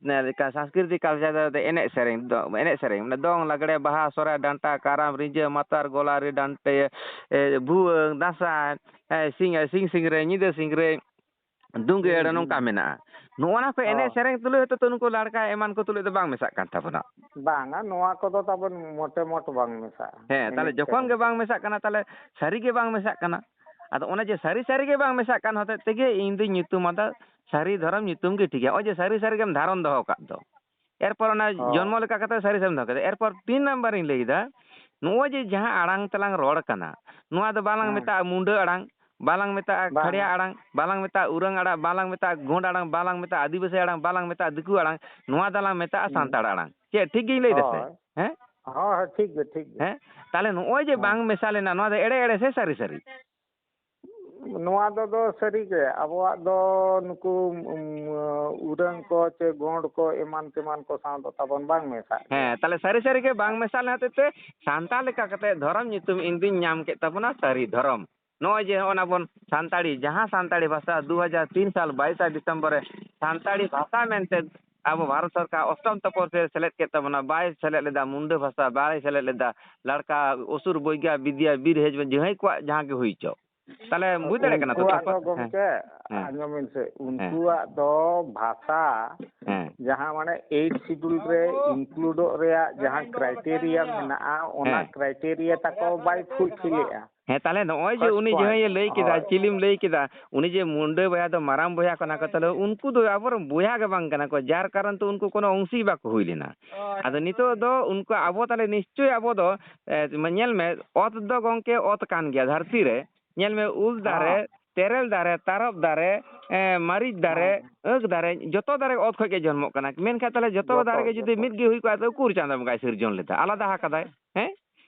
ᱞᱮᱠᱟ ᱥᱟᱝᱥᱠᱨᱤᱛᱤᱠ ᱠᱟᱞᱪᱟᱨ ᱫᱚ ᱮᱱᱮᱡ ᱥᱮᱨᱮᱧ, ᱫᱚ, ᱮᱱᱮᱡ ᱥᱮᱨᱮᱧ, ᱢᱟᱱᱮ ᱫᱚᱝ, ᱞᱟᱜᱽᱲᱮ, ᱵᱟᱦᱟ, ᱥᱚᱦᱨᱟᱭ, ᱰᱟᱱᱴᱟ, ᱠᱟᱨᱟᱢ, ᱨᱤᱸᱡᱟᱹ, ᱢᱟᱛᱟᱨ, ᱜᱚᱞᱟᱨᱤ, ᱰᱟᱱᱴᱮ, ᱮ, ᱵᱷᱩᱣᱟᱹᱝ, ᱫᱟᱸᱥᱟᱭ, ᱮ, ᱥᱤᱧ, ᱥᱤᱧ ᱥᱤᱝᱨᱟᱹᱭ, ᱧᱤᱫᱟᱹ ᱥᱤᱝᱨᱟᱹᱭ, ᱫᱩᱝᱜᱟᱹ ᱦᱩᱸ, ᱮᱲᱮ ᱦᱩᱸ᱾ ᱱᱚᱝᱠᱟ ᱢᱮᱱᱟᱜᱼᱟ᱾ ᱱᱚᱜᱼᱚ ᱱᱟ ᱠᱚ ᱮᱱᱮᱡ ᱦᱚᱸ᱾ ᱥᱮᱨᱮᱧ ᱛᱩᱞᱩᱡ ᱦᱚᱭᱛᱳ ᱛᱚ ᱱᱩᱠᱩ ᱞᱟᱲᱠᱟ ᱮᱢᱟᱱ ᱠᱚ ᱛᱩᱞᱩᱡ ᱫᱚ ᱵᱟᱝ ᱢᱮᱥᱟᱜ ᱠᱟᱱ ᱛᱟᱵᱚᱱᱟ᱾ ᱵᱟᱝᱟ, ᱱᱚᱣᱟ ᱠᱚᱫᱚ ᱛᱟᱵᱚᱱ ᱢᱚᱴᱮ ᱢᱚᱴ ᱵᱟᱝ ᱢᱮᱥᱟᱜᱼᱟ᱾ ᱦᱮᱸ, ᱛᱟᱦᱞᱮ ᱮᱱᱮᱡ ᱡᱚᱠᱷᱚᱱ ᱥᱮᱨᱮᱧ ᱜᱮ ᱵᱟᱝ ᱠᱚᱫᱚ᱾ ᱢᱮᱥᱟᱜ ᱠᱟᱱᱟ, ᱛᱟᱦᱞᱮ ᱥᱟᱹᱨᱤ ᱜᱮ ᱵᱟᱝ ᱢᱮᱥᱟᱜ ᱠᱟᱱᱟ᱾ ᱟᱫᱚ ᱚᱱᱮ ᱡᱮ ᱥᱟᱹᱨᱤ ᱥᱟᱹᱨᱤ ᱜᱮ ᱵᱟᱝ ᱢᱮᱥᱟᱜ ᱠᱟᱱ ᱦᱚᱛᱮᱡ ᱛᱮᱜᱮ ᱤᱧ ᱫᱩᱧ ᱧᱩᱛᱩᱢ ᱟᱫᱟ ᱥᱟᱹᱨᱤ ᱫᱷᱚᱨᱚᱢ ᱧᱩᱛᱩᱢ ᱜᱮ ᱴᱷᱤᱠ ᱜᱮᱭᱟ᱾ ᱱᱚᱜᱼᱚᱭ ᱡᱮ ᱥᱟᱹᱨᱤ ᱥᱟᱹᱨᱤ ᱜᱮᱢ ᱫᱷᱟᱨᱚᱱ ᱫᱚᱦᱚ ᱠᱟᱫ ᱫᱚ, ᱮᱨᱯᱚᱨ ᱚᱱᱟ ᱦᱳᱭ᱾ ᱡᱚᱱᱢᱚ ᱞᱮᱠᱟ ᱠᱟᱛᱮ ᱥᱟᱹᱨᱤ ᱥᱟᱹᱨᱤᱢ ᱫᱚᱦᱚ ᱠᱮᱫᱟ, ᱮᱨᱯᱚᱨ ᱛᱤᱱ ᱱᱟᱢᱵᱟᱨᱤᱧ ᱞᱟᱹᱭ ᱮᱫᱟ, ᱱᱚᱜᱼᱚᱭ ᱡᱮ ᱡᱟᱦᱟᱸ ᱟᱲᱟᱝ ᱛᱮᱞᱟᱝ ᱨᱚᱲ ᱠᱟᱱᱟ, ᱱᱚᱣᱟ ᱫᱚ ᱵᱟᱞᱟᱝ ᱦᱮᱸ᱾ ᱢᱮᱛᱟᱜᱼᱟ ᱢᱩᱱᱰᱟᱹ ᱟᱲᱟᱝ, ᱵᱟᱞᱟᱝ ᱢᱮᱛᱟᱜᱼᱟ ᱵᱟᱝ᱾ ᱠᱷᱟᱲᱭᱟ ᱟᱲᱟᱝ, ᱵᱟᱞᱟᱝ ᱢᱮᱛᱟᱜᱼᱟ ᱩᱨᱟᱹᱝ ᱟᱲᱟᱝ, ᱵᱟᱞᱟᱝ ᱢᱮᱛᱟᱜᱼᱟ ᱜᱳᱸᱰ ᱟᱲᱟᱝ, ᱵᱟᱞᱟᱝ ᱢᱮᱛᱟᱜᱼᱟ ᱟᱹᱫᱤᱵᱟᱹᱥᱤ ᱟᱲᱟᱝ, ᱵᱟᱞᱟᱝ ᱢᱮᱛᱟᱜᱼᱟ ᱫᱤᱠᱩ ᱟᱲᱟᱝ, ᱱᱚᱣᱟ ᱫᱚᱞᱟᱝ ᱢᱮᱛᱟᱜᱼᱟ ᱦᱩᱸ᱾ ᱥᱟᱱᱛᱟᱲ ᱟᱲᱟᱝ᱾ ᱪᱮᱫ ᱴᱷᱤᱠ ᱜᱤᱧ ᱞᱟᱹᱭ ᱫᱟ ᱥᱮ? ᱦᱳᱭ᱾ ᱦᱮᱸ? ᱦᱳᱭ, ᱦᱳᱭ, ᱴᱷᱤᱠ ᱜᱮ, ᱴᱷᱤᱠ ᱜᱮ᱾ ᱦᱮᱸ? ᱛᱟᱦᱞᱮ ᱱᱚᱜᱼᱚᱭ ᱡᱮ ᱦᱳᱭ᱾ ᱵᱟᱝ ᱢᱮᱥᱟ ᱞᱮᱱᱟ, ᱱᱚᱣᱟ ᱫᱚ ᱮᱲᱮ ᱮᱲᱮ ᱥᱮ ᱥᱟᱹᱨᱤ ᱥᱟᱹᱨᱤ? ᱱᱚᱣᱟ ᱫᱚ, ᱫᱚ ᱥᱟᱹᱨᱤ ᱜᱮ, ᱟᱵᱚᱣᱟᱜ ᱫᱚ ᱱᱩᱠᱩ, ᱩᱢ, ᱩᱨᱟᱹᱝ ᱠᱚ ᱪᱮ ᱜᱳᱸᱰ ᱠᱚ ᱮᱢᱟᱱ ᱛᱮᱢᱟᱱ ᱠᱚ ᱥᱟᱶ ᱫᱚ ᱛᱟᱵᱚᱱ ᱵᱟᱝ ᱢᱮᱥᱟᱜ ᱜᱮᱭᱟ᱾ ᱦᱮᱸ, ᱛᱟᱦᱞᱮ ᱥᱟᱹᱨᱤ ᱥᱟᱹᱨᱤ ᱜᱮ ᱵᱟᱝ ᱢᱮᱥᱟ ᱞᱮᱱ ᱦᱚᱛᱮᱡ ᱛᱮ ᱥᱟᱱᱛᱟᱲ ᱞᱮᱠᱟ ᱠᱟᱛᱮ ᱫᱷᱚᱨᱚᱢ ᱧᱩᱛᱩᱢ ᱤᱧ ᱫᱩᱧ ᱧᱟᱢ ᱠᱮᱫ ᱛᱟᱵᱚᱱᱟ ᱥᱟᱹᱨᱤ ᱫᱷᱚᱨᱚᱢ᱾ ᱱᱚᱜᱼᱚᱭ ᱡᱮ ᱦᱚᱸᱜᱼᱚ ᱱᱟ ᱵᱚᱱ ᱥᱟᱱᱛᱟᱲᱤ, ᱡᱟᱦᱟᱸ ᱥᱟᱱᱛᱟᱲᱤ ᱵᱷᱟᱥᱟ ᱫᱩ ᱦᱟᱡᱟᱨ ᱛᱤᱱ ᱥᱟᱞ ᱵᱟᱭᱤᱥᱟ ᱰᱤᱥᱮᱢᱵᱚᱨ ᱨᱮ ᱥᱟᱱᱛᱟᱲᱤ ᱵᱷᱟᱥᱟ ᱢᱮᱱᱛᱮ ᱟᱵᱚ ᱵᱷᱟᱨᱚᱛ ᱥᱚᱨᱠᱟᱨ ᱚᱥᱴᱚᱢ ᱛᱚᱯᱚ ᱨᱮ ᱥᱮᱞᱮᱫ ᱠᱮᱫ ᱛᱟᱵᱚᱱᱟ, ᱵᱟᱭ ᱥᱮᱞᱮᱫ ᱞᱮᱫᱟ ᱢᱩᱱᱰᱟᱹ ᱵᱷᱟᱥᱟ, ᱵᱟᱭ ᱥᱮᱞᱮᱫ ᱞᱮᱫᱟ ᱞᱟᱲᱠᱟ, ᱚᱥᱩᱨ, ᱵᱳᱭᱜᱟ, ᱵᱤᱫᱽᱭᱟ, ᱵᱤᱨ, ᱦᱮᱡ, ᱡᱟᱦᱟᱸᱭ ᱠᱚᱣᱟᱜ ᱡᱟᱦᱟᱸ ᱜᱮ ᱦᱩᱭ ᱦᱚᱪᱚ᱾ ᱛᱟᱦᱞᱮ ᱵᱩᱡᱽ ᱫᱟᱲᱮᱭᱟᱜ ᱠᱟᱱᱟ ᱛᱚ? ᱩᱱᱠᱩᱣᱟᱜ ᱫᱚ ᱛᱟᱨᱯᱚᱨ ᱦᱮᱸ, ᱜᱚᱢᱠᱮ, ᱦᱮᱸ, ᱟᱸᱡᱚᱢ ᱵᱤᱱ ᱥᱮ, ᱦᱮᱸ, ᱩᱱᱠᱩᱣᱟᱜ ᱫᱚ ᱵᱷᱟᱥᱟ ᱦᱮᱸ, ᱡᱟᱦᱟᱸ ᱢᱟᱱᱮ ᱮᱭᱤᱴ ᱥᱤᱰᱩᱞ ᱨᱮ ᱤᱱᱠᱞᱩᱰᱚᱜ ᱨᱮᱭᱟᱜ ᱡᱟᱦᱟᱸ ᱠᱨᱟᱭᱴᱮᱨᱤᱭᱟ ᱢᱮᱱᱟᱜᱼᱟ, ᱚᱱᱟ ᱦᱮᱸ᱾ ᱠᱨᱟᱭᱴᱮᱨᱤᱭᱟ ᱛᱟᱠᱚ ᱵᱟᱭ ᱯᱷᱩᱞᱯᱷᱤᱞᱮᱜᱼᱟ᱾ ᱦᱮᱸ, ᱛᱟᱦᱞᱮ ᱱᱚᱜᱼᱚᱭ ᱡᱮ ᱯᱷᱟᱥᱴ ᱩᱱᱤ ᱯᱚᱭᱮᱱᱴ᱾ ᱡᱟᱦᱟᱸᱭ ᱞᱟᱹᱭ ᱠᱮᱫᱟ, ᱦᱳᱭ᱾ ᱪᱤᱞᱤᱢ ᱞᱟᱹᱭ ᱠᱮᱫᱟ, ᱩᱱᱤ ᱡᱮ ᱢᱩᱱᱰᱟᱹ ᱵᱚᱭᱦᱟ ᱫᱚ ᱢᱟᱨᱟᱝ ᱵᱚᱭᱦᱟ ᱠᱟᱱᱟ ᱠᱚ, ᱛᱟᱦᱞᱮ ᱩᱱᱠᱩ ᱫᱚ ᱟᱵᱚᱨᱮᱱ ᱵᱚᱭᱦᱟ ᱜᱮ ᱵᱟᱝ ᱠᱟᱱᱟ ᱠᱚ, ᱡᱟᱨ ᱠᱟᱨᱚᱱ ᱛᱮ ᱩᱱᱠᱩ ᱠᱳᱱᱳ ᱚᱝᱥᱤ ᱵᱟᱠᱚ ᱦᱩᱭ ᱞᱮᱱᱟ᱾ ᱟᱫᱚ ᱱᱤᱛᱚᱜ ᱫᱚ ᱩᱱᱠᱩ ᱟᱵᱚ ᱛᱟᱦᱞᱮ ᱱᱤᱥᱪᱳᱭ ᱟᱵᱚ ᱫᱚ, ᱮ, ᱧᱮᱞ ᱢᱮ, ᱚᱛ ᱫᱚ ᱜᱚᱝᱠᱮ ᱚᱛ ᱠᱟᱱ ᱜᱮᱭᱟ ᱫᱷᱟᱹᱨᱛᱤ ᱨᱮ, ᱧᱮᱞ ᱢᱮ, ᱩᱞ ᱫᱟᱨᱮ, ᱦᱚᱸ᱾ ᱛᱮᱨᱮᱞ ᱫᱟᱨᱮ, ᱛᱟᱨᱚᱵ ᱫᱟᱨᱮ, ᱮᱸ, ᱢᱟᱹᱨᱤᱪ ᱫᱟᱨᱮ, ᱦᱚᱸ᱾ ᱟᱹᱠ ᱫᱟᱨᱮ, ᱡᱚᱛᱚ ᱫᱟᱨᱮ ᱚᱛ ᱠᱷᱚᱡ ᱜᱮ ᱡᱚᱱᱢᱚᱜ ᱠᱟᱱᱟ᱾ ᱢᱮᱱᱠᱷᱟᱱ ᱛᱟᱦᱞᱮ ᱡᱚᱛᱚ ᱡᱚᱛᱚ, ᱫᱟᱨᱮ ᱜᱮ ᱡᱩᱫᱤ ᱡᱚᱛᱚ᱾ ᱢᱤᱫ ᱜᱮ ᱦᱩᱭ ᱠᱚᱜᱼᱟ, ᱛᱚ ᱩᱠᱩᱨ ᱪᱟᱸᱫᱚ ᱵᱚᱸᱜᱟᱭ ᱥᱤᱨᱡᱚᱱ ᱞᱮᱫᱟ? ᱟᱞᱟᱫᱟ ᱟᱠᱟᱫᱟᱭ᱾ ᱦᱮᱸ?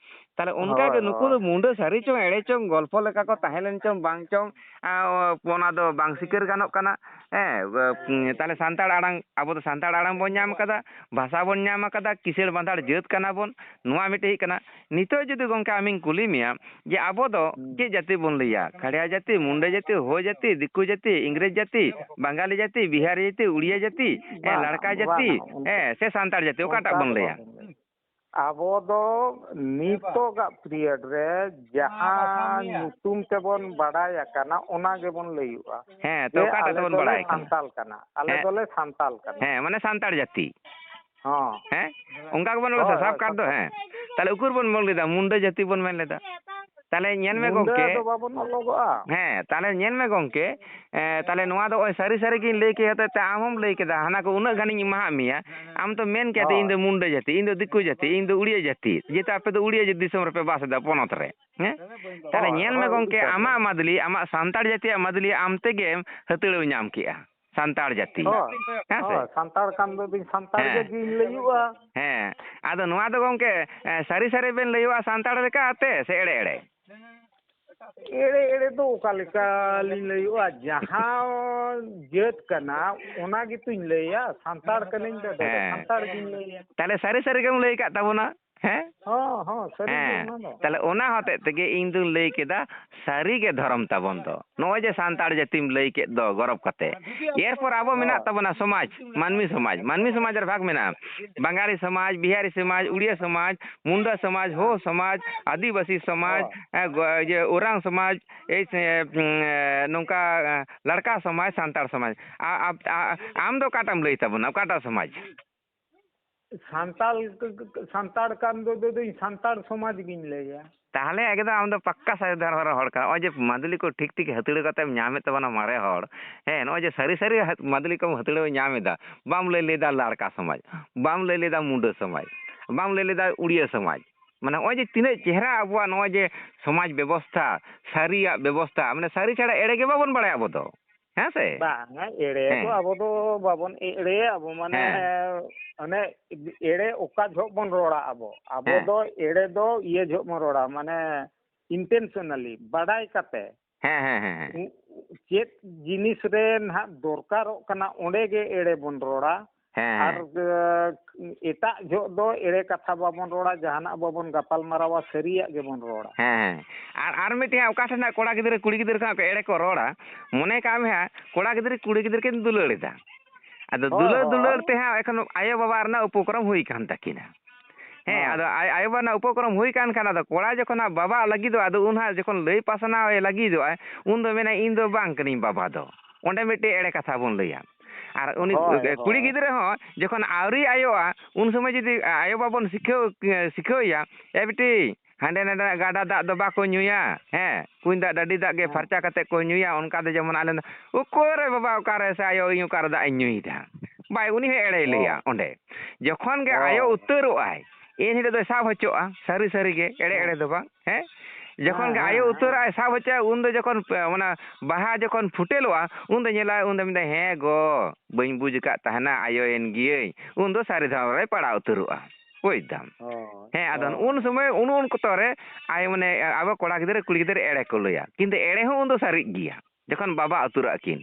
ᱛᱟᱦᱞᱮ ᱚᱱᱠᱟ ᱜᱮ ᱦᱳᱭ, ᱱᱩᱠᱩ ᱫᱚ ᱦᱳᱭ᱾ ᱢᱩᱱᱰᱟᱹ ᱥᱟᱹᱨᱤ ᱪᱚᱝ ᱮᱲᱮ ᱪᱚᱝ, ᱜᱚᱞᱯᱷᱚ ᱞᱮᱠᱟ ᱠᱚ ᱛᱟᱦᱮᱸ ᱞᱮᱱ ᱪᱚᱝ ᱵᱟᱝ ᱪᱚᱝ, ᱟᱸ, ᱚᱱᱟ ᱫᱚ ᱵᱟᱝ ᱥᱤᱠᱟᱹᱨ ᱜᱟᱱᱚᱜ ᱠᱟᱱᱟ᱾ ᱦᱮᱸ, ᱛᱟᱦᱞᱮ ᱥᱟᱱᱛᱟᱲ ᱟᱲᱟᱝ, ᱟᱵᱚ ᱫᱚ ᱥᱟᱱᱛᱟᱲ ᱟᱲᱟᱝ ᱵᱚᱱ ᱧᱟᱢ ᱟᱠᱟᱫᱟ, ᱵᱷᱟᱥᱟ ᱵᱚᱱ ᱧᱟᱢ ᱟᱠᱟᱫᱟ, ᱠᱤᱥᱟᱹᱬ ᱵᱟᱸᱫᱷᱟᱲ ᱡᱟᱹᱛ ᱠᱟᱱᱟ ᱵᱚᱱ, ᱱᱚᱣᱟ ᱢᱤᱫᱴᱮᱡ ᱦᱩᱭᱩᱜ ᱠᱟᱱᱟ᱾ ᱱᱤᱛᱚᱜ ᱡᱩᱫᱤ ᱜᱚᱝᱠᱮ ᱟᱢᱤᱧ ᱠᱩᱞᱤ ᱢᱮᱭᱟ ᱡᱮ ᱟᱵᱚ ᱫᱚ ᱦᱩᱸ᱾ ᱪᱮᱫ ᱡᱟᱹᱛᱤ ᱵᱚᱱ ᱞᱟᱹᱭᱟ? ᱠᱷᱟᱲᱭᱟ ᱡᱟᱹᱛᱤ, ᱢᱩᱱᱰᱟᱹ ᱡᱟᱹᱛᱤ, ᱦᱳ ᱡᱟᱹᱛᱤ, ᱫᱤᱠᱩ ᱡᱟᱹᱛᱤ, ᱤᱝᱨᱮᱡᱽ ᱡᱟᱹᱛᱤ, ᱵᱟᱝᱜᱟᱞᱤ ᱡᱟᱹᱛᱤ, ᱵᱤᱦᱟᱨᱤ ᱡᱟᱹᱛᱤ, ᱩᱲᱤᱭᱟ ᱡᱟᱹᱛᱤ, ᱮ, ᱵᱟᱝᱟ, ᱞᱟᱲᱠᱟ ᱡᱟᱹᱛᱤ, ᱵᱟᱝᱟ, ᱚᱱᱠᱟ, ᱮ, ᱥᱮ ᱥᱟᱱᱛᱟᱲ ᱡᱟᱹᱛᱤ, ᱚᱠᱟᱴᱟᱜ ᱚᱱᱠᱟ ᱵᱚᱱ ᱫᱚ ᱞᱟᱹᱭᱟ? ᱵᱟᱵᱚᱱ ᱞᱟᱹᱭᱟ᱾ ᱟᱵᱚ ᱫᱚ ᱱᱤᱛᱚᱜᱟᱜ ᱯᱤᱨᱤᱭᱚᱰ ᱨᱮ ᱡᱟᱦᱟᱸ ᱧᱩᱛᱩᱢ ᱛᱮᱵᱚᱱ ᱵᱟᱰᱟᱭ ᱟᱠᱟᱱᱟ, ᱚᱱᱟ ᱜᱮᱵᱚᱱ ᱞᱟᱹᱭᱚᱜᱼᱟ᱾ ᱦᱮᱸ, ᱛᱚ ᱡᱮ ᱚᱠᱟᱴᱟᱜ ᱟᱞᱮ ᱛᱮᱵᱚᱱ ᱫᱚᱞᱮ ᱵᱟᱲᱟᱭ ᱠᱟᱱᱟ? ᱥᱟᱱᱛᱟᱞ ᱠᱟᱱᱟ, ᱟᱞᱮ ᱦᱮᱸ᱾ ᱫᱚᱞᱮ ᱥᱟᱱᱛᱟᱞ ᱠᱟᱱᱟ᱾ ᱦᱮᱸ, ᱢᱟᱱᱮ ᱥᱟᱱᱛᱟᱲ ᱡᱟᱹᱛᱤ᱾ ᱦᱚᱸ᱾ ᱦᱮᱸ? ᱚᱱᱠᱟ ᱜᱮᱵᱚᱱ ᱨᱚᱲ ᱦᱳᱭ, ᱥᱟᱥᱟᱵ ᱦᱳᱭ, ᱠᱟᱫ ᱫᱚ, ᱥᱟᱱᱛᱟᱲ᱾ ᱦᱮᱸ᱾ ᱛᱟᱦᱞᱮ ᱩᱠᱩᱨ ᱵᱚᱱ ᱢᱮᱱ ᱞᱮᱫᱟ, ᱢᱩᱱᱰᱟᱹ ᱡᱟᱹᱛᱤ ᱵᱚᱱ ᱢᱮᱱ ᱞᱮᱫᱟ? ᱛᱟᱦᱞᱮ ᱧᱮᱞ ᱢᱮ ᱢᱩᱱᱰᱟᱹ ᱜᱚᱢᱠᱮ᱾ ᱫᱚ ᱵᱟᱵᱚᱱ ᱚᱞᱚᱜᱚᱜᱼᱟ᱾ ᱦᱮᱸ, ᱛᱟᱦᱞᱮ ᱧᱮᱞ ᱢᱮ ᱜᱚᱢᱠᱮ, ᱮ, ᱛᱟᱦᱞᱮ ᱱᱚᱣᱟ ᱫᱚ ᱱᱚᱜᱼᱚᱭ ᱥᱟᱹᱨᱤ ᱥᱟᱹᱨᱤ ᱜᱤᱧ ᱞᱟᱹᱭ ᱠᱮᱫ ᱦᱚᱛᱮᱡ ᱛᱮ ᱟᱢ ᱦᱚᱸᱢ ᱞᱟᱹᱭ ᱠᱮᱫᱟ, ᱦᱟᱱᱟ ᱠᱚ ᱩᱱᱟᱹᱜ ᱜᱟᱱᱤᱧ ᱮᱢᱟᱦᱟᱜ ᱢᱮᱭᱟ, ᱟᱢ ᱫᱚ ᱢᱮᱱ ᱠᱮᱫ ᱛᱮ ᱦᱳᱭ᱾ ᱤᱧ ᱫᱚ ᱢᱩᱱᱰᱟᱹ ᱡᱟᱹᱛᱤ, ᱤᱧ ᱫᱚ ᱫᱤᱠᱩ ᱡᱟᱹᱛᱤ, ᱤᱧ ᱫᱚ ᱩᱲᱤᱭᱟᱹ ᱡᱟᱹᱛᱤ, ᱡᱮᱦᱮᱛᱩ ᱟᱯᱮ ᱫᱚ ᱩᱲᱤᱭᱟᱹ ᱡᱟᱹᱛ ᱫᱤᱥᱚᱢ ᱨᱮᱯᱮ ᱵᱟᱥ ᱮᱫᱟ ᱯᱚᱱᱚᱛ ᱨᱮ, ᱦᱮᱸ? ᱛᱟᱦᱞᱮ ᱦᱳᱭ, ᱧᱮᱞ ᱢᱮ ᱦᱳᱭ, ᱜᱚᱢᱠᱮ, ᱩᱲᱤᱥᱥᱟ ᱨᱮ᱾ ᱟᱢᱟᱜ ᱢᱟᱫᱽᱞᱤ, ᱟᱢᱟᱜ ᱥᱟᱱᱛᱟᱲ ᱡᱟᱹᱛᱤᱭᱟᱜ ᱢᱟᱫᱽᱞᱤ ᱟᱢ ᱛᱮᱜᱮᱢ ᱦᱟᱹᱛᱟᱹᱲᱟᱹᱣ ᱧᱟᱢ ᱠᱮᱜᱼᱟ᱾ ᱥᱟᱱᱛᱟᱲ ᱡᱟᱹᱛᱤ᱾ ᱦᱳᱭ, ᱦᱮᱸ ᱥᱮ? ᱦᱳᱭ, ᱥᱟᱱᱛᱟᱲ ᱠᱟᱱ ᱫᱚ ᱵᱤᱱ ᱥᱟᱱᱛᱟᱲ ᱜᱮ ᱦᱮᱸ᱾ ᱵᱤᱱ ᱞᱟᱹᱭᱩᱜᱼᱟ᱾ ᱦᱮᱸ, ᱟᱫᱚ ᱱᱚᱣᱟ ᱫᱚ ᱜᱚᱢᱠᱮ, ᱮ, ᱥᱟᱹᱨᱤ ᱥᱟᱹᱨᱤ ᱵᱮᱱ ᱞᱟᱹᱭᱩᱜᱼᱟ ᱥᱟᱱᱛᱟᱲ ᱞᱮᱠᱟᱛᱮ ᱥᱮ ᱮᱲᱮ ᱮᱲᱮ? ᱮᱲᱮ ᱮᱲᱮ ᱫᱚ ᱚᱠᱟ ᱞᱮᱠᱟ ᱞᱤᱧ ᱞᱟᱹᱭᱩᱜᱼᱟ? ᱡᱟᱦᱟᱸ ᱡᱟᱹᱛ ᱠᱟᱱᱟ, ᱚᱱᱟ ᱜᱮᱛᱚᱧ ᱞᱟᱹᱭᱟ᱾ ᱥᱟᱱᱛᱟᱲ ᱠᱟᱹᱱᱟᱹᱧ ᱫᱚ, ᱦᱮᱸ᱾ ᱥᱟᱱᱛᱟᱲ ᱜᱤᱧ ᱞᱟᱹᱭᱟ᱾ ᱛᱟᱦᱞᱮ ᱥᱟᱹᱨᱤ ᱥᱟᱹᱨᱤ ᱜᱮᱢ ᱞᱟᱹᱭ ᱟᱠᱟᱫ ᱛᱟᱵᱚᱱᱟ᱾ ᱦᱮᱸ? ᱦᱚᱸ, ᱦᱚᱸ, ᱥᱟᱹᱨᱤ ᱜᱮ ᱦᱮᱸ, ᱚᱱᱟ ᱫᱚ᱾ ᱛᱟᱦᱞᱮ ᱚᱱᱟ ᱦᱚᱛᱮᱡ ᱛᱮᱜᱮ ᱤᱧ ᱫᱩᱧ ᱞᱟᱹᱭ ᱠᱮᱫᱟ, ᱥᱟᱹᱨᱤ ᱜᱮ ᱫᱷᱚᱨᱚᱢ ᱛᱟᱵᱚᱱ ᱫᱚ᱾ ᱱᱚᱜᱼᱚᱭ ᱡᱮ ᱥᱟᱱᱛᱟᱲ ᱡᱟᱹᱛᱤᱢ ᱞᱟᱹᱭ ᱠᱮᱫ ᱫᱚ ᱜᱚᱨᱚᱵᱽ ᱠᱟᱛᱮ, ᱮᱨᱯᱚᱨ ᱟᱵᱚ ᱢᱮᱱᱟᱜ ᱦᱚᱸ᱾ ᱛᱟᱵᱚᱱᱟ ᱥᱚᱢᱟᱡᱽ, ᱢᱟᱹᱱᱢᱤ ᱥᱚᱢᱟᱡᱽ, ᱢᱟᱹᱱᱢᱤ ᱥᱚᱢᱟᱡᱽ ᱨᱮ ᱵᱷᱟᱜᱽ ᱢᱮᱱᱟᱜᱼᱟ, ᱵᱟᱝᱜᱟᱞᱤ ᱥᱚᱢᱟᱡᱽ, ᱵᱤᱦᱟᱨᱤ ᱥᱚᱢᱟᱡᱽ, ᱩᱲᱤᱭᱟ ᱥᱚᱢᱟᱡᱽ, ᱢᱩᱱᱰᱟ ᱥᱚᱢᱟᱡᱽ, ᱦᱳ ᱥᱚᱢᱟᱡᱽ, ᱟᱹᱫᱤᱵᱟᱹᱥᱤ ᱥᱚᱢᱟᱡᱽ, ᱦᱚᱸ᱾ ᱮ, ᱜᱚ-, ᱤᱭᱟᱹ, ᱳᱨᱟᱝ ᱥᱚᱢᱟᱡᱽ, ᱮᱭ ᱥᱮ, ᱩᱸ, ᱮ, ᱱᱚᱝᱠᱟ, ᱮ, ᱞᱟᱲᱠᱟ ᱥᱚᱢᱟᱡᱽ, ᱥᱟᱱᱛᱟᱲ ᱥᱚᱢᱟᱡᱽ᱾ ᱟ-, ᱟ-, ᱟ-, ᱟᱢ ᱫᱚ ᱚᱠᱟᱴᱟᱜ ᱮᱢ ᱞᱟᱹᱭ ᱛᱟᱵᱚᱱᱟ, ᱚᱠᱟᱴᱟᱜ ᱥᱚᱢᱟᱡᱽ? ᱥᱟᱱᱛᱟᱲ, ᱥᱟᱱᱛᱟᱲ ᱠᱟᱱ ᱫᱚ, ᱫᱚ, ᱫᱚᱧ ᱥᱟᱱᱛᱟᱲ ᱥᱚᱢᱟᱡᱽ ᱜᱤᱧ ᱞᱟᱹᱭᱟ᱾ ᱛᱟᱦᱚᱞᱮ ᱮᱠᱫᱚᱢ ᱟᱢ ᱫᱚ ᱯᱟᱠᱠᱟ ᱥᱟᱹᱨᱤ ᱫᱷᱚᱨᱚᱢ ᱨᱮᱱ ᱦᱚᱲ ᱠᱟᱱᱟ᱾ ᱱᱚᱜᱼᱚᱭ ᱡᱮ ᱢᱟᱫᱩᱞᱤ ᱠᱚ ᱴᱷᱤᱠ ᱴᱷᱤᱠ ᱦᱟᱹᱛᱲᱟᱹ ᱠᱟᱛᱮᱢ ᱧᱟᱢᱮᱫ ᱛᱟᱵᱚᱱᱟ ᱢᱟᱨᱮ ᱦᱚᱲ, ᱦᱮᱸ, ᱱᱚᱜᱼᱚᱭ ᱡᱮ ᱥᱟᱹᱨᱤ ᱥᱟᱹᱨᱤ ᱦᱟᱹ-, ᱢᱟᱫᱩᱞᱤ ᱠᱚᱢ ᱦᱟᱹᱛᱲᱟᱹᱣ ᱧᱟᱢ ᱮᱫᱟ, ᱵᱟᱢ ᱞᱟᱹᱭ ᱞᱮᱫᱟ ᱞᱟᱲᱠᱟ ᱥᱚᱢᱟᱡᱽ, ᱵᱟᱢ ᱞᱟᱹᱭ ᱞᱮᱫᱟ ᱢᱩᱰᱟᱹ ᱥᱚᱢᱟᱡᱽ, ᱵᱟᱢ ᱞᱟᱹᱭ ᱞᱮᱫᱟ ᱩᱲᱤᱭᱟᱹ ᱥᱚᱢᱟᱡᱽ, ᱢᱟᱱᱮ ᱱᱚᱜᱼᱚᱭ ᱡᱮ ᱛᱤᱱᱟᱹᱜ ᱪᱮᱦᱨᱟ ᱟᱵᱚᱣᱟᱜ ᱱᱚᱜᱼᱚᱭ ᱡᱮ ᱥᱚᱢᱟᱡᱽ ᱵᱮᱵᱚᱥᱛᱷᱟ, ᱥᱟᱹᱨᱤᱭᱟᱜ ᱵᱮᱵᱚᱥᱛᱷᱟ, ᱢᱟᱱᱮ ᱥᱟᱹᱨᱤ ᱪᱷᱟᱲᱟ ᱮᱲᱮ ᱜᱮ ᱵᱟᱵᱚᱱ ᱵᱟᱲᱟᱭᱟ ᱟᱵᱚ ᱫᱚ᱾ ᱦᱮᱸ ᱥᱮ? ᱵᱟᱝᱟ, ᱮᱲᱮ ᱫᱚ ᱦᱮᱸ᱾ ᱟᱵᱚ ᱫᱚ ᱵᱟᱵᱚᱱ ᱮᱲᱮᱭᱟ, ᱟᱵᱚ ᱢᱟᱱᱮ ᱦᱮᱸ᱾ ᱚᱱᱮ ᱮᱲᱮ ᱚᱠᱟ ᱡᱚᱦᱚᱜ ᱵᱚᱱ ᱨᱚᱲᱟ ᱟᱵᱚ, ᱟᱵᱚ ᱦᱮᱸ᱾ ᱫᱚ ᱮᱲᱮ ᱫᱚ ᱤᱭᱟᱹ ᱡᱚᱦᱚᱜ ᱵᱚᱱ ᱨᱚᱲᱟ, ᱢᱟᱱᱮ intentionally, ᱵᱟᱰᱟᱭ ᱠᱟᱛᱮ᱾ ᱦᱮᱸ, ᱦᱮᱸ, ᱦᱮᱸ, ᱦᱮᱸ᱾ ᱩ-, ᱪᱮᱫ ᱡᱤᱱᱤᱥ ᱨᱮ ᱱᱟᱦᱟᱜ ᱫᱚᱨᱠᱟᱨᱚᱜ ᱠᱟᱱᱟ, ᱚᱸᱰᱮ ᱜᱮ ᱮᱲᱮ ᱵᱚᱱ ᱨᱚᱲᱟ᱾ ᱦᱮᱸ, ᱟᱨ, ᱦᱮᱸ᱾ ᱮ, ᱮᱴᱟᱜ ᱡᱚᱦᱚᱜ ᱫᱚ ᱮᱲᱮ ᱠᱟᱛᱷᱟ ᱵᱟᱵᱚᱱ ᱨᱚᱲᱟ, ᱡᱟᱦᱟᱱᱟᱜ ᱵᱟᱵᱚᱱ ᱜᱟᱯᱟᱞ ᱢᱟᱨᱟᱣᱟ, ᱥᱟᱹᱨᱤᱭᱟᱜ ᱜᱮᱵᱚᱱ ᱨᱚᱲᱟ᱾ ᱦᱮᱸ, ᱦᱮᱸ᱾ ᱟᱨ, ᱟᱨ ᱢᱤᱫᱴᱮᱱ ᱦᱟᱸᱜ ᱚᱠᱟ ᱴᱷᱮᱱ ᱦᱟᱸᱜ ᱠᱚᱲᱟ ᱜᱤᱫᱽᱨᱟᱹ ᱠᱩᱲᱤ ᱜᱤᱫᱽᱨᱟᱹ ᱠᱷᱚᱱᱟᱜ ᱠᱚ ᱮᱲᱮ ᱠᱚ ᱨᱚᱲᱟ, ᱢᱚᱱᱮ ᱠᱟᱜ ᱢᱮ ᱦᱟᱸᱜ ᱠᱚᱲᱟ ᱜᱤᱫᱽᱨᱟᱹ ᱠᱩᱲᱤ ᱜᱤᱫᱽᱨᱟᱹ ᱠᱤᱱ ᱫᱩᱞᱟᱹᱲ ᱮᱫᱟ᱾ ᱟᱫᱚ ᱦᱳᱭ, ᱫᱩᱞᱟᱹᱲ, ᱦᱳᱭ᱾ ᱫᱩᱞᱟᱹᱲ ᱛᱮ ᱦᱟᱸᱜ ᱮᱠᱷᱚᱱ ᱟᱭᱳ ᱵᱟᱵᱟ ᱨᱮᱱᱟᱜ ᱩᱯᱚᱠᱨᱚᱢ ᱦᱩᱭ ᱠᱟᱱ ᱛᱟᱹᱠᱤᱱᱟ᱾ ᱦᱮᱸ, ᱦᱳᱭ᱾ ᱟᱫᱚ ᱟᱭ-, ᱟᱭᱳ ᱵᱟᱵᱟ ᱨᱮᱱᱟᱜ ᱩᱯᱚᱠᱨᱚᱢ ᱦᱩᱭ ᱠᱟᱱ ᱠᱷᱟᱱ, ᱟᱫᱚ ᱠᱚᱲᱟ ᱡᱚᱠᱷᱚᱱ ᱦᱟᱸᱜ ᱵᱟᱵᱟᱜ ᱞᱟᱹᱜᱤᱫᱚᱜᱼᱟ, ᱟᱫᱚ ᱩᱱ ᱦᱟᱸᱜ ᱡᱚᱠᱷᱚᱱ ᱞᱟᱹᱭ ᱯᱟᱥᱱᱟᱣ ᱮ ᱞᱟᱹᱜᱤᱫᱚᱜᱼᱟᱭ, ᱩᱱ ᱫᱚ ᱢᱮᱱᱟᱭ, "ᱤᱧ ᱫᱚ ᱵᱟᱝ ᱠᱟᱹᱱᱟᱹᱧ ᱵᱟᱵᱟ ᱫᱚ᱾" ᱚᱸᱰᱮ ᱢᱤᱫᱴᱮᱡ ᱮᱲᱮ ᱠᱟᱛᱷᱟ ᱵᱚᱱ ᱞᱟᱹᱭᱟ᱾ ᱟᱨ ᱩᱱᱤ ᱦᱳᱭ, ᱠᱩᱲᱤ ᱦᱳᱭ᱾ ᱜᱤᱫᱽᱨᱟᱹ ᱦᱚᱸ ᱡᱚᱠᱷᱚᱱ ᱟᱹᱣᱨᱤ ᱟᱭᱳᱜᱼᱟ, ᱩᱱ ᱥᱚᱢᱚᱭ ᱡᱩᱫᱤ ᱟᱭᱳ ᱵᱟᱵᱟ ᱵᱚᱱ ᱥᱤᱠᱷᱟᱹᱣ, ᱥᱤᱠᱷᱟᱹᱣᱮᱭᱟ, "ᱮ ᱵᱤᱴᱤ, ᱦᱟᱸᱰᱮ ᱱᱟᱰᱮ ᱜᱟᱰᱟ ᱫᱟᱜ ᱫᱚ ᱵᱟᱠᱚ ᱧᱩᱭᱟ, ᱦᱮᱸ, ᱠᱩᱧ ᱫᱟᱜ, ᱰᱟᱹᱰᱤ ᱫᱟᱜ ᱜᱮ ᱦᱮᱸ᱾ ᱯᱷᱟᱨᱪᱟ ᱠᱟᱛᱮ ᱠᱚ ᱧᱩᱭᱟ᱾ ᱚᱱᱠᱟ ᱫᱚ ᱡᱮᱢᱚᱱ ᱟᱞᱮ ᱫᱚ, "ᱚᱠᱚᱭ ᱨᱮ ᱵᱟᱵᱟ, ᱚᱠᱟ ᱨᱮ ᱥᱮ ᱟᱭᱳ, ᱤᱧ ᱚᱠᱟ ᱨᱮ ᱫᱟᱜ ᱤᱧ ᱧᱩᱭᱮᱫᱟ?" ᱵᱟᱭ, ᱩᱱᱤ ᱦᱚᱸ ᱮᱲᱮᱭ ᱞᱟᱹᱭᱟ ᱚᱸᱰᱮ᱾ ᱡᱚᱠᱷᱚᱱ ᱜᱮ ᱟᱭᱳ ᱩᱛᱟᱹᱨᱚᱜ ᱟᱭ, ᱮᱱ ᱦᱤᱞᱳᱜ ᱫᱚᱭ ᱥᱟᱵ ᱦᱚᱪᱚᱜᱼᱟ, ᱥᱟᱹᱨᱤ ᱥᱟᱹᱨᱤ ᱜᱮ, ᱮᱲᱮ ᱮᱲᱮ ᱫᱚ ᱵᱟᱝ, ᱦᱮᱸ? ᱡᱚᱠᱷᱚᱱ ᱜᱮ ᱟᱭᱳ ᱩᱛᱟᱹᱨᱚᱜ ᱟᱭ, ᱥᱟᱵ ᱦᱚᱪᱚᱜᱼᱟᱭ, ᱩᱱ ᱫᱚ ᱡᱚᱠᱷᱚᱱ ᱯᱮ-, ᱚᱱᱟ ᱵᱟᱦᱟ ᱡᱚᱠᱷᱚᱱ ᱯᱷᱩᱴᱮᱞᱚᱜᱼᱟ, ᱩᱱ ᱫᱚ ᱧᱮᱞᱟᱭ, ᱩᱱ ᱫᱚ ᱢᱮᱱᱫᱟᱭ, "ᱦᱮᱸ ᱜᱚ, ᱵᱟᱹᱧ ᱵᱩᱡᱽ ᱟᱠᱟᱫ ᱛᱟᱦᱮᱱᱟ, ᱟᱭᱳᱭᱮᱱ ᱜᱤᱭᱟᱹᱧ", ᱩᱱ ᱫᱚ ᱥᱟᱹᱨᱤ ᱫᱷᱚᱨᱚᱢ ᱨᱮᱭ ᱯᱟᱲᱟᱣ ᱩᱛᱟᱹᱨᱚᱜᱼᱟ᱾ ᱵᱩᱡᱽ ᱫᱟᱢ? ᱦᱮᱸ, ᱟᱫᱚ ᱩᱱ ᱥᱚᱢᱚᱭ, ᱩᱱ ᱩᱱ ᱚᱠᱛᱚ ᱨᱮ ᱟᱭᱳ, ᱢᱟᱱᱮ, ᱟᱵᱚ ᱠᱚᱲᱟ ᱜᱤᱫᱽᱨᱟᱹ, ᱠᱩᱲᱤ ᱜᱤᱫᱽᱨᱟᱹ ᱮᱲᱮ ᱠᱚ ᱞᱟᱹᱭᱟ, ᱠᱤᱱᱛᱩ ᱮᱲᱮ ᱦᱚᱸ ᱩᱱ ᱫᱚ ᱥᱟᱹᱨᱤᱜ ᱜᱮᱭᱟ, ᱡᱚᱠᱷᱚᱱ ᱵᱟᱵᱟ ᱩᱛᱟᱹᱨᱚᱜ ᱟᱹᱠᱤᱱ᱾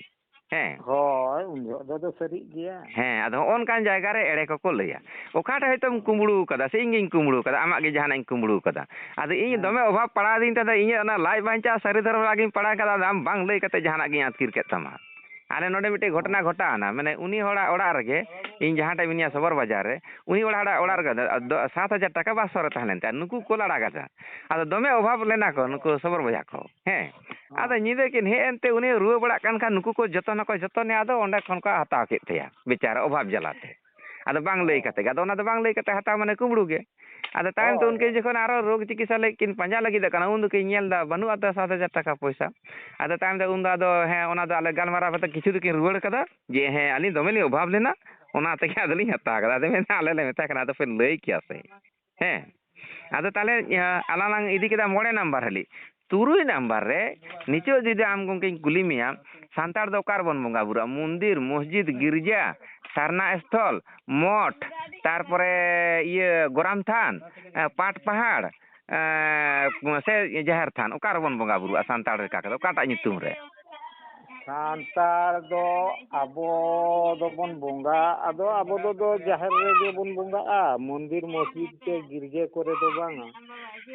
ᱦᱮᱸ᱾ ᱦᱳᱭ, ᱩᱱ ᱡᱚᱦᱚᱜ ᱫᱚ, ᱫᱚ ᱥᱟᱹᱨᱤᱜ ᱜᱮᱭᱟ᱾ ᱦᱮᱸ, ᱟᱫᱚ ᱦᱚᱸᱜᱼᱚ ᱱᱚᱝᱠᱟᱱ ᱡᱟᱭᱜᱟ ᱨᱮ ᱮᱲᱮ ᱠᱚᱠᱚ ᱞᱟᱹᱭᱟ᱾ ᱚᱠᱟᱴᱟᱜ ᱦᱚᱭᱛᱳᱢ ᱠᱩᱢᱵᱽᱲᱩ ᱠᱟᱫᱟ, ᱥᱮ ᱤᱧ ᱜᱤᱧ ᱠᱩᱢᱵᱽᱲᱩ ᱠᱟᱫᱟ, ᱟᱢᱟᱜ ᱜᱮ ᱡᱟᱦᱟᱱᱟᱜ ᱤᱧ ᱠᱩᱢᱵᱽᱲᱩ ᱠᱟᱫᱟ᱾ ᱟᱫᱚ ᱤᱧ ᱦᱮᱸ᱾ ᱫᱚᱢᱮ ᱚᱵᱷᱟᱵᱽ ᱯᱟᱲᱟᱣ ᱟᱹᱫᱤᱧ ᱛᱟᱦᱮᱸ, ᱤᱧᱟᱹᱜ ᱚᱱᱟ ᱞᱟᱡ ᱵᱟᱧᱪᱟᱣ ᱥᱟᱹᱨᱤ ᱫᱷᱚᱨᱚᱢ ᱨᱮ ᱜᱤᱧ ᱯᱟᱲᱟᱣ ᱠᱟᱫᱟ, ᱟᱫᱚ ᱟᱢ ᱵᱟᱝ ᱞᱟᱹᱭ ᱠᱟᱛᱮ ᱡᱟᱦᱟᱱᱟᱜ ᱜᱤᱧ ᱟᱹᱛᱠᱤᱨ ᱠᱮᱫ ᱛᱟᱢᱟ᱾ ᱟᱞᱮ ᱱᱚᱰᱮ ᱢᱤᱫᱴᱮᱡ ᱜᱷᱚᱴᱚᱱᱟ ᱜᱷᱚᱴᱟᱣᱱᱟ, ᱢᱟᱱᱮ ᱩᱱᱤ ᱦᱚᱲᱟᱜ ᱚᱲᱟᱜ ᱨᱮᱜᱮ, ᱤᱧ ᱡᱟᱦᱟᱸ ᱴᱷᱮᱡ ᱢᱤᱱᱟᱹᱧᱟ ᱥᱚᱵᱚᱨ ᱵᱟᱡᱟᱨ ᱨᱮ, ᱩᱱᱤ ᱚᱲᱟᱜ, ᱚᱲᱟᱜ ᱨᱮᱜᱮ ᱫᱚ, ᱫᱚ ᱥᱟᱛ ᱦᱟᱡᱟᱨ ᱴᱟᱠᱟ ᱵᱟᱥᱥᱚ ᱨᱮ ᱛᱟᱦᱮᱸ ᱞᱮᱱ ᱛᱟᱭᱟ, ᱱᱩᱠᱩ ᱠᱚ ᱞᱟᱲᱟ ᱠᱟᱫᱟ᱾ ᱟᱫᱚ ᱫᱚᱢᱮ ᱚᱵᱷᱟᱵᱽ ᱞᱮᱱᱟ ᱠᱚ ᱱᱩᱠᱩ ᱥᱚᱵᱚᱨ ᱵᱚᱭᱦᱟ ᱠᱚ, ᱦᱮᱸ᱾ ᱦᱮᱸ᱾ ᱟᱫᱚ ᱧᱤᱫᱟᱹ ᱠᱤᱱ ᱦᱮᱡ ᱮᱱᱛᱮ ᱩᱱᱤ ᱨᱩᱣᱟᱹ ᱵᱟᱲᱟᱜ ᱠᱟᱱ ᱠᱷᱟᱱ ᱱᱩᱠᱩ ᱠᱚ ᱡᱚᱛᱚᱱ ᱦᱚᱸᱠᱚ ᱡᱚᱛᱚᱱᱮᱭᱟ, ᱟᱫᱚ ᱚᱸᱰᱮ ᱠᱷᱚᱱ ᱠᱚ ᱦᱟᱛᱟᱣ ᱠᱮᱫ ᱛᱟᱭᱟ ᱵᱮᱪᱟᱨᱟ ᱚᱵᱷᱟᱵᱽ ᱡᱟᱞᱟᱛᱮ᱾ ᱟᱫᱚ ᱵᱟᱝ ᱞᱟᱹᱭ ᱦᱮᱸ᱾ ᱠᱟᱛᱮ ᱜᱮ, ᱟᱫᱚ ᱚᱱᱟ ᱫᱚ ᱵᱟᱝ ᱞᱟᱹᱭ ᱠᱟᱛᱮ ᱦᱟᱛᱟᱣ ᱢᱟᱱᱮ ᱠᱩᱢᱵᱽᱲᱩ ᱜᱮ᱾ ᱟᱫᱚ ᱛᱟᱭᱚᱢ ᱛᱮ ᱦᱳᱭ, ᱩᱱᱠᱤᱱ ᱦᱳᱭ᱾ ᱡᱚᱠᱷᱚᱱ ᱟᱨᱚ ᱨᱳᱜᱽ ᱪᱤᱠᱤᱛᱥᱟ ᱞᱟᱹᱜᱤᱫ ᱠᱤᱱ ᱯᱟᱸᱡᱟ ᱞᱟᱹᱜᱤᱫᱚᱜ ᱠᱟᱱᱟ, ᱩᱱ ᱫᱚᱠᱤᱱ ᱧᱮᱞ ᱮᱫᱟ ᱵᱟᱹᱱᱩᱜᱼᱟ ᱛᱚ ᱥᱟᱛ ᱦᱟᱡᱟᱨ ᱴᱟᱠᱟ ᱯᱚᱭᱥᱟ᱾ ᱟᱫᱚ ᱛᱟᱭᱚᱢ ᱛᱮ ᱩᱱ ᱫᱚ ᱟᱫᱚ, ᱦᱮᱸ, ᱚᱱᱟ ᱫᱚ ᱟᱞᱮ ᱜᱟᱞᱢᱟᱨᱟᱣ ᱠᱟᱛᱮ ᱠᱤᱪᱷᱩ ᱫᱚᱠᱤᱱ ᱨᱩᱣᱟᱹᱲ ᱠᱟᱫᱟ ᱡᱮ, "ᱦᱮᱸ, ᱟᱹᱞᱤᱧ ᱫᱚᱢᱮ ᱞᱤᱧ ᱚᱵᱷᱟᱵᱽ ᱞᱮᱱᱟ, ᱚᱱᱟ ᱛᱮᱜᱮ ᱟᱫᱚ ᱞᱤᱧ ᱦᱟᱛᱟᱣ ᱠᱟᱫᱟ᱾" ᱟᱫᱚ ᱢᱮᱱᱫᱟ, "ᱟᱞᱮ ᱞᱮ ᱢᱮᱛᱟ ᱠᱟᱱᱟ, ᱟᱫᱚ ᱯᱮ ᱞᱟᱹᱭ ᱠᱮᱭᱟ ᱥᱮ?" ᱦᱮᱸ᱾ ᱟᱫᱚ ᱛᱟᱦᱞᱮ, ᱟᱸ, ᱟᱞᱟᱝ ᱞᱟᱝ ᱤᱫᱤ ᱠᱮᱫᱟ ᱢᱚᱬᱮ ᱱᱟᱢᱵᱟᱨ ᱦᱟᱹᱞᱤ᱾ ᱛᱩᱨᱩᱭ ᱱᱟᱢᱵᱟᱨ ᱨᱮ ᱱᱤᱛᱚᱜ ᱡᱩᱫᱤ ᱟᱢ ᱜᱚᱢᱠᱮᱧ ᱠᱩᱞᱤ ᱢᱮᱭᱟ, ᱥᱟᱱᱛᱟᱲ ᱫᱚ ᱚᱠᱟ ᱨᱮᱵᱚᱱ ᱵᱚᱸᱜᱟ ᱵᱩᱨᱩᱜᱼᱟ? ᱢᱚᱱᱫᱤᱨ, ᱢᱚᱥᱡᱤᱫ, ᱜᱤᱨᱡᱟ, ᱥᱟᱨᱱᱟ ᱥᱛᱷᱚᱞ, ᱢᱚᱴᱷ, ᱛᱟᱨᱯᱚᱨᱮ ᱤᱭᱟᱹ ᱜᱚᱨᱟᱢ ᱛᱷᱟᱱ, ᱮᱸ, ᱯᱟᱴ ᱯᱟᱦᱟᱲ, ᱮᱸ, ᱥᱮ ᱡᱟᱦᱮᱨ ᱛᱷᱟᱱ, ᱚᱠᱟ ᱨᱮᱵᱚᱱ ᱵᱚᱸᱜᱟ ᱵᱩᱨᱩᱜᱼᱟ ᱥᱟᱱᱛᱟᱲ ᱞᱮᱠᱟ ᱛᱮᱫᱚ, ᱚᱠᱟᱴᱟᱜ ᱧᱩᱛᱩᱢ ᱨᱮ? ᱥᱟᱱᱛᱟᱲ ᱫᱚ ᱟᱵᱚ ᱫᱚᱵᱚᱱ ᱵᱚᱸᱜᱟ, ᱟᱫᱚ ᱟᱵᱚ ᱫᱚ, ᱫᱚ ᱡᱟᱦᱮᱨ ᱨᱮᱜᱮ ᱵᱚᱱ ᱵᱚᱸᱜᱟᱜᱼᱟ, ᱢᱚᱱᱫᱤᱨ ᱢᱚᱥᱡᱤᱫ ᱥᱮ ᱜᱤᱨᱡᱟᱹ ᱠᱚᱨᱮ ᱫᱚ ᱵᱟᱝᱟ᱾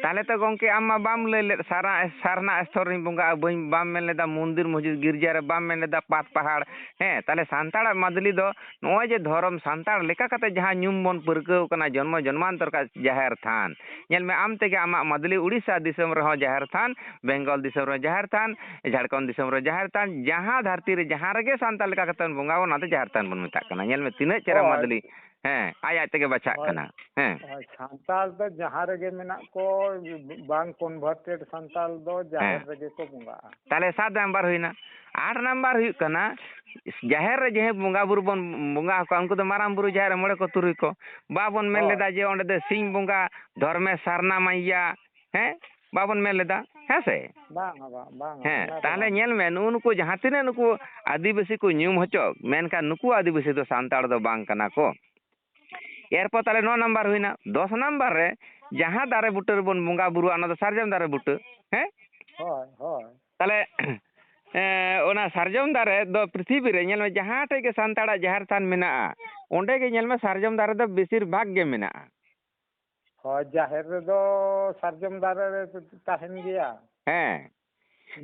ᱛᱟᱦᱞᱮ ᱛᱚ ᱜᱚᱢᱠᱮ, ᱟᱢ ᱢᱟ ᱵᱟᱢ ᱞᱟᱹᱭ ᱞᱮᱫ ᱥᱟᱨᱟ-, ᱥᱟᱨᱱᱟ ᱥᱛᱷᱚᱞ ᱨᱤᱧ ᱵᱚᱸᱜᱟᱜᱼᱟ, ᱵᱟᱹᱧ, ᱵᱟᱢ ᱢᱮᱱ ᱞᱮᱫᱟ ᱢᱚᱱᱫᱤᱨ ᱢᱚᱥᱡᱤᱫ ᱜᱤᱨᱡᱟᱹ ᱨᱮ, ᱵᱟᱢ ᱢᱮᱱ ᱞᱮᱫᱟ ᱯᱟᱛ ᱯᱟᱦᱟᱲ᱾ ᱦᱮᱸ, ᱛᱟᱦᱞᱮ ᱥᱟᱱᱛᱟᱲᱟᱜ ᱢᱟᱫᱽᱞᱤ ᱫᱚ ᱱᱚᱜᱼᱚᱭ ᱡᱮ ᱫᱷᱚᱨᱚᱢ ᱥᱟᱱᱛᱟᱲ ᱞᱮᱠᱟ ᱠᱟᱛᱮ ᱡᱟᱦᱟᱸ ᱧᱩᱢ ᱵᱚᱱ ᱯᱟᱹᱨᱠᱟᱹᱣ ᱠᱟᱱᱟ ᱡᱚᱱᱢᱚ ᱡᱚᱱᱢᱟᱱᱛᱚᱨ ᱠᱟᱜ ᱡᱟᱦᱮᱨ ᱛᱷᱟᱱ, ᱧᱮᱞ ᱢᱮ, ᱟᱢ ᱛᱮᱜᱮ ᱟᱢᱟᱜ ᱢᱟᱫᱽᱞᱤ ᱩᱲᱤᱥᱥᱟ ᱫᱤᱥᱚᱢ ᱨᱮᱦᱚᱸ ᱡᱟᱦᱮᱨ ᱛᱷᱟᱱ, ᱵᱮᱝᱜᱚᱞ ᱫᱤᱥᱚᱢ ᱨᱮ ᱡᱟᱦᱮᱨ ᱛᱷᱟᱱ, ᱡᱷᱟᱲᱠᱷᱚᱸᱰ ᱫᱤᱥᱚᱢ ᱨᱮ ᱡᱟᱦᱮᱨ ᱛᱷᱟᱱ, ᱡᱟᱦᱟᱸ ᱫᱷᱟᱹᱨᱛᱤ ᱨᱮ ᱡᱟᱦᱟᱸ ᱨᱮᱜᱮ ᱥᱟᱱᱛᱟᱲ ᱞᱮᱠᱟ ᱠᱟᱛᱮ ᱵᱚᱱ ᱵᱚᱸᱜᱟ, ᱚᱱᱟ ᱫᱚ ᱡᱟᱦᱮᱨ ᱛᱷᱟᱱ ᱵᱚᱱ ᱢᱮᱛᱟᱜ ᱠᱟᱱᱟ᱾ ᱧᱮᱞ ᱢᱮ, ᱛᱤᱱᱟᱹᱜ ᱪᱮᱦᱨᱟ ᱦᱳᱭ᱾ ᱢᱟᱫᱽᱞᱤ, ᱦᱮᱸ, ᱟᱡ ᱟᱡ ᱛᱮᱜᱮ ᱵᱟᱪᱷᱟᱜ ᱦᱳᱭ᱾ ᱠᱟᱱᱟ᱾ ᱦᱮᱸ᱾ ᱦᱳᱭ, ᱥᱟᱱᱛᱟᱲ ᱫᱚ ᱡᱟᱦᱟᱸ ᱨᱮᱜᱮ ᱢᱮᱱᱟᱜ ᱠᱚ, ᱵᱟᱝ converted ᱥᱟᱱᱛᱟᱲ ᱫᱚ ᱡᱟᱦᱮᱨ ᱦᱮᱸ᱾ ᱨᱮᱜᱮ ᱠᱚ ᱵᱚᱸᱜᱟᱜᱼᱟ᱾ ᱛᱟᱦᱞᱮ ᱥᱟᱛ ᱱᱟᱢᱵᱟᱨ ᱦᱩᱭᱱᱟ᱾ ᱟᱴ ᱱᱟᱢᱵᱟᱨ ᱦᱩᱭᱩᱜ ᱠᱟᱱᱟ, ᱡᱟᱦᱮᱨ ᱨᱮ ᱡᱟᱦᱟᱸᱭ ᱵᱚᱸᱜᱟ ᱵᱩᱨᱩ ᱵᱚᱱ ᱵᱚᱸᱜᱟ ᱟᱠᱚᱣᱟ, ᱩᱱᱠᱩ ᱫᱚ ᱢᱟᱨᱟᱝ ᱵᱩᱨᱩ, ᱡᱟᱦᱮᱨ ᱨᱮ ᱢᱚᱬᱮ ᱠᱚ ᱛᱩᱨᱩᱭ ᱠᱚ᱾ ᱵᱟᱵᱚᱱ ᱢᱮᱱ ᱦᱳᱭ᱾ ᱞᱮᱫᱟ ᱡᱮ ᱚᱸᱰᱮ ᱫᱚ ᱥᱤᱧ ᱵᱚᱸᱜᱟ, ᱫᱷᱚᱨᱢᱮᱥ, ᱥᱟᱨᱱᱟ ᱢᱟᱹᱭᱭᱟ, ᱦᱮᱸ? ᱵᱟᱵᱚᱱ ᱢᱮᱱ ᱞᱮᱫᱟ, ᱦᱮᱸ ᱥᱮ? ᱵᱟᱝᱟ, ᱵᱟᱝ, ᱵᱟᱝᱟ, ᱦᱮᱸ, ᱚᱱᱟ ᱫᱚ ᱛᱟᱦᱞᱮ ᱵᱟᱝ᱾ ᱧᱮᱞ ᱢᱮ, ᱱᱩᱜᱼᱩ ᱱᱩᱠᱩ ᱡᱟᱦᱟᱸ ᱛᱤᱱᱟᱹᱜ ᱱᱩᱠᱩ ᱟᱹᱫᱤᱵᱟᱹᱥᱤ ᱠᱚ ᱧᱩᱢ ᱦᱚᱪᱚᱜ, ᱢᱮᱱᱠᱷᱟᱱ ᱱᱩᱠᱩ ᱟᱹᱫᱤᱵᱟᱹᱥᱤ ᱫᱚ ᱥᱟᱱᱛᱟᱲ ᱫᱚ ᱵᱟᱝ ᱠᱟᱱᱟ ᱠᱚ᱾ ᱮᱨᱯᱚᱨ ᱛᱟᱦᱞᱮ ᱱᱚ ᱱᱟᱢᱵᱟᱨ ᱦᱩᱭᱱᱟ᱾ ᱫᱚᱥ ᱱᱟᱢᱵᱟᱨ ᱨᱮ ᱡᱟᱦᱟᱸ ᱫᱟᱨᱮ ᱵᱩᱴᱟᱹ ᱨᱮᱵᱚᱱ ᱵᱚᱸᱜᱟ ᱵᱩᱨᱩᱜᱼᱟ, ᱚᱱᱟ ᱫᱚ ᱥᱟᱨᱡᱚᱢ ᱫᱟᱨᱮ ᱵᱩᱴᱟᱹ, ᱦᱮᱸ? ᱦᱳᱭ, ᱦᱳᱭ᱾ ᱛᱟᱦᱞᱮ, ᱮᱸ, ᱚᱱᱟ ᱥᱟᱨᱡᱚᱢ ᱫᱟᱨᱮ ᱫᱚ ᱯᱨᱤᱛᱷᱤᱵᱤ ᱨᱮ ᱧᱮᱞ ᱢᱮ, ᱡᱟᱦᱟᱸ ᱴᱷᱮᱡ ᱜᱮ ᱥᱟᱱᱛᱟᱲᱟᱜ ᱡᱟᱦᱮᱨ ᱛᱷᱟᱱ ᱢᱮᱱᱟᱜᱼᱟ, ᱚᱸᱰᱮ ᱜᱮ ᱧᱮᱞ ᱢᱮ, ᱥᱟᱨᱡᱚᱢ ᱫᱟᱨᱮ ᱫᱚ ᱵᱮᱥᱤᱨ ᱵᱷᱟᱜᱽ ᱜᱮ ᱢᱮᱱᱟᱜᱼᱟ᱾ ᱦᱳᱭ, ᱡᱟᱦᱮᱨ ᱨᱮᱫᱚ ᱥᱟᱨᱡᱚᱢ ᱫᱟᱨᱮ ᱨᱮ ᱛᱟᱦᱮᱱ ᱜᱮᱭᱟ᱾ ᱦᱮᱸ᱾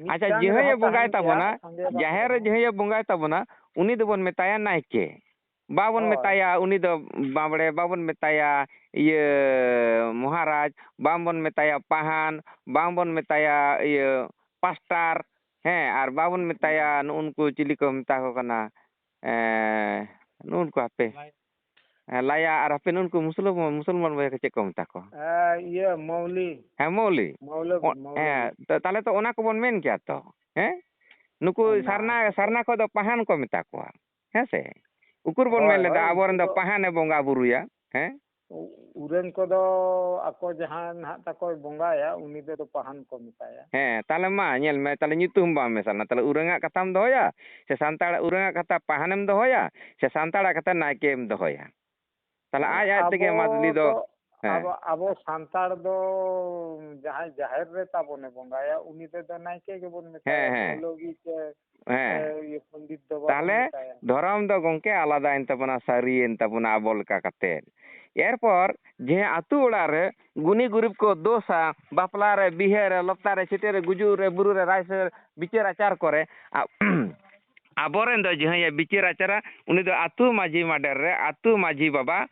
ᱟᱪᱪᱷᱟ, ᱢᱤᱫᱴᱟᱝ ᱡᱟᱦᱟᱸᱭᱮ ᱨᱮᱦᱚᱸ ᱵᱚᱸᱜᱟᱭ ᱛᱟᱦᱮᱱ ᱜᱮᱭᱟ, ᱛᱟᱵᱚᱱᱟ, ᱥᱟᱸᱜᱮ ᱵᱟᱝ ᱡᱟᱦᱮᱨ ᱨᱮ ᱨᱮᱦᱚᱸ᱾ ᱡᱟᱦᱟᱸᱭᱮ ᱵᱚᱸᱜᱟᱭ ᱛᱟᱵᱚᱱᱟ, ᱩᱱᱤ ᱫᱚᱵᱚᱱ ᱢᱮᱛᱟᱭᱟ ᱱᱟᱭᱠᱮ᱾ ᱵᱟᱵᱚᱱ ᱦᱳᱭ᱾ ᱢᱮᱛᱟᱭᱟ ᱩᱱᱤ ᱫᱚ ᱵᱟᱸᱵᱽᱲᱮ, ᱵᱟᱵᱚᱱ ᱢᱮᱛᱟᱭᱟ ᱤᱭᱟᱹ ᱢᱚᱦᱟᱨᱟᱡᱽ, ᱵᱟᱝᱵᱚᱱ ᱢᱮᱛᱟᱭᱟ ᱯᱟᱦᱟᱱ, ᱵᱟᱝᱵᱚᱱ ᱢᱮᱛᱟᱭᱟ ᱤᱭᱟᱹ ᱯᱟᱥᱴᱟᱨ, ᱦᱮᱸ, ᱟᱨ ᱵᱟᱵᱚᱱ ᱢᱮᱛᱟᱭᱟ ᱱᱩᱜᱼᱩ ᱱᱩᱠᱩ ᱪᱤᱞᱤ ᱠᱚ ᱢᱮᱛᱟ ᱠᱚ ᱠᱟᱱᱟ, ᱮᱸ, ᱱᱩᱜᱼᱩ ᱱᱩᱠᱩ ᱦᱟᱯᱮ, ᱦᱮᱸ, ᱞᱟᱭᱟ ᱟᱨ ᱦᱟᱯᱮ ᱱᱩᱜᱼᱩ ᱱᱩᱠᱩ ᱢᱩᱥᱞᱟᱹ-, ᱢᱩᱥᱚᱞᱢᱟᱱ ᱵᱚᱭᱦᱟ ᱠᱚ ᱪᱮᱫ ᱠᱚ ᱢᱮᱛᱟ ᱠᱚᱣᱟ? ᱮ, ᱤᱭᱟᱹ, ᱢᱟᱹᱣᱞᱤ᱾ ᱦᱮᱸ, ᱢᱟᱹᱣᱞᱤ᱾ ᱢᱟᱹᱣᱞᱟᱹ-, ᱚ, ᱢᱟᱹᱣᱞᱟᱹ᱾ ᱦᱮᱸ, ᱛᱚ, ᱛᱟᱦᱞᱮ ᱛᱚ ᱚᱱᱟ ᱠᱚᱵᱚᱱ ᱢᱮᱱ ᱠᱮᱭᱟ ᱛᱚ, ᱦᱮᱸ? ᱱᱩᱠᱩ ᱚᱱᱟ ᱥᱟᱨᱱᱟ, ᱠᱚ᱾ ᱥᱟᱨᱱᱟ ᱠᱷᱚᱡ ᱫᱚ ᱯᱟᱦᱟᱱ ᱠᱚ ᱢᱮᱛᱟ ᱠᱚᱣᱟ, ᱦᱮᱸ ᱥᱮ? ᱩᱠᱩᱨ ᱵᱚᱱ ᱦᱳᱭ, ᱢᱮᱱ ᱞᱮᱫᱟ ᱦᱳᱭ, ᱟᱵᱚᱨᱮᱱ ᱩᱱᱠᱩ ᱫᱚ ᱫᱚ ᱯᱟᱦᱟᱱᱮ ᱵᱚᱸᱜᱟ ᱵᱩᱨᱩᱭᱟ, ᱦᱮᱸ? ᱩ-, ᱩᱨᱟᱹᱝ ᱠᱚᱫᱚ ᱟᱠᱚ ᱡᱟᱦᱟᱸ ᱱᱟᱦᱟᱜ ᱛᱟᱠᱚᱭ ᱵᱚᱸᱜᱟᱭᱟ, ᱩᱱᱤ ᱫᱚ ᱯᱟᱦᱟᱱ ᱠᱚ ᱢᱮᱛᱟᱭᱟ᱾ ᱦᱮᱸ, ᱛᱟᱦᱞᱮ ᱢᱟ ᱧᱮᱞ ᱢᱮ, ᱛᱟᱦᱞᱮ ᱧᱩᱛᱩᱢ ᱵᱟᱢ ᱢᱮᱥᱟᱞ ᱮᱱᱟ᱾ ᱛᱟᱦᱞᱮ ᱩᱨᱟᱹᱝᱟᱜ ᱠᱟᱛᱷᱟᱢ ᱫᱚᱦᱚᱭᱟ, ᱥᱮ ᱥᱟᱱᱛᱟᱲ ᱩᱨᱟᱹᱝᱟᱜ ᱠᱟᱛᱷᱟ ᱯᱟᱦᱟᱱᱮᱢ ᱫᱚᱦᱚᱭᱟ, ᱥᱮ ᱥᱟᱱᱛᱟᱲᱟᱜ ᱠᱟᱛᱷᱟ ᱱᱟᱭᱠᱮᱢ ᱫᱚᱦᱚᱭᱟ? ᱛᱟᱦᱞᱮ ᱟᱡ ᱟᱡ ᱛᱮᱜᱮ ᱟᱵᱚ ᱢᱟᱫᱽᱞᱤ ᱫᱚ, ᱫᱚ, ᱦᱮᱸ᱾ ᱟᱵᱚ, ᱟᱵᱚ ᱥᱟᱱᱛᱟᱲ ᱫᱚ ᱡᱟᱦᱟᱸᱭ ᱡᱟᱦᱮᱨ ᱨᱮ ᱛᱟᱵᱚᱱᱮ ᱵᱚᱸᱜᱟᱭᱟ, ᱩᱱᱤ ᱛᱮᱫᱚ ᱱᱟᱭᱠᱮ ᱜᱮᱵᱚᱱ ᱢᱮᱛᱟᱭᱟ, ᱦᱮᱸ, ᱦᱮᱸ᱾ ᱢᱟᱹᱣᱞᱚᱵᱤ ᱥᱮ, ᱦᱮᱸ᱾ ᱮ, ᱤᱭᱟᱹ, ᱯᱚᱱᱰᱤᱛ ᱫᱚ ᱵᱟᱵᱚᱱ ᱛᱟᱦᱞᱮ ᱢᱮᱛᱟᱭᱟ᱾ ᱫᱷᱚᱨᱚᱢ ᱫᱚ ᱜᱚᱝᱠᱮ ᱟᱞᱟᱫᱟᱭᱮᱱ ᱛᱟᱵᱚᱱᱟ, ᱥᱟᱹᱨᱤᱭᱮᱱ ᱛᱟᱵᱚᱱᱟ ᱟᱵᱚ ᱞᱮᱠᱟ ᱠᱟᱛᱮ᱾ ᱮᱨᱯᱚᱨ ᱡᱮ ᱟᱹᱛᱩ ᱚᱲᱟᱜ ᱨᱮ ᱜᱩᱱᱤ ᱜᱩᱨᱤᱵ ᱠᱚ ᱫᱳᱥᱟ, ᱵᱟᱯᱞᱟ ᱨᱮ, ᱵᱤᱦᱟᱹ ᱨᱮ, ᱞᱚᱛᱟ ᱨᱮ, ᱪᱷᱤᱴᱟᱹ ᱨᱮ, ᱜᱩᱡᱩᱜ ᱨᱮ, ᱵᱩᱨᱩ ᱨᱮ, ᱨᱟᱭ ᱥᱮ ᱵᱤᱪᱟᱹᱨ ᱟᱪᱟᱨ ᱠᱚᱨᱮ, ᱟ-, ᱟᱵᱚᱨᱮᱱ ᱫᱚ ᱡᱟᱦᱟᱸᱭᱮ ᱵᱤᱪᱟᱹᱨ ᱟᱪᱟᱨᱟ, ᱩᱱᱤ ᱫᱚ ᱟᱹᱛᱩ ᱢᱟᱹᱡᱷᱤ ᱢᱟᱰᱮᱨ ᱨᱮ ᱟᱹᱛᱩ ᱢᱟᱹᱡᱷᱤ ᱵᱟᱵᱟ,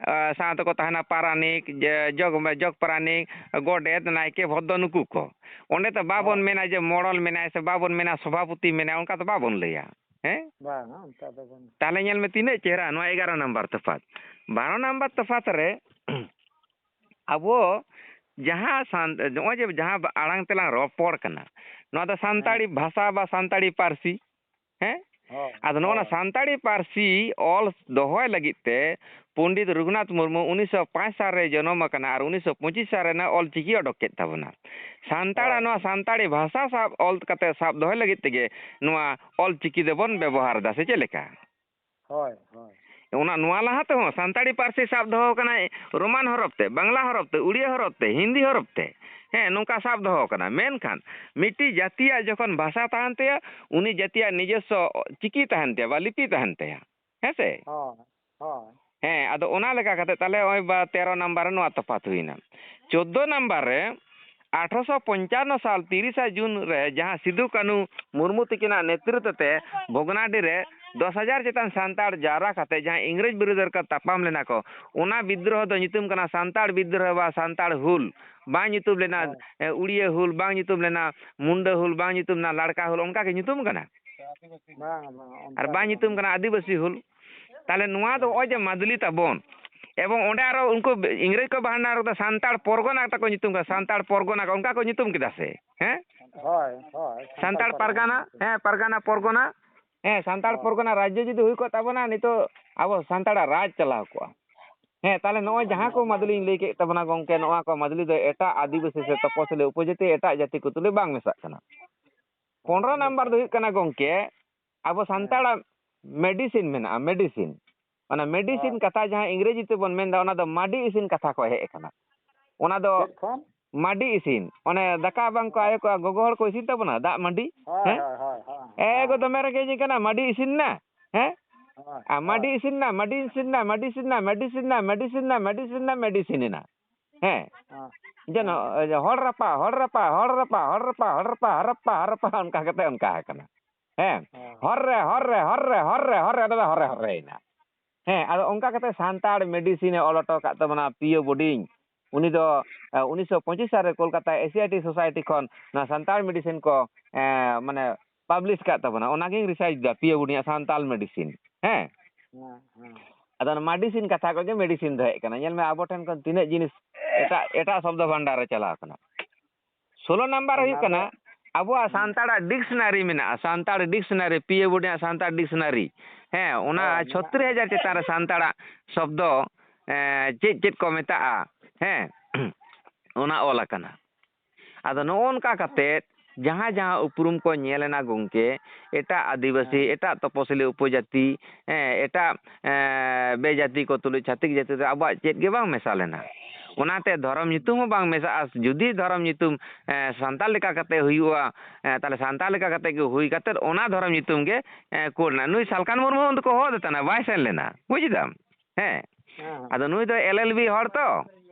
ᱟ, ᱥᱟᱶᱛᱮ ᱠᱚ ᱛᱟᱦᱮᱱᱟ ᱯᱟᱨᱟᱱᱤᱠ, ᱡᱮ, ᱡᱚᱜᱽ, ᱡᱚᱜᱽ ᱯᱟᱨᱟᱱᱤᱠ, ᱜᱚᱰᱮᱛ, ᱱᱟᱭᱠᱮ, ᱵᱷᱚᱫᱽᱫᱚ, ᱱᱩᱠᱩ ᱠᱚ᱾ ᱚᱸᱰᱮ ᱫᱚ ᱵᱟᱵᱚᱱ ᱦᱳᱭ᱾ ᱢᱮᱱᱟ ᱡᱮ ᱢᱚᱲᱚᱞ ᱢᱮᱱᱟᱭ ᱥᱮ ᱵᱟᱵᱚᱱ ᱢᱮᱱᱟ ᱥᱚᱵᱷᱟᱯᱚᱛᱤ ᱢᱮᱱᱟᱭ, ᱚᱱᱠᱟ ᱫᱚ ᱵᱟᱵᱚᱱ ᱞᱟᱹᱭᱟ᱾ ᱦᱮᱸ? ᱵᱟᱝ, ᱚᱱᱠᱟ ᱫᱚ ᱵᱟᱝ᱾ ᱛᱟᱦᱞᱮ ᱧᱮᱞ ᱢᱮ, ᱛᱤᱱᱟᱹᱜ ᱪᱮᱦᱨᱟ ᱱᱚᱣᱟ ᱮᱜᱟᱨᱚ ᱱᱟᱢᱵᱟᱨ ᱛᱚᱯᱷᱟᱛ᱾ ᱵᱟᱨᱚ ᱱᱟᱢᱵᱟᱨ ᱛᱚᱯᱷᱟᱛ ᱨᱮ ᱟᱵᱚ ᱡᱟᱦᱟᱸ ᱥᱟᱱ-, ᱱᱚᱜᱼᱚᱭ ᱡᱮ ᱡᱟᱦᱟᱸ ᱟᱲᱟᱝ ᱛᱮᱞᱟᱝ ᱨᱚᱯᱚᱲ ᱠᱟᱱᱟ, ᱱᱚᱣᱟ ᱫᱚ ᱥᱟᱱᱛᱟᱲᱤ ᱦᱮᱸ᱾ ᱵᱷᱟᱥᱟ ᱵᱟ ᱥᱟᱱᱛᱟᱲᱤ ᱯᱟᱹᱨᱥᱤ, ᱦᱮᱸ? ᱦᱳᱭ, ᱟᱫᱚ ᱱᱚᱜᱼᱚ ᱱᱟ ᱦᱳᱭ᱾ ᱥᱟᱱᱛᱟᱲᱤ ᱯᱟᱹᱨᱥᱤ ᱚᱞ ᱫᱚᱦᱚᱭ ᱞᱟᱹᱜᱤᱫ ᱛᱮ ᱯᱚᱱᱰᱤᱛ ᱨᱚᱜᱷᱩᱱᱟᱛᱷ ᱢᱩᱨᱢᱩ ᱩᱱᱤᱥᱥᱚ ᱯᱟᱸᱪ ᱥᱟᱞ ᱨᱮᱭ ᱡᱚᱱᱚᱢ ᱟᱠᱟᱱᱟ ᱟᱨ ᱩᱱᱤᱥᱥᱚ ᱯᱚᱸᱪᱤᱥ ᱥᱟᱞ ᱨᱮ ᱱᱚᱣᱟ ᱚᱞ ᱪᱤᱠᱤ ᱚᱰᱚᱠ ᱠᱮᱫ ᱛᱟᱵᱚᱱᱟ᱾ ᱥᱟᱱᱛᱟᱲᱟᱜ ᱦᱳᱭ᱾ ᱱᱚᱣᱟ ᱥᱟᱱᱛᱟᱲᱤ ᱵᱷᱟᱥᱟ ᱥᱟᱵ ᱚᱞ ᱠᱟᱛᱮ ᱥᱟᱵ ᱫᱚᱦᱚᱭ ᱞᱟᱹᱜᱤᱫ ᱛᱮᱜᱮ ᱱᱚᱣᱟ ᱚᱞ ᱪᱤᱠᱤ ᱫᱚᱵᱚᱱ ᱵᱮᱵᱚᱦᱟᱨ ᱮᱫᱟ, ᱥᱮ ᱪᱮᱫ ᱞᱮᱠᱟ? ᱦᱳᱭ, ᱦᱳᱭ᱾ ᱚᱱᱟ, ᱱᱚᱣᱟ ᱞᱟᱦᱟ ᱛᱮᱦᱚᱸ ᱥᱟᱱᱛᱟᱲᱤ ᱯᱟᱹᱨᱥᱤ ᱥᱟᱵ ᱫᱚᱦᱚ ᱠᱟᱱᱟᱭ ᱨᱳᱢᱟᱱ ᱦᱚᱨᱚᱯ ᱛᱮ, ᱵᱟᱝᱞᱟ ᱦᱚᱨᱚᱯ ᱛᱮ, ᱩᱲᱤᱭᱟ ᱦᱚᱨᱚᱯ ᱛᱮ, ᱦᱤᱱᱫᱤ ᱦᱚᱨᱚᱯ ᱛᱮ᱾ ᱦᱮᱸ, ᱱᱚᱝᱠᱟ ᱥᱟᱵ ᱫᱚᱦᱚ ᱠᱟᱱᱟ᱾ ᱢᱮᱱᱠᱷᱟᱱ ᱢᱤᱫᱴᱤᱡ ᱡᱟᱹᱛᱤᱭᱟᱜ ᱡᱚᱠᱷᱚᱱ ᱵᱷᱟᱥᱟ ᱛᱟᱦᱮᱱ ᱛᱟᱭᱟ, ᱩᱱᱤ ᱡᱟᱹᱛᱤᱭᱟᱜ ᱱᱤᱡᱚᱥᱥᱚ ᱪᱤᱠᱤ ᱛᱟᱦᱮᱱ ᱛᱟᱭᱟ ᱵᱟ ᱞᱤᱯᱤ ᱛᱟᱦᱮᱱ ᱛᱟᱭᱟ᱾ ᱦᱮᱸ ᱥᱮ? ᱦᱳᱭ, ᱦᱳᱭ᱾ ᱦᱮᱸ, ᱟᱫᱚ ᱚᱱᱟ ᱞᱮᱠᱟ ᱠᱟᱛᱮ ᱛᱟᱦᱞᱮ ᱱᱚᱜᱼᱚᱭ ᱵᱟ ᱛᱮᱨᱚ ᱱᱟᱢᱵᱟᱨ ᱨᱮ ᱱᱚᱣᱟ ᱛᱚᱯᱷᱟᱛ ᱦᱩᱭᱱᱟ᱾ ᱪᱳᱫᱽᱫᱳ ᱱᱟᱢᱵᱟᱨ ᱨᱮ ᱟᱴᱷᱨᱚᱥᱚ ᱯᱚᱧᱪᱟᱱᱱᱚ ᱥᱟᱞ ᱛᱤᱨᱤᱥᱟ ᱡᱩᱱ ᱨᱮ ᱡᱟᱦᱟᱸ ᱥᱤᱫᱩ ᱠᱟᱹᱱᱦᱩ ᱢᱩᱨᱢᱩ ᱛᱤᱠᱤᱱᱟᱜ ᱱᱮᱛᱨᱤᱛᱵ ᱛᱮ ᱵᱷᱚᱜᱽᱱᱟᱰᱤ ᱨᱮ ᱫᱚᱥ ᱦᱟᱡᱟᱨ ᱪᱮᱛᱟᱱ ᱥᱟᱱᱛᱟᱲ ᱡᱟᱣᱨᱟ ᱠᱟᱛᱮ ᱡᱟᱦᱟᱸ ᱤᱝᱨᱮᱡᱽ ᱵᱤᱨᱩᱫᱷ ᱨᱮᱠᱚ ᱛᱟᱯᱟᱢ ᱞᱮᱱᱟ ᱠᱚ, ᱚᱱᱟ ᱵᱤᱫᱽᱨᱳᱦᱚ ᱫᱚ ᱧᱩᱛᱩᱢ ᱠᱟᱱᱟ ᱥᱟᱱᱛᱟᱲ ᱵᱤᱫᱽᱨᱳᱦᱚ ᱵᱟ ᱥᱟᱱᱛᱟᱲ ᱦᱩᱞ᱾ ᱵᱟᱝ ᱧᱩᱛᱩᱢ ᱞᱮᱱᱟ, ᱦᱳᱭ᱾ ᱮ, ᱩᱲᱤᱭᱟᱹ ᱦᱩᱞ, ᱵᱟᱝ ᱧᱩᱛᱩᱢ ᱞᱮᱱᱟ ᱢᱩᱱᱰᱟᱹ ᱦᱩᱞ, ᱵᱟᱝ ᱧᱩᱛᱩᱢ ᱞᱮᱱᱟ ᱞᱟᱲᱠᱟ ᱦᱩᱞ, ᱚᱱᱠᱟ ᱜᱮ ᱧᱩᱛᱩᱢ ᱠᱟᱱᱟ᱾ ᱵᱟᱝ, ᱵᱟᱝ, ᱚᱱᱠᱟ ᱟᱨ ᱫᱚ ᱵᱟᱝ ᱵᱟᱝ᱾ ᱧᱩᱛᱩᱢ ᱠᱟᱱᱟ ᱟᱹᱫᱤᱵᱟᱹᱥᱤ ᱦᱩᱞ᱾ ᱛᱟᱦᱞᱮ ᱱᱚᱣᱟ ᱫᱚ ᱦᱮᱸ᱾ ᱱᱚᱜᱼᱚᱭ ᱡᱮ ᱢᱟᱫᱞᱤ ᱛᱟᱵᱚᱱ, ᱮᱵᱚᱝ ᱚᱸᱰᱮ ᱟᱨᱚ ᱩᱱᱠᱩ ᱤᱝᱨᱮᱡᱽ ᱠᱚ ᱵᱟᱦᱱᱟ ᱨᱮᱫᱚ ᱥᱟᱱᱛᱟᱲ ᱯᱚᱨᱜᱚᱱᱟ ᱛᱟᱠᱚ ᱧᱩᱛᱩᱢ ᱠᱟᱱᱟ, ᱥᱟᱱᱛᱟᱲ ᱯᱚᱨᱜᱚᱱᱟ ᱠᱚ, ᱚᱱᱠᱟ ᱠᱚ ᱧᱩᱛᱩᱢ ᱠᱮᱫᱟ ᱥᱮ? ᱦᱮᱸ? ᱦᱳᱭ, ᱦᱳᱭ, ᱥᱟᱱᱛᱟᱲ ᱥᱟᱱᱛᱟᱲ ᱯᱟᱨᱜᱟᱱᱟ, ᱯᱟᱨᱜᱟᱱᱟ᱾ ᱦᱮᱸ, ᱯᱟᱨᱜᱟᱱᱟ ᱯᱚᱨᱜᱚᱱᱟ, ᱦᱮᱸ, ᱥᱟᱱᱛᱟᱲ ᱦᱳᱭ᱾ ᱯᱚᱨᱜᱚᱱᱟ ᱨᱟᱡᱽᱡᱚ ᱡᱩᱫᱤ ᱦᱩᱭ ᱠᱚᱜ ᱛᱟᱵᱚᱱᱟ, ᱱᱤᱛᱚᱜ ᱟᱵᱚ ᱥᱟᱱᱛᱟᱲᱟᱜ ᱨᱟᱡᱽ ᱪᱟᱞᱟᱣ ᱠᱚᱜᱼᱟ᱾ ᱦᱮᱸ, ᱛᱟᱦᱞᱮ ᱱᱚᱜᱼᱚᱭ ᱡᱟᱦᱟᱸ ᱠᱚ ᱢᱟᱫᱞᱤᱧ ᱞᱟᱹᱭ ᱠᱮᱫ ᱛᱟᱵᱚᱱᱟ ᱜᱚᱝᱠᱮ, ᱱᱚᱣᱟ ᱠᱚ ᱢᱟᱫᱞᱤ ᱫᱚ ᱮᱴᱟᱜ ᱟᱹᱫᱤᱵᱟᱹᱥᱤ ᱥᱮ ᱛᱚᱯᱚᱥᱤᱞᱤ ᱩᱯᱚᱡᱟᱹᱛᱤ ᱮᱴᱟᱜ ᱡᱟᱹᱛᱤ ᱠᱚ ᱛᱩᱞᱩᱡ ᱵᱟᱝ ᱢᱮᱥᱟᱜ ᱠᱟᱱᱟ᱾ ᱯᱚᱱᱨᱚ ᱱᱟᱢᱵᱟᱨ ᱫᱚ ᱦᱩᱭᱩᱜ ᱠᱟᱱᱟ ᱜᱚᱝᱠᱮ, ᱟᱵᱚ ᱦᱮᱸ᱾ ᱥᱟᱱᱛᱟᱲᱟᱜ medicine ᱢᱮᱱᱟᱜᱼᱟ, medicine᱾ ᱚᱱᱟ medicine ᱦᱳᱭ᱾ ᱠᱟᱛᱷᱟ ᱡᱟᱦᱟᱸ ᱤᱝᱨᱮᱡᱤ ᱛᱮᱵᱚᱱ ᱢᱮᱱᱫᱟ, ᱚᱱᱟ ᱫᱚ ᱢᱟᱹᱰᱤ ᱤᱥᱤᱱ ᱠᱟᱛᱷᱟ ᱠᱷᱚᱱ ᱦᱮᱡ ᱟᱠᱟᱱᱟ᱾ ᱚᱱᱟ ᱫᱚ ᱪᱮᱫ ᱠᱷᱚᱱ? ᱢᱟᱹᱰᱤ ᱤᱥᱤᱱ, ᱚᱱᱮ ᱫᱟᱠᱟ ᱵᱟᱝ ᱠᱚ ᱦᱳᱭ᱾ ᱟᱭᱳ ᱠᱚ, ᱜᱚᱜᱚ ᱦᱚᱲ ᱠᱚ ᱤᱥᱤᱱ ᱛᱟᱵᱚᱱᱟ, ᱫᱟᱜ ᱢᱟᱹᱰᱤ, ᱦᱳᱭ, ᱦᱮᱸ? ᱦᱳᱭ, ᱦᱳᱭ, ᱦᱳᱭ, ᱮ ᱦᱳᱭ᱾ ᱜᱚ, ᱫᱚᱢᱮ ᱨᱮᱸᱜᱮᱡ ᱤᱧ ᱠᱟᱱᱟ, ᱢᱟᱹᱰᱤ ᱤᱥᱤᱱ ᱱᱟ, ᱦᱮᱸ? ᱦᱳᱭ, ᱟᱨ ᱢᱟᱹᱰᱤ ᱦᱳᱭ᱾ ᱤᱥᱤᱱ ᱱᱟ, ᱢᱟᱹᱰᱤ ᱤᱥᱤᱱ ᱱᱟ, ᱢᱟᱹᱰᱤ ᱤᱥᱤᱱ ᱱᱟ, ᱢᱮᱰᱤᱥᱤᱱ ᱮᱱᱟ᱾ ᱦᱮᱸ᱾ ᱦᱮᱸ᱾ ᱡᱮᱱᱚ, ᱦᱮᱸ᱾ ᱦᱚᱲ ᱨᱟᱯᱟ, ᱦᱚᱲ ᱨᱟᱯᱟ, ᱦᱚᱲ ᱨᱟᱯᱟ, ᱦᱚᱨᱚᱯᱯᱟ, ᱦᱚᱨᱚᱯᱯᱟ, ᱦᱚᱨᱚᱯᱯᱟ, ᱚᱱᱠᱟ ᱠᱟᱛᱮ ᱚᱱᱠᱟ ᱟᱠᱟᱱᱟ᱾ ᱦᱮᱸ᱾ ᱦᱮᱸ᱾ ᱦᱚᱨ ᱨᱮ, ᱦᱚᱨ ᱨᱮ, ᱦᱚᱨ ᱨᱮ, ᱦᱚᱨ ᱨᱮ, ᱦᱚᱨ ᱨᱮ, ᱟᱫᱚ ᱦᱚᱨ ᱨᱮ, ᱦᱚᱨ ᱨᱮᱭᱮᱱᱟ᱾ ᱦᱮᱸ, ᱟᱫᱚ ᱚᱱᱠᱟ ᱠᱟᱛᱮ ᱥᱟᱱᱛᱟᱲ medicine ᱮ ᱚᱞ ᱦᱚᱴᱚ ᱟᱠᱟᱫ ᱛᱟᱵᱚᱱᱟ ᱯᱤ ᱳ ᱵᱳᱰᱤᱝ᱾ ᱩᱱᱤ ᱫᱚ, ᱮ, ᱩᱱᱤᱥᱥᱚ ᱯᱚᱸᱪᱤᱥ ᱥᱟᱞ ᱨᱮ ᱠᱳᱞᱠᱟᱛᱟ ᱮᱥᱤᱭᱟᱴᱤᱠ ᱥᱳᱥᱟᱭᱴᱤ ᱠᱷᱚᱱ ᱱᱚᱣᱟ ᱥᱟᱱᱛᱟᱲ medicine ᱠᱚ, ᱮ, ᱢᱟᱱᱮ, ᱯᱟᱵᱽᱞᱤᱥ ᱠᱟᱜ ᱛᱟᱵᱚᱱᱟ, ᱚᱱᱟᱜᱤᱧ ᱨᱤᱥᱟᱨᱪ ᱫᱟ, ᱯᱤ ᱮ ᱵᱩᱱᱤᱭᱟᱜ ᱥᱟᱱᱛᱟᱞ ᱢᱮᱰᱤᱥᱤᱱ᱾ ᱦᱮᱸ᱾ ᱦᱮᱸ, ᱦᱮᱸ᱾ ᱟᱫᱚ ᱚᱱᱟ ᱢᱮᱰᱤᱥᱤᱱ ᱠᱟᱛᱷᱟ ᱠᱚᱜᱮ ᱢᱮᱰᱤᱥᱤᱱ ᱫᱚ ᱦᱮᱡ ᱠᱟᱱᱟ᱾ ᱧᱮᱞ ᱢᱮ, ᱟᱵᱚ ᱴᱷᱮᱱ ᱠᱷᱚᱱ ᱛᱤᱱᱟᱹᱜ ᱡᱤᱱᱤᱥ ᱮᱴᱟᱜ, ᱮᱴᱟᱜ ᱥᱚᱵᱽᱫᱚ ᱵᱷᱟᱱᱰᱟᱨ ᱨᱮ ᱪᱟᱞᱟᱣ ᱠᱟᱱᱟ᱾ ᱥᱳᱞᱳ ᱱᱟᱢᱵᱟᱨ ᱦᱩᱭᱩᱜ ᱚᱱᱟ ᱠᱟᱱᱟ, ᱫᱚ ᱟᱵᱚᱣᱟᱜ ᱦᱩᱸ᱾ ᱥᱟᱱᱛᱟᱲᱟᱜ ᱰᱤᱠᱥᱱᱟᱨᱤ ᱢᱮᱱᱟᱜᱼᱟ, ᱥᱟᱱᱛᱟᱲ ᱰᱤᱠᱥᱱᱟᱨᱤ, ᱯᱤ ᱮ ᱵᱩᱱᱤᱭᱟᱜ ᱥᱟᱱᱛᱟᱲ ᱰᱤᱠᱥᱱᱟᱨᱤ᱾ ᱦᱮᱸ, ᱚᱱᱟ ᱦᱳᱭ, ᱢᱮᱱᱟᱜᱼᱟ᱾ ᱪᱷᱚᱛᱨᱤᱥ ᱦᱟᱡᱟᱨ ᱪᱮᱛᱟᱱ ᱨᱮ ᱥᱟᱱᱛᱟᱲᱟᱜ ᱥᱚᱵᱽᱫᱚ, ᱮᱸ, ᱪᱮᱫ ᱪᱮᱫ ᱠᱚ ᱢᱮᱛᱟᱜᱼᱟ, ᱦᱮᱸ, ᱚᱱᱟ ᱚᱞ ᱟᱠᱟᱱᱟ᱾ ᱟᱫᱚ ᱱᱚᱜᱼᱚ ᱱᱚᱝᱠᱟ ᱠᱟᱛᱮᱫ ᱡᱟᱦᱟᱸ ᱡᱟᱦᱟᱸ ᱩᱯᱨᱩᱢ ᱠᱚ ᱧᱮᱞ ᱮᱱᱟ ᱜᱚᱢᱠᱮ, ᱮᱴᱟᱜ ᱟᱹᱫᱤᱵᱟᱹᱥᱤ, ᱦᱮᱸ᱾ ᱮᱴᱟᱜ ᱛᱚᱯᱚᱥᱤᱞᱤ ᱩᱯᱚᱡᱟᱹᱛᱤ, ᱦᱮᱸ, ᱮᱴᱟᱜ, ᱮᱸ, ᱵᱮᱡᱟᱹᱛᱤ ᱠᱚ ᱛᱩᱞᱩᱡ ᱪᱷᱟᱹᱛᱤᱠ ᱡᱟᱹᱛᱤ ᱫᱚ ᱟᱵᱚᱣᱟᱜ ᱪᱮᱫ ᱜᱮ ᱵᱟᱝ ᱢᱮᱥᱟ ᱞᱮᱱᱟ᱾ ᱚᱱᱟᱛᱮ ᱫᱷᱚᱨᱚᱢ ᱧᱩᱛᱩᱢ ᱦᱚᱸ ᱵᱟᱝ ᱢᱮᱥᱟᱜᱼᱟ᱾ ᱡᱩᱫᱤ ᱫᱷᱚᱨᱚᱢ ᱧᱩᱛᱩᱢ, ᱮᱸ, ᱥᱟᱱᱛᱟᱲ ᱞᱮᱠᱟ ᱠᱟᱛᱮ ᱦᱩᱭᱩᱜᱼᱟ, ᱮᱸ, ᱛᱟᱦᱞᱮ ᱥᱟᱱᱛᱟᱲ ᱞᱮᱠᱟ ᱠᱟᱛᱮ ᱜᱮ ᱦᱩᱭ ᱠᱟᱛᱮ ᱚᱱᱟ ᱫᱷᱚᱨᱚᱢ ᱧᱩᱛᱩᱢ ᱜᱮ, ᱮᱸ, ᱠᱳᱰ ᱮᱱᱟ᱾ ᱱᱩᱭ ᱥᱟᱞᱠᱷᱟᱱ ᱢᱩᱨᱢᱩ ᱩᱱ ᱫᱚᱠᱚ ᱦᱚᱦᱚ ᱟᱫᱮ ᱛᱟᱦᱮᱱᱟ, ᱵᱟᱭ ᱥᱮᱱ ᱞᱮᱱᱟ, ᱵᱩᱡ ᱫᱟᱢ? ᱦᱮᱸ᱾ ᱦᱮᱸ, ᱦᱮᱸ᱾ ᱟᱫᱚ ᱱᱩᱭ ᱫᱚ ᱮᱞ ᱮᱞ ᱵᱤ ᱦᱚᱲ ᱛᱚ,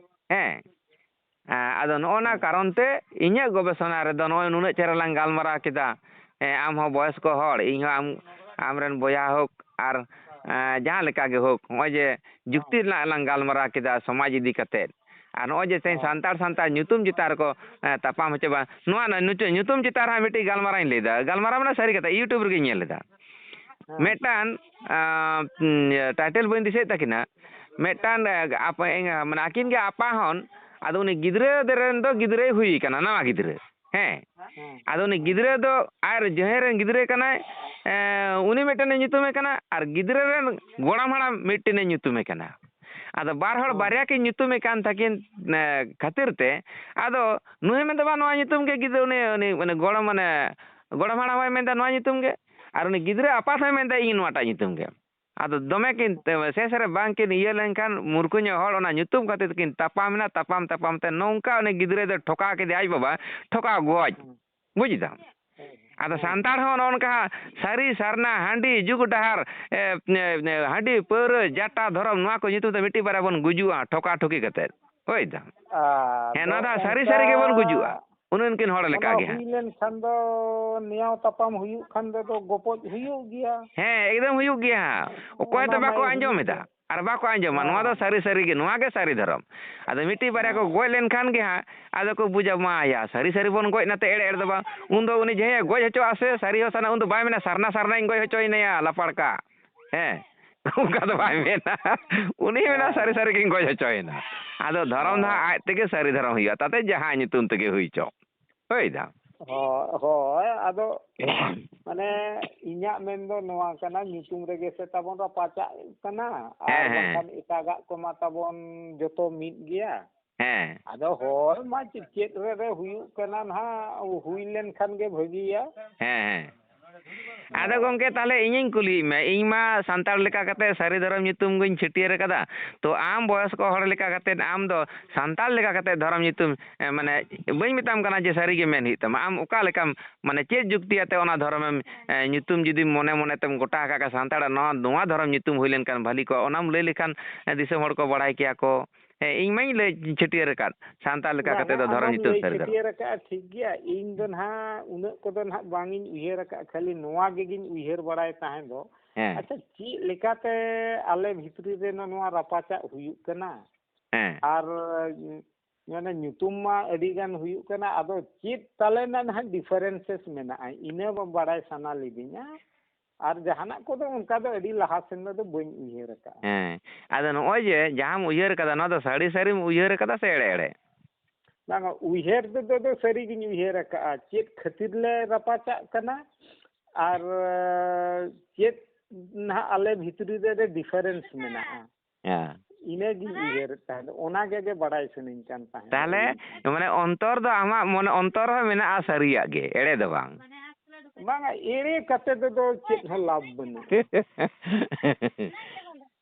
ᱦᱮᱸ᱾ ᱮᱸ, ᱟᱫᱚ ᱱᱚᱜᱼᱚ ᱱᱟ ᱦᱮᱸ᱾ ᱠᱟᱨᱚᱱ ᱛᱮ ᱤᱧᱟᱹᱜ ᱜᱚᱵᱮᱥᱚᱱᱟ ᱨᱮᱫᱚ ᱱᱚᱜᱼᱚᱭ ᱱᱩᱱᱟᱹᱜ ᱪᱮᱦᱨᱟ ᱞᱟᱝ ᱜᱟᱞᱢᱟᱨᱟᱣ ᱠᱮᱫᱟ᱾ ᱮᱸ, ᱟᱢ ᱦᱚᱸ ᱵᱚᱭᱚᱥᱠᱚ ᱦᱚᱲ, ᱤᱧ ᱦᱚᱸ ᱟᱢ, ᱟᱢ ᱨᱮᱱ ᱵᱚᱭᱦᱟ ᱦᱳᱠ ᱟᱨ, ᱮᱸ, ᱡᱟᱦᱟᱸ ᱞᱮᱠᱟ ᱜᱮ ᱦᱳᱠ, ᱱᱚᱜᱼᱚᱭ ᱡᱮ ᱡᱩᱠᱛᱤ ᱦᱮᱸ᱾ ᱨᱮᱱᱟᱜ ᱞᱟᱝ ᱜᱟᱞᱢᱟᱨᱟᱣ ᱠᱮᱫᱟ ᱥᱚᱢᱟᱡᱽ ᱤᱫᱤ ᱠᱟᱛᱮᱫ, ᱟᱨ ᱱᱚᱜᱼᱚᱭ ᱡᱮ ᱛᱮᱦᱮᱧ ᱦᱮᱸ᱾ ᱥᱟᱱᱛᱟᱲ ᱥᱟᱱᱛᱟᱲ ᱧᱩᱛᱩᱢ ᱪᱮᱛᱟᱱ ᱨᱮᱠᱚ, ᱮᱸ, ᱛᱟᱯᱟᱢ ᱦᱚᱪᱚ ᱵᱟᱝ, ᱱᱚᱣᱟ ᱨᱮᱱᱟᱜ ᱧᱩᱛᱩᱢ, ᱧᱩᱛᱩᱢ ᱪᱮᱛᱟᱱ ᱨᱮᱦᱚᱸ ᱢᱤᱫᱴᱤᱡ ᱜᱟᱞᱢᱟᱨᱟᱣ ᱤᱧ ᱞᱟᱹᱭᱫᱟ, ᱜᱟᱞᱢᱟᱨᱟᱣ ᱢᱟᱱᱮ ᱥᱟᱹᱨᱤ ᱠᱟᱛᱷᱟ, YouTube ᱨᱮᱜᱮᱧ ᱧᱮᱞ ᱞᱮᱫᱟ᱾ ᱦᱮᱸ᱾ ᱢᱤᱫᱴᱟᱝ, ᱟᱸ, ᱤᱭᱟᱹ, title ᱵᱟᱹᱧ ᱫᱤᱥᱟᱹᱭᱮᱫ ᱛᱟᱹᱠᱤᱱᱟ, ᱢᱤᱫᱴᱟᱝ, ᱮ, ᱟᱯ-, ᱮᱸᱜᱟ-, ᱢᱟᱱᱮ ᱟᱹᱠᱤᱱ ᱜᱮ ᱟᱯᱟ ᱦᱚᱱ, ᱟᱫᱚ ᱩᱱᱤ ᱜᱤᱫᱽᱨᱟᱹ ᱨᱮᱱ ᱫᱚ ᱜᱤᱫᱽᱨᱟᱹᱭ ᱦᱩᱭ ᱠᱟᱱᱟ, ᱱᱟᱣᱟ ᱜᱤᱫᱽᱨᱟᱹ᱾ ᱦᱮᱸ᱾ ᱦᱮᱸ᱾ ᱟᱫᱚ ᱩᱱᱤ ᱜᱤᱫᱽᱨᱟᱹ ᱫᱚ ᱟᱨ ᱡᱟᱦᱟᱸᱭ ᱨᱮᱱ ᱜᱤᱫᱽᱨᱟᱹ ᱠᱟᱱᱟᱭ, ᱮ, ᱩᱱᱤ ᱢᱤᱫᱴᱮᱱᱮ ᱧᱩᱛᱩᱢᱮ ᱠᱟᱱᱟ, ᱟᱨ ᱜᱤᱫᱽᱨᱟᱹ ᱨᱮᱱ ᱜᱚᱲᱚᱢ ᱦᱟᱲᱟᱢ ᱢᱤᱫᱴᱮᱱᱮ ᱧᱩᱛᱩᱢᱮ ᱠᱟᱱᱟ᱾ ᱟᱫᱚ ᱵᱟᱨ ᱦᱚᱲ ᱦᱮᱸ᱾ ᱵᱟᱨᱭᱟ ᱠᱤᱱ ᱧᱩᱛᱩᱢᱮ ᱠᱟᱱ ᱛᱟᱹᱠᱤᱱ, ᱮ, ᱠᱷᱟᱹᱛᱤᱨ ᱛᱮ, ᱟᱫᱚ ᱱᱩᱭ ᱢᱮᱱᱫᱟ, "ᱵᱟᱝ, ᱱᱚᱣᱟ ᱧᱩᱛᱩᱢ ᱜᱮ ᱜᱤᱫᱽᱨᱟᱹ, ᱩᱱᱤ, ᱩᱱᱤ, ᱩᱱᱤ ᱜᱚᱲᱚᱢ, ᱢᱟᱱᱮ, ᱜᱚᱲᱚᱢ ᱦᱟᱲᱟᱢ ᱦᱚᱸᱭ ᱢᱮᱱᱫᱟ ᱱᱚᱣᱟ ᱧᱩᱛᱩᱢ ᱜᱮ, ᱟᱨ ᱩᱱᱤ ᱜᱤᱫᱽᱨᱟᱹ ᱟᱯᱟᱛ ᱦᱚᱸᱭ ᱢᱮᱱᱫᱟ ᱤᱧ ᱱᱚᱣᱟᱴᱟᱜ ᱧᱩᱛᱩᱢ ᱜᱮ᱾" ᱟᱫᱚ ᱫᱚᱢᱮ ᱠᱤᱱ, ᱥᱮᱥ ᱨᱮ ᱵᱟᱝ ᱠᱤᱱ ᱤᱭᱟᱹ ᱞᱮᱱᱠᱷᱟᱱ, ᱢᱩᱨᱠᱷᱩ ᱧᱚᱜ ᱦᱚᱲ ᱚᱱᱟ ᱧᱩᱛᱩᱢ ᱠᱷᱟᱹᱛᱤᱨ ᱛᱮᱠᱤᱱ ᱛᱟᱯᱟᱢ ᱮᱱᱟ᱾ ᱛᱟᱯᱟᱢ ᱛᱟᱯᱟᱢ ᱛᱮ ᱱᱚᱝᱠᱟ ᱩᱱᱤ ᱜᱤᱫᱽᱨᱟᱹ ᱫᱚ ᱴᱷᱚᱠᱟᱣ ᱠᱮᱫᱮᱭᱟ ᱟᱡ ᱵᱟᱵᱟ, ᱴᱷᱚᱠᱟᱣ ᱜᱚᱡ᱾ ᱦᱩᱸ᱾ ᱵᱩᱡ ᱫᱟᱢ? ᱦᱩᱸ᱾ ᱟᱫᱚ ᱦᱩᱸ᱾ ᱥᱟᱱᱛᱟᱲ ᱦᱚᱸ ᱱᱚᱜᱼᱚ ᱱᱚᱝᱠᱟ ᱥᱟᱹᱨᱤ ᱥᱟᱨᱱᱟ, ᱦᱟᱺᱰᱤ, ᱡᱩᱜᱽ ᱰᱟᱦᱟᱨ, ᱮ, ᱮ, ᱦᱟᱺᱰᱤ, ᱯᱟᱹᱣᱨᱟᱹ, ᱡᱟᱴᱟ, ᱫᱷᱚᱨᱚᱢ, ᱱᱚᱣᱟ ᱠᱚ ᱧᱩᱛᱩᱢ ᱛᱮ ᱢᱤᱫᱴᱤᱡ ᱵᱟᱨᱭᱟ ᱵᱚᱱ ᱜᱩᱡᱩᱜᱼᱟ, ᱴᱷᱚᱠᱟ ᱴᱷᱚᱠᱤ ᱠᱟᱛᱮᱫ᱾ ᱵᱩᱡ ᱫᱟᱢ? ᱟᱫᱚ ᱦᱮᱸ, ᱱᱚᱣᱟ ᱫᱚ ᱦᱟᱸᱜ ᱥᱟᱹᱨᱤ ᱚᱱᱠᱟ ᱥᱟᱹᱨᱤ ᱜᱮᱵᱚᱱ ᱜᱩᱡᱩᱜᱼᱟ᱾ ᱩᱱ ᱩᱱᱠᱤᱱ ᱦᱚᱲ ᱞᱮᱠᱟ ᱚᱱᱟ ᱜᱮ ᱦᱟᱸᱜ᱾ ᱦᱩᱭ ᱞᱮᱱᱠᱷᱟᱱ ᱫᱚ ᱱᱮᱭᱟᱣ ᱛᱟᱯᱟᱢ ᱦᱩᱭᱩᱜ ᱠᱷᱟᱱ ᱫᱚ ᱜᱚᱯᱚᱡ ᱦᱩᱭᱩᱜ ᱜᱮᱭᱟ᱾ ᱦᱮᱸ, ᱮᱠᱫᱚᱢ ᱦᱩᱭᱩᱜ ᱜᱮᱭᱟ ᱦᱟᱸᱜ᱾ ᱚᱠᱚᱭ ᱚᱱᱟ ᱛᱚ ᱢᱟ ᱵᱟᱠᱚ ᱮᱠᱫᱚᱢ ᱟᱸᱡᱚᱢ ᱮᱫᱟ᱾ ᱜᱮ᱾ ᱟᱨ ᱵᱟᱠᱚ ᱟᱸᱡᱚᱢᱟ᱾ ᱱᱚᱣᱟ ᱫᱚ ᱥᱟᱹᱨᱤ ᱥᱟᱹᱨᱤ ᱜᱮ, ᱱᱚᱣᱟ ᱜᱮ ᱥᱟᱹᱨᱤ ᱫᱷᱚᱨᱚᱢ᱾ ᱟᱫᱚ ᱢᱤᱫᱴᱤᱡ ᱵᱟᱨᱭᱟ ᱠᱚ ᱜᱚᱡ ᱞᱮᱱᱠᱷᱟᱱ ᱜᱮ ᱦᱟᱸᱜ ᱟᱫᱚ ᱠᱚ ᱵᱩᱡᱟ, ᱢᱟ ᱭᱟ, ᱥᱟᱹᱨᱤ ᱥᱟᱹᱨᱤ ᱵᱚᱱ ᱜᱚᱡ ᱱᱟᱛᱮ ᱮᱲᱮ ᱮᱲᱮ ᱫᱚ ᱵᱟᱝ᱾ ᱩᱱᱫᱚ ᱩᱱᱤ ᱡᱟᱦᱟᱸᱭᱮ ᱜᱚᱡ ᱦᱚᱪᱚᱜᱼᱟ ᱥᱮ, ᱥᱟᱹᱨᱤ ᱦᱚᱸ ᱥᱟᱱᱟ, ᱩᱱᱫᱚ ᱵᱟᱭ ᱢᱮᱱᱟ, "ᱥᱟᱨᱱᱟ ᱥᱟᱨᱱᱟᱧ ᱜᱚᱡ ᱦᱚᱪᱚᱭᱮᱱᱟ ᱭᱟ, ᱞᱟᱯᱟᱲ ᱠᱟᱜ", ᱦᱮᱸ? ᱚᱱᱠᱟ ᱫᱚ ᱵᱟᱭ ᱢᱮᱱᱟ᱾ ᱩᱱᱤ ᱢᱮᱱᱟ, "ᱥᱟᱹᱨᱤ ᱥᱟᱹᱨᱤ ᱜᱤᱧ ᱜᱚᱡ ᱦᱚᱪᱚᱭᱮᱱᱟ᱾" ᱟᱫᱚ ᱫᱷᱚᱨᱚᱢ ᱫᱚ ᱦᱟᱸᱜ ᱟᱡ ᱛᱮᱜᱮ ᱥᱟᱹᱨᱤ ᱫᱷᱚᱨᱚᱢ ᱦᱩᱭᱩᱜᱼᱟ, ᱛᱟᱛᱮ ᱡᱟᱦᱟᱸ ᱧᱩᱛᱩᱢ ᱛᱮᱜᱮ ᱦᱩᱭ ᱪᱚ᱾ ᱦᱳᱭ ᱫᱟ᱾ ᱦᱳᱭ, ᱦᱳᱭ, ᱟᱫᱚ ᱢᱟᱱᱮ ᱤᱧᱟᱹᱜ ᱢᱮᱱ ᱫᱚ ᱱᱚᱣᱟ ᱠᱟᱱᱟ, ᱧᱩᱛᱩᱢ ᱨᱮᱜᱮ ᱥᱮ ᱛᱟᱵᱚᱱ ᱨᱟᱯᱟᱪᱟᱜ ᱠᱟᱱᱟ, ᱟᱨ ᱦᱮᱸ, ᱦᱮᱸ᱾ ᱵᱟᱝᱠᱷᱟᱱ ᱮᱴᱟᱜᱟᱜ ᱠᱚᱢᱟ ᱛᱟᱵᱚᱱ ᱡᱚᱛᱚ ᱢᱤᱫ ᱜᱮᱭᱟ᱾ ᱦᱮᱸ᱾ ᱟᱫᱚ ᱦᱳᱭ, ᱢᱟ ᱪᱮᱫ, ᱪᱮᱫ ᱨᱮ, ᱨᱮ ᱦᱩᱭᱩᱜ ᱠᱟᱱᱟ ᱱᱟᱦᱟᱜ, ᱦᱩᱭ ᱞᱮᱱᱠᱷᱟᱱ ᱜᱮ ᱵᱷᱟᱹᱜᱤᱭᱟ᱾ ᱦᱮᱸ, ᱦᱮᱸ᱾ ᱟᱫᱚ ᱦᱳᱭ᱾ ᱜᱚᱢᱠᱮ, ᱛᱟᱦᱚᱞᱮ ᱤᱧᱤᱧ ᱠᱩᱞᱤᱭᱮᱫ ᱢᱮᱭᱟ, ᱤᱧ ᱢᱟ ᱥᱟᱱᱛᱟᱲ ᱞᱮᱠᱟ ᱠᱟᱛᱮ ᱥᱟᱹᱨᱤ ᱫᱷᱚᱨᱚᱢ ᱧᱩᱛᱩᱢ ᱜᱤᱧ ᱪᱷᱟᱹᱴᱭᱟᱹᱨ ᱟᱠᱟᱫᱟ, ᱛᱚ ᱟᱢ ᱵᱚᱭᱚᱥᱠᱚ ᱦᱚᱲ ᱞᱮᱠᱟ ᱠᱟᱛᱮ ᱟᱢ ᱫᱚ ᱥᱟᱱᱛᱟᱲ ᱞᱮᱠᱟ ᱠᱟᱛᱮ ᱫᱷᱚᱨᱚᱢ ᱧᱩᱛᱩᱢ, ᱮ, ᱢᱟᱱᱮ, ᱵᱟᱹᱧ ᱢᱮᱛᱟᱢ ᱠᱟᱱᱟ ᱡᱮ ᱥᱟᱹᱨᱤ ᱜᱮ ᱢᱮᱱ ᱦᱩᱭᱩᱜ ᱛᱟᱢᱟ, ᱟᱢ ᱚᱠᱟ ᱞᱮᱠᱟᱢ, ᱢᱟᱱᱮ, ᱪᱮᱫ ᱡᱩᱠᱛᱤ ᱟᱛᱮ ᱚᱱᱟ ᱫᱷᱚᱨᱚᱢᱮᱢ, ᱮ, ᱧᱩᱛᱩᱢ ᱡᱩᱫᱤᱢ ᱢᱚᱱᱮ ᱢᱚᱱᱮ ᱛᱮᱢ ᱜᱚᱴᱟ ᱟᱠᱟᱫ ᱠᱷᱟᱱ, ᱥᱟᱱᱛᱟᱲᱟᱜ ᱱᱚᱣᱟ, ᱱᱚᱣᱟ ᱫᱷᱚᱨᱚᱢ ᱧᱩᱛᱩᱢ ᱦᱩᱭ ᱞᱮᱱᱠᱷᱟᱱ ᱵᱷᱟᱹᱞᱤ ᱠᱚᱜᱼᱟ, ᱚᱱᱟᱢ ᱞᱟᱹᱭ ᱞᱮᱠᱷᱟᱱ, ᱮ, ᱫᱤᱥᱚᱢ ᱦᱚᱲ ᱠᱚ ᱵᱟᱲᱟᱭ ᱠᱮᱭᱟ ᱠᱚ᱾ ᱦᱮᱸ, ᱤᱧ ᱢᱟᱧ ᱞᱟᱹᱭ ᱪᱷᱟᱹᱴᱭᱟᱹᱨ ᱟᱠᱟᱫ, ᱥᱟᱱᱛᱟᱲ ᱞᱮᱠᱟ ᱠᱟᱛᱮ ᱵᱟᱝᱟ, ᱫᱚ ᱫᱷᱚᱨᱚᱢ ᱟᱢᱮᱢ ᱧᱩᱛᱩᱢ ᱞᱟᱹᱭ ᱥᱟᱹᱨᱤ ᱫᱷᱚᱨᱚᱢ᱾ ᱪᱷᱟᱹᱴᱭᱟᱹᱨ ᱟᱠᱟᱫᱼᱟ, ᱴᱷᱤᱠ ᱜᱮᱭᱟ᱾ ᱤᱧ ᱫᱚ ᱱᱟᱦᱟᱜ ᱩᱱᱟᱹᱜ ᱠᱚᱫᱚ ᱱᱟᱦᱟᱜ ᱵᱟᱝ ᱤᱧ ᱩᱭᱦᱟᱹᱨ ᱟᱠᱟᱫᱼᱟ, ᱠᱷᱟᱹᱞᱤ ᱱᱚᱣᱟ ᱜᱮᱜᱤᱧ ᱩᱭᱦᱟᱹᱨ ᱵᱟᱲᱟᱭ ᱛᱟᱦᱮᱸ ᱫᱚ᱾ ᱦᱮᱸ᱾ ᱟᱪᱪᱷᱟ, ᱪᱮᱫ ᱞᱮᱠᱟᱛᱮ ᱟᱞᱮ ᱵᱷᱤᱛᱨᱤ ᱨᱮ ᱱᱚᱣᱟ ᱨᱟᱯᱟᱪᱟᱜ ᱦᱩᱭᱩᱜ ᱠᱟᱱᱟ? ᱦᱮᱸ᱾ ᱟᱨ, ᱢᱟᱱᱮ, ᱧᱩᱛᱩᱢ ᱢᱟ ᱟᱹᱰᱤ ᱜᱟᱱ ᱦᱩᱭᱩᱜ ᱠᱟᱱᱟ, ᱟᱫᱚ ᱪᱮᱫ ᱛᱟᱞᱮ ᱨᱮᱱᱟᱜ ᱱᱟᱦᱟᱜ differences ᱢᱮᱱᱟᱜᱼᱟ, ᱤᱱᱟᱹ ᱵᱟᱲᱟᱭ ᱥᱟᱱᱟ ᱞᱤᱫᱤᱧᱟ᱾ ᱟᱨ ᱡᱟᱦᱟᱱᱟᱜ ᱠᱚᱫᱚ ᱚᱱᱠᱟ ᱫᱚ ᱟᱹᱰᱤ ᱞᱟᱦᱟ ᱥᱮᱱ ᱫᱚ ᱵᱟᱹᱧ ᱩᱭᱦᱟᱹᱨ ᱟᱠᱟᱫᱼᱟ᱾ ᱦᱮᱸ, ᱟᱫᱚ ᱱᱚᱜᱼᱚᱭ ᱡᱮ ᱡᱟᱦᱟᱸᱢ ᱩᱭᱦᱟᱹᱨ ᱟᱠᱟᱫᱟ, ᱱᱚᱣᱟ ᱫᱚ ᱥᱟᱹᱨᱤ ᱥᱟᱹᱨᱤᱢ ᱩᱭᱦᱟᱹᱨ ᱟᱠᱟᱫᱟ ᱥᱮ ᱮᱲᱮ ᱮᱲᱮ? ᱵᱟᱝᱟ, ᱩᱭᱦᱟᱹᱨ ᱛᱮᱫᱚ ᱫᱚ ᱥᱟᱹᱨᱤ ᱜᱤᱧ ᱩᱭᱦᱟᱹᱨ ᱟᱠᱟᱫᱼᱟ᱾ ᱪᱮᱫ ᱠᱷᱟᱹᱛᱤᱨ ᱞᱮ ᱨᱟᱯᱟᱪᱟᱜ ᱠᱟᱱᱟ ᱟᱨ ᱪᱮᱫ ᱱᱟᱦᱟᱜ ᱟᱞᱮ ᱵᱷᱤᱛᱨᱤ ᱨᱮ difference ᱢᱮᱱᱟᱜᱼᱟ, ᱦᱮᱸ᱾ ᱤᱱᱟᱹᱜᱤᱧ ᱩᱭᱦᱟᱹᱨᱮᱫ ᱛᱟᱦᱮᱸᱫ, ᱚᱱᱟ ᱜᱮ ᱜᱮ ᱵᱟᱲᱟᱭ ᱥᱟᱱᱟᱧ ᱠᱟᱱ ᱛᱟᱦᱮᱸᱫ᱾ ᱛᱟᱦᱞᱮ, ᱢᱟᱱᱮ, ᱚᱱᱛᱚᱨ ᱫᱚ ᱟᱢᱟᱜ ᱢᱚᱱᱮ ᱚᱱᱛᱚᱨ ᱨᱮᱦᱚᱸ ᱢᱮᱱᱟᱜᱼᱟ ᱥᱟᱹᱨᱤᱭᱟᱜ ᱜᱮ, ᱮᱲᱮ ᱫᱚ ᱵᱟᱝ᱾ ᱵᱟᱝᱟ, ᱮᱲᱮ ᱠᱟᱛᱮ ᱫᱚ, ᱫᱚ ᱪᱮᱫ ᱦᱚᱸ ᱞᱟᱵᱷ ᱵᱟᱹᱱᱩᱜᱼᱟ᱾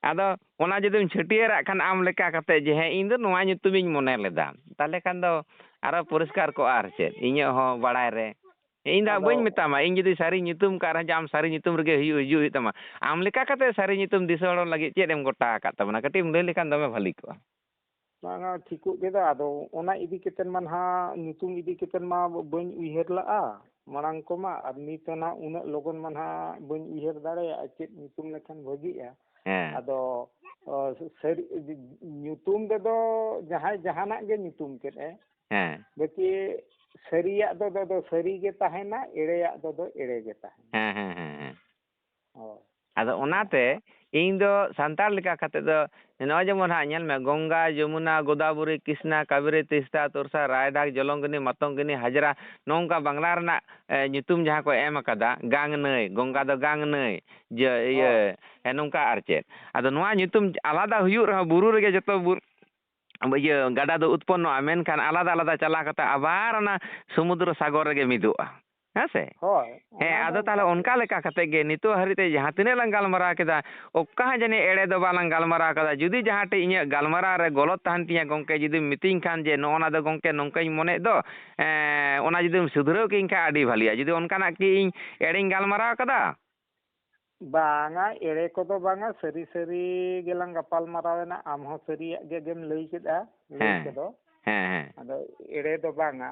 ᱟᱫᱚ ᱚᱱᱟ ᱡᱩᱫᱤᱢ ᱪᱷᱟᱹᱴᱭᱟᱹᱨᱟᱜ ᱠᱷᱟᱱ ᱟᱢ ᱞᱮᱠᱟ ᱠᱟᱛᱮ ᱡᱮ, "ᱦᱮᱸ, ᱤᱧ ᱫᱚ ᱱᱚᱣᱟ ᱧᱩᱛᱩᱢᱤᱧ ᱢᱚᱱᱮ ᱞᱮᱫᱟ", ᱛᱟᱦᱞᱮ ᱠᱷᱟᱱ ᱫᱚ ᱟᱨᱚ ᱯᱚᱨᱤᱥᱠᱟᱨ ᱠᱚᱜᱼᱟ᱾ ᱟᱨ ᱪᱮᱫ, ᱤᱧᱟᱹᱜ ᱦᱚᱸ ᱵᱟᱲᱟᱭ ᱨᱮ, ᱤᱧ ᱫᱚ ᱦᱟᱸᱜ ᱟᱫᱚ ᱵᱟᱹᱧ ᱢᱮᱛᱟᱢᱟ, ᱤᱧ ᱡᱩᱫᱤ ᱥᱟᱹᱨᱤ ᱧᱩᱛᱩᱢ ᱠᱟᱜ ᱨᱮᱦᱚᱸ, ᱡᱮ ᱟᱢ ᱥᱟᱹᱨᱤ ᱧᱩᱛᱩᱢ ᱨᱮᱜᱮ ᱦᱤᱡᱩᱜ, ᱦᱤᱡᱩᱜ ᱦᱩᱭᱩᱜ ᱛᱟᱢᱟ᱾ ᱟᱢ ᱞᱮᱠᱟ ᱠᱟᱛᱮ ᱥᱟᱹᱨᱤ ᱧᱩᱛᱩᱢ ᱫᱤᱥᱚᱢ ᱦᱚᱲ ᱞᱟᱹᱜᱤᱫ ᱪᱮᱫ ᱮᱢ ᱜᱚᱴᱟ ᱟᱠᱟᱫ ᱛᱟᱵᱚᱱᱟ? ᱠᱟᱹᱴᱤᱡ ᱮᱢ ᱞᱟᱹᱭ ᱞᱮᱠᱷᱟᱱ ᱫᱚᱢᱮ ᱵᱷᱟᱹᱞᱤ ᱠᱚᱜᱼᱟ᱾ ᱵᱟᱝᱟ, ᱴᱷᱤᱠᱚᱜ ᱜᱮ ᱫᱚ᱾ ᱟᱫᱚ ᱚᱱᱟ ᱤᱫᱤ ᱠᱟᱛᱮᱫ ᱢᱟ ᱱᱟᱦᱟᱜ, ᱧᱩᱛᱩᱢ ᱤᱫᱤ ᱠᱟᱛᱮᱫ ᱢᱟ ᱵᱟᱹᱧ ᱩᱭᱦᱟᱹᱨ ᱞᱟᱜᱼᱟ ᱢᱟᱲᱟᱝ ᱠᱚᱢᱟ, ᱟᱨ ᱱᱤᱛ ᱦᱚᱸ ᱱᱟᱦᱟᱜ ᱩᱱᱟᱹᱜ ᱞᱚᱜᱚᱱ ᱢᱟ ᱱᱟᱦᱟᱜ ᱵᱟᱹᱧ ᱩᱭᱦᱟᱹᱨ ᱫᱟᱲᱮᱭᱟᱜᱼᱟ ᱪᱮᱫ ᱧᱩᱛᱩᱢ ᱞᱮᱠᱷᱟᱱ ᱵᱷᱟᱹᱜᱤᱜᱼᱟ᱾ ᱦᱮᱸ᱾ ᱟᱫᱚ, ᱚ, ᱥᱟᱹᱨᱤ, ᱧᱩᱛᱩᱢ ᱨᱮᱫᱚ ᱡᱟᱦᱟᱸᱭ ᱡᱟᱦᱟᱱᱟᱜ ᱜᱮ ᱧᱩᱛᱩᱢ ᱠᱮᱫ ᱮ, ᱦᱮᱸ᱾ ᱵᱟᱹᱠᱤ ᱥᱟᱹᱨᱤᱭᱟᱜ ᱫᱚ, ᱫᱚ, ᱫᱚ ᱥᱟᱹᱨᱤ ᱜᱮ ᱛᱟᱦᱮᱱᱟ, ᱮᱲᱮᱭᱟᱜ ᱫᱚ, ᱫᱚ ᱮᱲᱮ ᱜᱮ ᱛᱟᱦᱮᱱᱟ᱾ ᱦᱮᱸ, ᱦᱮᱸ, ᱦᱮᱸ, ᱦᱮᱸ᱾ ᱦᱳᱭ᱾ ᱟᱫᱚ ᱚᱱᱟᱛᱮ ᱤᱧ ᱫᱚ ᱥᱟᱱᱛᱟᱲ ᱞᱮᱠᱟ ᱠᱟᱛᱮ ᱫᱚ ᱱᱚᱜᱼᱚᱭ ᱡᱮᱢᱚᱱ ᱦᱟᱸᱜ ᱧᱮᱞ ᱢᱮ, ᱜᱚᱝᱜᱟ, ᱡᱚᱢᱩᱱᱟ, ᱜᱳᱫᱟᱵᱚᱨᱤ, ᱠᱨᱤᱥᱱᱟ, ᱠᱟᱵᱮᱨᱤ, ᱛᱤᱥᱛᱟ, ᱛᱚᱨᱥᱟ, ᱨᱟᱭᱰᱟᱠ, ᱡᱚᱞᱚᱝᱜᱤᱱᱤ, ᱢᱟᱛᱚᱝᱜᱤᱱᱤ, ᱦᱟᱡᱽᱨᱟ, ᱱᱚᱝᱠᱟ ᱵᱟᱝᱞᱟ ᱨᱮᱱᱟᱜ, ᱮ, ᱧᱩᱛᱩᱢ ᱡᱟᱦᱟᱸ ᱠᱚ ᱮᱢ ᱟᱠᱟᱫᱟ, ᱜᱟᱝ ᱱᱟᱹᱭ, ᱜᱚᱝᱜᱟ ᱫᱚ ᱜᱟᱝ ᱱᱟᱹᱭ, ᱡᱮ, ᱤᱭᱟᱹ, ᱦᱳᱭ᱾ ᱮ, ᱱᱚᱝᱠᱟ ᱟᱨ ᱪᱮᱫ᱾ ᱟᱫᱚ ᱱᱚᱣᱟ ᱧᱩᱛᱩᱢ ᱟᱞᱟᱫᱟ ᱦᱩᱭᱩᱜ ᱨᱮᱦᱚᱸ, ᱵᱩᱨᱩ ᱨᱮᱜᱮ ᱡᱚᱛᱚ ᱵᱩᱨ-, ᱤᱭᱟᱹ, ᱜᱟᱰᱟ ᱫᱚ ᱩᱛᱯᱚᱱᱱᱚᱜᱼᱟ, ᱢᱮᱱᱠᱷᱟᱱ ᱟᱞᱟᱫᱟ ᱟᱞᱟᱫᱟ ᱪᱟᱞᱟᱣ ᱠᱟᱛᱮ ᱟᱵᱟᱨ ᱚᱱᱟ ᱥᱚᱢᱩᱫᱨᱚ ᱥᱟᱜᱚᱨ ᱨᱮᱜᱮ ᱢᱤᱫᱚᱜᱼᱟ᱾ ᱦᱮᱸ ᱥᱮ? ᱦᱳᱭ, ᱦᱮᱸ, ᱚᱱᱟ ᱫᱚ ᱟᱫᱚ ᱛᱟᱦᱚᱞᱮ ᱚᱱᱠᱟ ᱚᱱᱠᱟ ᱜᱮ᱾ ᱞᱮᱠᱟ ᱠᱟᱛᱮ ᱜᱮ ᱱᱤᱛᱚᱜ ᱦᱟᱹᱨᱤᱡ ᱛᱮ ᱡᱟᱦᱟᱸ ᱛᱤᱱᱟᱹᱜ ᱞᱟᱝ ᱜᱟᱞᱢᱟᱨᱟᱣ ᱠᱮᱫᱟ, ᱚᱠᱟ ᱦᱚᱸ ᱡᱟᱹᱱᱤᱡ ᱮᱲᱮ ᱫᱚ ᱵᱟᱞᱟᱝ ᱜᱟᱞᱢᱟᱨᱟᱣ ᱠᱟᱫᱟ᱾ ᱡᱩᱫᱤ ᱡᱟᱦᱟᱸ ᱴᱷᱮᱡ ᱤᱧᱟᱹᱜ ᱜᱟᱞᱢᱟᱨᱟᱣ ᱨᱮ ᱜᱚᱞᱚᱛ ᱛᱟᱦᱮᱱ ᱛᱤᱧᱟᱹ, ᱜᱚᱢᱠᱮ, ᱡᱩᱫᱤᱢ ᱢᱤᱛᱟᱹᱧ ᱠᱷᱟᱱ ᱡᱮ, "ᱱᱚᱜᱼᱚ ᱱᱟ ᱫᱚ, ᱜᱚᱢᱠᱮ, ᱱᱚᱝᱠᱟᱧ ᱢᱚᱱᱮᱭᱮᱫ ᱫᱚ", ᱮᱸ, ᱚᱱᱟ ᱡᱩᱫᱤᱢ ᱥᱩᱫᱷᱨᱟᱹᱣ ᱠᱟᱹᱧ ᱠᱷᱟᱱ ᱟᱹᱰᱤ ᱵᱷᱟᱹᱞᱤᱜᱼᱟ᱾ ᱡᱩᱫᱤ ᱚᱱᱠᱟᱱᱟᱜ ᱠᱤ ᱤᱧ ᱮᱲᱮᱧ ᱜᱟᱞᱢᱟᱨᱟᱣ ᱠᱟᱫᱟ? ᱵᱟᱝᱟ, ᱮᱲᱮ ᱠᱚᱫᱚ ᱵᱟᱝᱟ, ᱥᱟᱹᱨᱤ ᱥᱟᱹᱨᱤ ᱜᱮᱞᱟᱝ ᱜᱟᱯᱟᱞ ᱢᱟᱨᱟᱣ ᱮᱱᱟ᱾ ᱟᱢ ᱦᱚᱸ ᱥᱟᱹᱨᱤᱭᱟᱜ ᱜᱮ, ᱜᱮᱢ ᱞᱟᱹᱭ ᱠᱮᱫᱟ, ᱞᱟᱹᱭ ᱦᱮᱸ, ᱠᱚᱫᱚ᱾ ᱦᱮᱸ, ᱦᱮᱸ᱾ ᱟᱫᱚ ᱮᱲᱮ ᱫᱚ ᱵᱟᱝᱟ᱾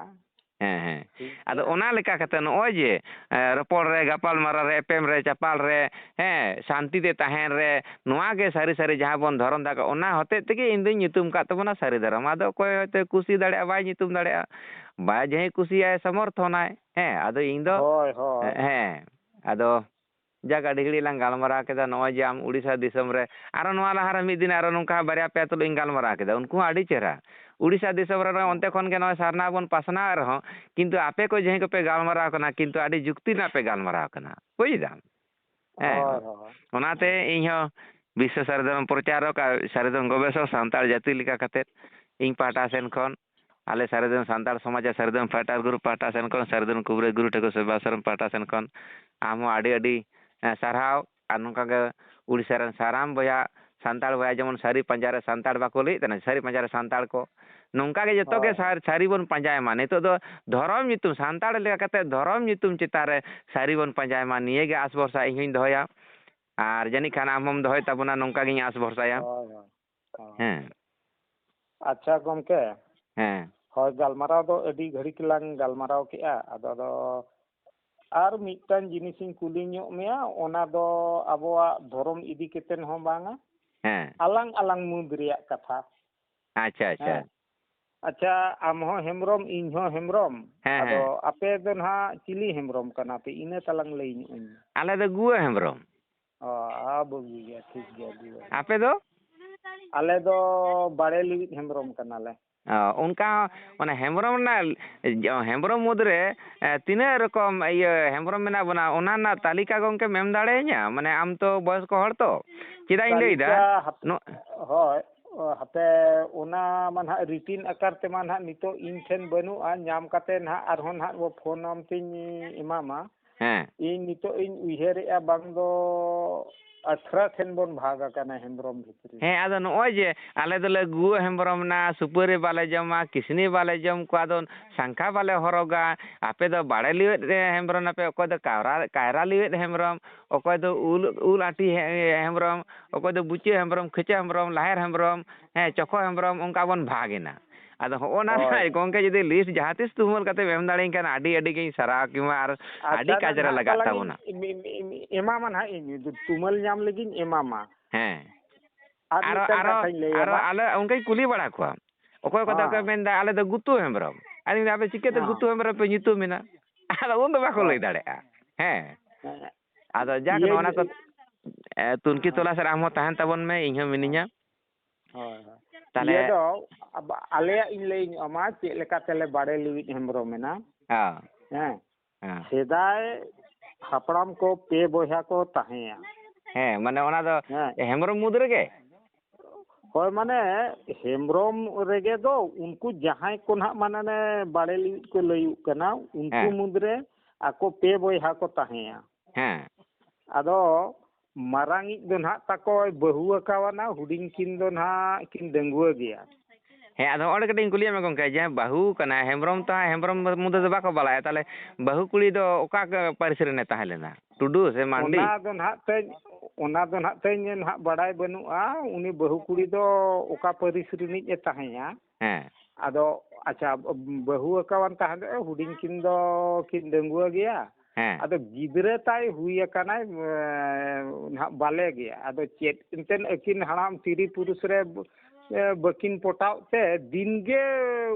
ᱦᱮᱸ, ᱦᱮᱸ᱾ ᱴᱷᱤᱠ ᱟᱫᱚ ᱜᱮᱭᱟ᱾ ᱚᱱᱟ ᱞᱮᱠᱟ ᱠᱟᱛᱮ ᱱᱚᱜᱼᱚᱭ ᱡᱮ, ᱮ, ᱨᱚᱯᱚᱲ ᱨᱮ, ᱜᱟᱯᱟᱞ ᱢᱟᱨᱟᱣ ᱨᱮ, ᱮᱯᱮᱢ ᱨᱮ, ᱪᱟᱯᱟᱞ ᱨᱮ, ᱦᱮᱸ, ᱥᱟᱱᱛᱤ ᱛᱮ ᱛᱟᱦᱮᱱ ᱨᱮ, ᱱᱚᱣᱟ ᱜᱮ ᱥᱟᱹᱨᱤ ᱥᱟᱹᱨᱤ ᱡᱟᱦᱟᱸ ᱵᱚᱱ ᱫᱷᱚᱨᱚᱢ ᱫᱟᱜ, ᱚᱱᱟ ᱦᱚᱛᱮᱡ ᱛᱮᱜᱮ ᱤᱧ ᱫᱩᱧ ᱧᱩᱛᱩᱢ ᱠᱟᱫ ᱛᱟᱵᱚᱱᱟ ᱥᱟᱹᱨᱤ ᱫᱷᱚᱨᱚᱢ᱾ ᱟᱫᱚ ᱚᱠᱚᱭ ᱦᱚᱭᱛᱳ ᱠᱩᱥᱤ ᱫᱟᱲᱮᱭᱟᱜᱼᱟ, ᱵᱟᱭ ᱧᱩᱛᱩᱢ ᱫᱟᱲᱮᱭᱟᱜᱼᱟ, ᱵᱟᱭ ᱡᱟᱦᱟᱸᱭ ᱠᱩᱥᱤᱭᱟᱭ ᱥᱚᱢᱚᱨᱛᱷᱚᱱᱟᱭ᱾ ᱦᱮᱸ, ᱟᱫᱚ ᱤᱧ ᱫᱚ, ᱦᱳᱭ, ᱦᱳᱭ᱾ ᱦᱮᱸ, ᱟᱫᱚ ᱡᱟᱠ, ᱟᱹᱰᱤ ᱜᱷᱟᱹᱲᱤᱡ ᱞᱟᱝ ᱜᱟᱞᱢᱟᱨᱟᱣ ᱠᱮᱫᱟ᱾ ᱱᱚᱜᱼᱚᱭ ᱡᱮ ᱟᱢ ᱩᱲᱤᱥᱥᱟ ᱫᱤᱥᱚᱢ ᱨᱮ, ᱟᱨᱚ ᱱᱚᱣᱟ ᱞᱟᱦᱟ ᱨᱮ ᱢᱤᱫ ᱫᱤᱱ ᱟᱨᱚ ᱱᱚᱝᱠᱟ ᱵᱟᱨᱭᱟ ᱯᱮᱭᱟ ᱛᱩᱞᱩᱡ ᱤᱧ ᱜᱟᱞᱢᱟᱨᱟᱣ ᱠᱮᱫᱟ, ᱩᱱᱠᱩ ᱦᱚᱸ ᱟᱹᱰᱤ ᱪᱮᱦᱨᱟ᱾ ᱩᱲᱤᱥᱥᱟ ᱫᱤᱥᱚᱢ ᱨᱮ ᱱᱚᱜᱼᱚᱭ ᱦᱮᱸ᱾ ᱚᱱᱛᱮ ᱠᱷᱚᱱ ᱜᱮ ᱱᱚᱜᱼᱚᱭ ᱥᱟᱨᱱᱟ ᱵᱚᱱ ᱯᱟᱥᱱᱟᱣᱮᱫ ᱨᱮᱦᱚᱸ, ᱠᱤᱱᱛᱩ ᱟᱯᱮ ᱠᱚ ᱡᱟᱦᱟᱸᱭ ᱠᱚᱯᱮ ᱜᱟᱞᱢᱟᱨᱟᱣ ᱠᱟᱱᱟ, ᱠᱤᱱᱛᱩ ᱟᱹᱰᱤ ᱡᱩᱠᱛᱤ ᱨᱮᱱᱟᱜ ᱯᱮ ᱜᱟᱞᱢᱟᱨᱟᱣ ᱠᱟᱱᱟ, ᱵᱩᱡ ᱫᱟᱢ? ᱦᱮᱸ᱾ ᱦᱳᱭ, ᱦᱳᱭ᱾ ᱚᱱᱟᱛᱮ ᱤᱧ ᱦᱚᱸ ᱵᱤᱥᱥᱚ ᱥᱟᱹᱨᱤ ᱫᱷᱚᱨᱚᱢ ᱯᱨᱚᱪᱟᱨᱚᱠ ᱟᱨ ᱥᱟᱹᱨᱤ ᱫᱷᱚᱨᱚᱢ ᱜᱚᱵᱮᱥᱚᱠ ᱥᱟᱱᱛᱟᱲ ᱡᱟᱹᱛᱤ ᱞᱮᱠᱟ ᱠᱟᱛᱮ ᱤᱧ ᱯᱟᱦᱴᱟ ᱥᱮᱱ ᱠᱷᱚᱱ, ᱟᱞᱮ ᱥᱟᱹᱨᱤ ᱫᱷᱚᱨᱚᱢ ᱥᱟᱱᱛᱟᱲ ᱥᱚᱢᱟᱡᱽ ᱟᱨ ᱥᱟᱹᱨᱤ ᱫᱷᱚᱨᱚᱢ ᱯᱷᱟᱭᱴᱟᱨ ᱜᱨᱩᱯ ᱯᱟᱦᱴᱟ ᱥᱮᱱ ᱠᱷᱚᱱ, ᱥᱟᱹᱨᱤ ᱫᱷᱚᱨᱚᱢ ᱠᱩᱵᱨᱟᱹ ᱜᱩᱨᱩ ᱴᱷᱟᱹᱠᱩᱨ ᱥᱮᱵᱟᱥᱨᱚᱢ ᱯᱟᱦᱴᱟ ᱥᱮᱱ ᱠᱷᱚᱱ ᱟᱢ ᱦᱚᱸ ᱟᱹᱰᱤ ᱟᱹᱰᱤ, ᱮᱸ, ᱥᱟᱨᱦᱟᱣ᱾ ᱟᱨ ᱱᱚᱝᱠᱟ ᱜᱮ ᱩᱲᱤᱥᱥᱟ ᱨᱮᱱ ᱥᱟᱱᱟᱢ ᱵᱚᱭᱦᱟ, ᱥᱟᱱᱛᱟᱲ ᱵᱚᱭᱦᱟ, ᱡᱮᱢᱚᱱ ᱥᱟᱹᱨᱤ ᱯᱟᱸᱡᱟ ᱨᱮ ᱥᱟᱱᱛᱟᱲ ᱵᱟᱠᱚ ᱞᱟᱹᱭᱮᱫ ᱛᱟᱦᱮᱱᱟ, ᱥᱟᱹᱨᱤ ᱯᱟᱸᱡᱟ ᱨᱮ ᱥᱟᱱᱛᱟᱲ ᱠᱚ, ᱱᱚᱝᱠᱟ ᱜᱮ ᱡᱚᱛᱚ ᱜᱮ ᱦᱳᱭ, ᱦᱳᱭ᱾ ᱥᱟᱨ-, ᱥᱟᱹᱨᱤ ᱵᱚᱱ ᱯᱟᱸᱡᱟᱭ ᱢᱟ᱾ ᱱᱤᱛᱚᱜ ᱫᱚ ᱫᱷᱚᱨᱚᱢ ᱧᱩᱛᱩᱢ, ᱥᱟᱱᱛᱟᱲ ᱞᱮᱠᱟ ᱠᱟᱛᱮ ᱫᱷᱚᱨᱚᱢ ᱧᱩᱛᱩᱢ ᱪᱮᱛᱟᱱ ᱨᱮ ᱥᱟᱹᱨᱤ ᱵᱚᱱ ᱯᱟᱸᱡᱟᱭ ᱢᱟ, ᱱᱤᱭᱟᱹ ᱜᱮ ᱟᱸᱥ ᱵᱷᱚᱨᱥᱟ ᱤᱧ ᱦᱚᱧ ᱫᱚᱦᱚᱭᱟ᱾ ᱟᱨ ᱡᱟᱹᱱᱤᱡ ᱠᱷᱟᱱ ᱟᱢ ᱦᱚᱢ ᱫᱚᱦᱚᱭ ᱛᱟᱵᱚᱱᱟ, ᱱᱚᱝᱠᱟ ᱜᱤᱧ ᱟᱸᱥ ᱵᱷᱚᱨᱥᱟᱭᱟ᱾ ᱦᱳᱭ, ᱦᱳᱭ, ᱦᱳᱭ᱾ ᱦᱮᱸ᱾ ᱟᱪᱪᱷᱟ ᱜᱚᱢᱠᱮ᱾ ᱦᱮᱸ᱾ ᱦᱳᱭ, ᱜᱟᱞᱢᱟᱨᱟᱣ ᱫᱚ ᱟᱹᱰᱤ ᱜᱷᱟᱹᱲᱤᱠ ᱞᱟᱝ ᱜᱟᱞᱢᱟᱨᱟᱣ ᱠᱮᱜᱼᱟ, ᱟᱫᱚ, ᱟᱫᱚ ᱟᱨ ᱢᱤᱫᱴᱟᱝ ᱡᱤᱱᱤᱥᱤᱧ ᱠᱩᱞᱤ ᱧᱚᱜ ᱢᱮᱭᱟ, ᱚᱱᱟ ᱫᱚ ᱟᱵᱚᱣᱟᱜ ᱫᱷᱚᱨᱚᱢ ᱤᱫᱤ ᱠᱟᱛᱮ ᱦᱚᱸ ᱵᱟᱝᱟ, ᱦᱮᱸ᱾ ᱟᱞᱟᱝ ᱟᱞᱟᱝ ᱢᱩᱫᱽ ᱨᱮᱭᱟᱜ ᱠᱟᱛᱷᱟ᱾ ᱟᱪᱪᱷᱟ, ᱟᱪᱪᱷᱟ᱾ ᱦᱮᱸ᱾ ᱟᱪᱪᱷᱟ, ᱟᱢ ᱦᱚᱸ ᱦᱮᱢᱵᱨᱚᱢ, ᱤᱧ ᱦᱚᱸ ᱦᱮᱢᱵᱨᱚᱢ᱾ ᱦᱮᱸ, ᱟᱫᱚ ᱦᱮᱸ᱾ ᱟᱯᱮ ᱫᱚ ᱱᱟᱦᱟᱜ ᱪᱤᱞᱤ ᱦᱮᱢᱵᱨᱚᱢ ᱠᱟᱱᱟ ᱯᱮ? ᱤᱱᱟᱹ ᱛᱟᱞᱟᱝ ᱞᱟᱹᱭ ᱧᱚᱜ ᱟᱹᱧ ᱢᱮ᱾ ᱟᱞᱮ ᱫᱚ ᱜᱩᱣᱟᱹ ᱦᱮᱢᱵᱨᱚᱢ᱾ ᱚ, ᱟ, ᱵᱩᱜᱤ ᱜᱮᱭᱟ, ᱴᱷᱤᱠ ᱜᱮᱭᱟ, ᱜᱩᱣᱟᱹ᱾ ᱟᱯᱮ ᱫᱚ? ᱟᱞᱮ ᱫᱚ ᱵᱟᱲᱮ ᱞᱤᱣᱤᱫ ᱦᱮᱢᱵᱨᱚᱢ ᱠᱟᱱᱟᱞᱮ᱾ ᱚ, ᱚᱱᱠᱟ ᱦᱚᱸ, ᱚᱱᱟ ᱦᱮᱢᱵᱨᱚᱢ ᱨᱮᱱᱟᱜ, ᱦᱮᱢᱵᱨᱚᱢ ᱢᱩᱫᱽᱨᱮ, ᱮ, ᱛᱤᱱᱟᱹᱜ ᱨᱚᱠᱚᱢ, ᱤᱭᱟᱹ, ᱦᱮᱢᱵᱨᱚᱢ ᱢᱮᱱᱟᱜ ᱵᱚᱱᱟ, ᱚᱱᱟ ᱨᱮᱱᱟᱜ ᱛᱟᱹᱞᱤᱠᱟ ᱜᱚᱢᱠᱮᱢ ᱮᱢ ᱫᱟᱲᱮᱭᱟᱹᱧᱟ? ᱢᱟᱱᱮ, ᱟᱢ ᱛᱚ ᱵᱚᱭᱚᱥᱠᱚ ᱦᱚᱲ ᱛᱚ, ᱪᱮᱫᱟᱜ ᱤᱧ ᱞᱟᱹᱭᱫᱟ? ᱛᱟᱹᱞᱤᱠᱟ ᱦᱟᱯ-, ᱱᱚ- ᱦᱳᱭ, ᱚ, ᱦᱟᱯᱮ, ᱚᱱᱟ ᱢᱟ ᱱᱟᱦᱟᱜ written ᱟᱠᱟᱨ ᱛᱮᱢᱟ ᱱᱟᱦᱟᱜ ᱱᱤᱛᱚᱜ ᱤᱧ ᱴᱷᱮᱱ ᱵᱟᱹᱱᱩᱜᱼᱟ, ᱧᱟᱢ ᱠᱟᱛᱮ ᱱᱟᱦᱟᱜ ᱟᱨᱦᱚᱸ ᱱᱟᱦᱟᱜ ᱵᱚ ᱯᱷᱳᱱ ᱟᱢ ᱛᱤᱧ ᱮᱢᱟᱢᱟ᱾ ᱦᱮᱸ᱾ ᱤᱧ ᱱᱤᱛᱚᱜ ᱤᱧ ᱩᱭᱦᱟᱹᱨᱮᱜᱼᱟ ᱵᱟᱝ ᱫᱚ ᱟᱴᱷᱨᱚ ᱴᱷᱮᱱ ᱵᱚᱱ ᱵᱷᱟᱜᱽ ᱟᱠᱟᱱᱟ ᱦᱮᱢᱵᱨᱚᱢ ᱵᱷᱤᱛᱨᱤ ᱨᱮ᱾ ᱦᱮᱸ, ᱟᱫᱚ ᱱᱚᱜᱼᱚᱭ ᱡᱮ ᱟᱞᱮ ᱫᱚᱞᱮ ᱜᱩᱣᱟᱹ ᱦᱮᱢᱵᱨᱚᱢ ᱮᱱᱟ, ᱥᱩᱯᱟᱹᱨᱤ ᱵᱟᱞᱮ ᱡᱚᱢᱟ, ᱠᱤᱥᱱᱤ ᱵᱟᱞᱮ ᱡᱚᱢ ᱠᱚᱣᱟ, ᱟᱫᱚ ᱥᱟᱝᱠᱷᱟ ᱵᱟᱞᱮ ᱦᱚᱨᱚᱜᱟ, ᱟᱯᱮ ᱫᱚ ᱵᱟᱲᱮ ᱞᱤᱣᱮᱫ ᱨᱮ ᱦᱮᱢᱵᱨᱚᱢ ᱟᱯᱮ, ᱚᱠᱚᱭ ᱫᱚ ᱠᱟᱭᱨᱟ, ᱠᱟᱭᱨᱟ ᱞᱤᱣᱮᱫ ᱦᱮᱢᱵᱨᱚᱢ, ᱚᱠᱚᱭ ᱫᱚ ᱩᱞ, ᱩᱞ ᱟᱹᱴᱤ ᱦᱮ-, ᱦᱮᱢᱵᱨᱚᱢ, ᱚᱠᱚᱭ ᱫᱚ ᱵᱩᱪᱟᱹ ᱦᱮᱢᱵᱨᱚᱢ, ᱠᱷᱮᱪᱟ ᱦᱮᱢᱵᱨᱚᱢ, ᱞᱟᱦᱮᱨ ᱦᱮᱢᱵᱨᱚᱢ, ᱦᱮᱸ, ᱪᱚᱠᱚ ᱦᱮᱢᱵᱨᱚᱢ, ᱚᱱᱠᱟ ᱵᱚᱱ ᱵᱷᱟᱜᱽ ᱮᱱᱟ᱾ ᱟᱫᱚ ᱦᱚᱸᱜᱼᱚ ᱱᱟ ᱦᱳᱭ᱾ ᱜᱚᱝᱠᱮ ᱡᱩᱫᱤ list ᱡᱟᱦᱟᱸ ᱛᱤᱥ ᱛᱩᱢᱟᱹᱞ ᱠᱟᱛᱮᱢ ᱮᱢ ᱫᱟᱲᱮᱭᱟᱹᱧ ᱠᱷᱟᱱ ᱟᱹᱰᱤ ᱟᱹᱰᱤ ᱜᱤᱧ ᱥᱟᱨᱦᱟᱣ ᱠᱮᱢᱟ ᱟᱨ ᱟᱪᱪᱷᱟ, ᱟᱹᱰᱤ ᱠᱟᱡᱽ ᱨᱮ ᱱᱟᱦᱟᱜ ᱞᱟᱜᱟᱜ ᱛᱟᱞᱟᱝ ᱛᱟᱵᱚᱱᱟ᱾ ᱤᱧ, ᱤᱧ, ᱤᱧ, ᱤᱧ ᱮᱢᱟᱢᱟ ᱱᱟᱦᱟᱜ ᱤᱧ, ᱛᱩᱢᱟᱹᱞ ᱧᱟᱢ ᱞᱟᱹᱜᱤᱫ ᱤᱧ ᱮᱢᱟᱢᱟ᱾ ᱦᱮᱸ᱾ ᱟᱨ ᱟᱨᱚ, ᱢᱤᱫᱴᱟᱝ ᱟᱨᱚ, ᱠᱟᱛᱷᱟᱧ ᱞᱟᱹᱭᱟ ᱟᱨᱚ ᱢᱟ᱾ ᱟᱞᱮ ᱚᱱᱠᱟᱧ ᱠᱩᱞᱤ ᱵᱟᱲᱟ ᱠᱚᱣᱟ᱾ ᱚᱠᱚᱭ ᱠᱚᱫᱚ ᱠᱚ ᱦᱮᱸ᱾ ᱢᱮᱱᱫᱟ, "ᱟᱞᱮ ᱫᱚ ᱜᱩᱛᱩ ᱦᱮᱢᱵᱨᱚᱢ᱾" ᱟᱫᱚᱧ ᱢᱮᱱᱫᱟ, "ᱟᱯᱮ ᱪᱤᱠᱟᱹᱛᱮ ᱦᱮᱸ᱾ ᱜᱩᱛᱩ ᱦᱮᱢᱵᱨᱚᱢ ᱯᱮ ᱧᱩᱛᱩᱢ ᱮᱱᱟ?" ᱟᱫᱚ ᱩᱱ ᱫᱚ ᱵᱟᱠᱚ ᱦᱳᱭ᱾ ᱞᱟᱹᱭ ᱫᱟᱲᱮᱭᱟᱜᱼᱟ᱾ ᱦᱮᱸ᱾ ᱦᱮᱸ᱾ ᱟᱫᱚ ᱡᱟᱠ, ᱤᱭᱟᱹ ᱱᱚᱜᱼᱚ ᱱᱟ ᱠᱚ, ᱤᱧ ᱮ, ᱛᱩᱱᱠᱷᱤ ᱦᱮᱸ᱾ ᱛᱚᱞᱟᱥ ᱨᱮ ᱟᱢ ᱦᱚᱸ ᱛᱟᱦᱮᱱ ᱛᱟᱵᱚᱱ ᱢᱮ, ᱤᱧ ᱦᱚᱸ ᱢᱤᱱᱟᱹᱧᱟ᱾ ᱦᱳᱭ, ᱦᱳᱭ᱾ ᱛᱟᱦᱞᱮ ᱤᱭᱟᱹ ᱫᱚ ᱟᱵ-, ᱟᱞᱮᱭᱟᱜ ᱤᱧ ᱞᱟᱹᱭ ᱧᱚᱜ ᱟᱢᱟ, ᱪᱮᱫ ᱞᱮᱠᱟ ᱛᱮᱞᱮ ᱵᱟᱲᱮ ᱞᱤᱣᱤᱫ ᱦᱮᱢᱵᱨᱚᱢ ᱮᱱᱟ᱾ ᱦᱮᱸ᱾ ᱦᱮᱸ᱾ ᱦᱮᱸ᱾ ᱥᱮᱫᱟᱭ ᱦᱟᱯᱲᱟᱢ ᱠᱚ ᱯᱮ ᱵᱚᱭᱦᱟ ᱠᱚ ᱛᱟᱦᱮᱸᱭᱟ᱾ ᱦᱮᱸ, ᱢᱟᱱᱮ ᱚᱱᱟ ᱫᱚ ᱦᱮᱸ᱾ ᱦᱮᱢᱵᱨᱚᱢ ᱢᱩᱫᱽ ᱨᱮᱜᱮ? ᱦᱳᱭ, ᱢᱟᱱᱮ ᱦᱮᱢᱵᱨᱚᱢ ᱨᱮᱜᱮ ᱫᱚ ᱩᱱᱠᱩ ᱡᱟᱦᱟᱸᱭ ᱠᱚ ᱱᱟᱦᱟᱜ ᱢᱟᱱᱮ ᱚᱱᱮ ᱵᱟᱲᱮ ᱞᱤᱣᱤᱫ ᱠᱚ ᱞᱟᱹᱭᱩᱜ ᱠᱟᱱᱟ, ᱩᱱᱠᱩ ᱦᱮᱸ᱾ ᱢᱩᱫᱽᱨᱮ ᱟᱠᱚ ᱯᱮ ᱵᱚᱭᱦᱟ ᱠᱚ ᱛᱟᱦᱮᱸᱭᱟ᱾ ᱦᱮᱸ᱾ ᱟᱫᱚ ᱢᱟᱨᱟᱝᱤᱡ ᱫᱚ ᱱᱟᱦᱟᱜ ᱛᱟᱠᱚᱭ ᱵᱟᱹᱦᱩ ᱟᱠᱟᱣᱟᱱᱟ, ᱦᱩᱰᱤᱧ ᱠᱤᱱ ᱫᱚ ᱱᱟᱦᱟᱜ ᱠᱤᱱ ᱰᱟᱺᱜᱩᱣᱟᱹ ᱜᱮᱭᱟ᱾ ᱦᱮᱸ, ᱟᱫᱚ ᱦᱚᱸᱜᱼᱚ ᱱᱚᱰᱮ ᱠᱟᱹᱴᱤᱡ ᱤᱧ ᱠᱩᱞᱤᱭᱮᱫ ᱢᱮ ᱜᱚᱢᱠᱮ, ᱡᱮ ᱵᱟᱹᱦᱩ ᱠᱟᱱᱟᱭ, ᱦᱮᱢᱵᱨᱚᱢ ᱛᱚ ᱦᱟᱸᱜ ᱦᱮᱢᱵᱨᱚᱢ ᱢᱩᱫᱽ ᱨᱮᱫᱚ ᱵᱟᱠᱚ ᱵᱟᱲᱟᱭᱟ, ᱛᱟᱦᱚᱞᱮ ᱵᱟᱹᱦᱩ ᱠᱩᱲᱤ ᱫᱚ ᱚᱠᱟ ᱯᱟᱹᱨᱤᱥ ᱨᱮᱱᱮ ᱛᱟᱦᱮᱸ ᱞᱮᱱᱟ? ᱴᱩᱰᱩ ᱥᱮ ᱢᱟᱱᱰᱤ? ᱚᱱᱟ ᱫᱚ ᱱᱟᱦᱟᱜ ᱛᱮᱧ, ᱚᱱᱟ ᱫᱚ ᱱᱟᱦᱟᱜ ᱛᱮᱧ ᱱᱟᱦᱟᱜ ᱵᱟᱲᱟᱭ ᱵᱟᱹᱱᱩᱜᱼᱟ, ᱩᱱᱤ ᱵᱟᱹᱦᱩ ᱠᱩᱲᱤ ᱫᱚ ᱚᱠᱟ ᱯᱟᱹᱨᱤᱥ ᱨᱤᱱᱤᱡ ᱮ ᱛᱟᱦᱮᱸᱭᱟ᱾ ᱦᱮᱸ᱾ ᱟᱫᱚ, ᱟᱪᱪᱷᱟ, ᱵᱟᱹᱦᱩ ᱟᱠᱟᱣᱟᱱ ᱛᱟᱦᱮᱸ ᱫᱚ ᱦᱩᱰᱤᱧ ᱠᱤᱱ ᱫᱚ ᱠᱤᱱ ᱰᱟᱺᱜᱩᱣᱟᱹ ᱜᱮᱭᱟ᱾ ᱦᱮᱸ᱾ ᱟᱫᱚ ᱜᱤᱫᱽᱨᱟᱹ ᱛᱟᱭ ᱦᱩᱭ ᱟᱠᱟᱱᱟᱭ, ᱮ, ᱱᱟᱦᱟᱜ ᱵᱟᱞᱮ ᱜᱮᱭᱟ᱾ ᱟᱫᱚ ᱪᱮᱫ ᱮᱱᱛᱮᱫ ᱟᱹᱠᱤᱱ ᱦᱟᱲᱟᱢ ᱛᱤᱨᱤ ᱯᱩᱨᱩᱥ ᱨᱮ, ᱮ, ᱵᱟᱹᱠᱤᱱ ᱯᱚᱴᱟᱣ ᱛᱮ ᱫᱤᱱ ᱜᱮ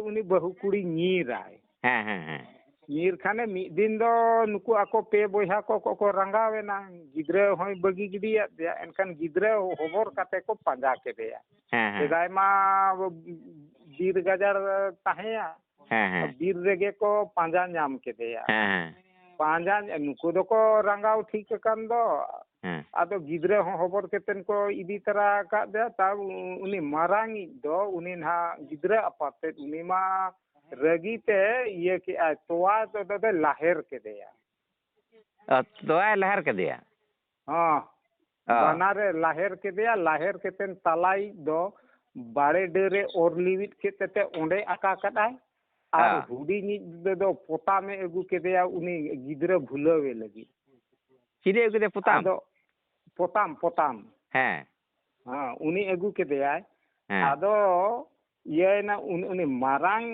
ᱩᱱᱤ ᱵᱟᱹᱦᱩ ᱠᱩᱲᱤ ᱧᱤᱨᱟᱭ᱾ ᱦᱮᱸ, ᱦᱮᱸ, ᱦᱮᱸ᱾ ᱧᱤᱨ ᱠᱷᱟᱱᱮ ᱢᱤᱫ ᱫᱤᱱ ᱫᱚ ᱱᱩᱠᱩ ᱟᱠᱚ ᱯᱮ ᱵᱚᱭᱦᱟ ᱠᱚ, ᱠᱚ, ᱠᱚ ᱨᱟᱸᱜᱟᱣ ᱮᱱᱟ᱾ ᱜᱤᱫᱽᱨᱟᱹ ᱦᱚᱸᱭ ᱵᱟᱹᱜᱤ ᱜᱤᱰᱤᱭᱟᱫ ᱫᱮᱭᱟ, ᱮᱱᱠᱷᱟᱱ ᱜᱤᱫᱽᱨᱟᱹ ᱦᱚᱵᱚᱨ ᱠᱟᱛᱮ ᱠᱚ ᱯᱟᱸᱡᱟ ᱠᱮᱫᱮᱭᱟ᱾ ᱦᱮᱸ, ᱦᱮᱸ᱾ ᱥᱮᱫᱟᱭ ᱢᱟ ᱵᱤᱨ ᱜᱟᱡᱟᱲ ᱛᱟᱦᱮᱸᱭᱟ, ᱦᱮᱸ, ᱦᱮᱸ᱾ ᱵᱤᱨ ᱨᱮᱜᱮ ᱠᱚ ᱯᱟᱸᱡᱟ ᱧᱟᱢ ᱠᱮᱫᱮᱭᱟ᱾ ᱦᱮᱸ, ᱦᱮᱸ᱾ ᱯᱟᱸᱡᱟ, ᱱᱩᱠᱩ ᱫᱚᱠᱚ ᱨᱟᱸᱜᱟᱣ ᱴᱷᱤᱠ ᱟᱠᱟᱱ ᱫᱚ᱾ ᱦᱮᱸ᱾ ᱟᱫᱚ ᱜᱤᱫᱽᱨᱟᱹ ᱦᱚᱸ ᱦᱚᱵᱚᱨ ᱠᱟᱛᱮᱱ ᱠᱚ ᱤᱫᱤ ᱛᱟᱨᱟ ᱟᱠᱟᱫ ᱫᱮᱭᱟ᱾ ᱛᱟᱣ ᱩᱱᱤ ᱢᱟᱨᱟᱝᱤᱡ ᱫᱚ, ᱩᱱᱤ ᱱᱟᱦᱟᱜ ᱜᱤᱫᱽᱨᱟᱹ ᱟᱯᱟᱛᱮᱫ, ᱩᱱᱤ ᱢᱟ ᱨᱟᱹᱜᱤ ᱛᱮ ᱤᱭᱟᱹ ᱠᱮᱜᱼᱟᱭ, ᱛᱚᱣᱟ ᱫᱚ, ᱫᱚ, ᱫᱚᱭ ᱞᱟᱦᱮᱨ ᱠᱮᱫᱮᱭᱟ᱾ ᱚ, ᱛᱚᱣᱟᱭ ᱞᱟᱦᱮᱨ ᱠᱮᱫᱮᱭᱟ? ᱦᱚᱸ᱾ ᱚ᱾ ᱵᱟᱱᱟᱨᱮ ᱞᱟᱦᱮᱨ ᱠᱮᱫᱮᱭᱟ, ᱞᱟᱦᱮᱨ ᱠᱟᱛᱮᱫ ᱛᱟᱞᱟᱭᱤᱡ ᱫᱚ ᱵᱟᱲᱮ ᱰᱟᱹᱨᱮ ᱚᱨ ᱞᱤᱣᱤᱫ ᱠᱮᱫ ᱛᱮ ᱚᱸᱰᱮ ᱟᱠᱟ ᱠᱟᱫᱟᱭ, ᱟᱨ ᱦᱮᱸ᱾ ᱦᱩᱰᱤᱧᱤᱡ ᱫᱚ ᱯᱚᱛᱟᱢᱮ ᱟᱹᱜᱩ ᱠᱮᱫᱮᱭᱟ, ᱩᱱᱤ ᱜᱤᱫᱽᱨᱟᱹ ᱵᱷᱩᱞᱟᱹᱣᱮ ᱞᱟᱹᱜᱤᱫ᱾ ᱪᱤᱞᱤ ᱟᱹᱜᱩ ᱠᱮᱫᱮᱭᱟ? ᱯᱚᱛᱟᱢ? ᱟᱫᱚ ᱯᱚᱛᱟᱢ, ᱯᱚᱛᱟᱢ᱾ ᱦᱮᱸ᱾ ᱦᱮᱸ, ᱩᱱᱤ ᱟᱹᱜᱩ ᱠᱮᱫᱮᱭᱟᱭ᱾ ᱦᱮᱸ᱾ ᱟᱫᱚ ᱤᱭᱟᱹᱭᱮᱱᱟ, ᱩᱱ-, ᱩᱱᱤ ᱢᱟᱨᱟᱝ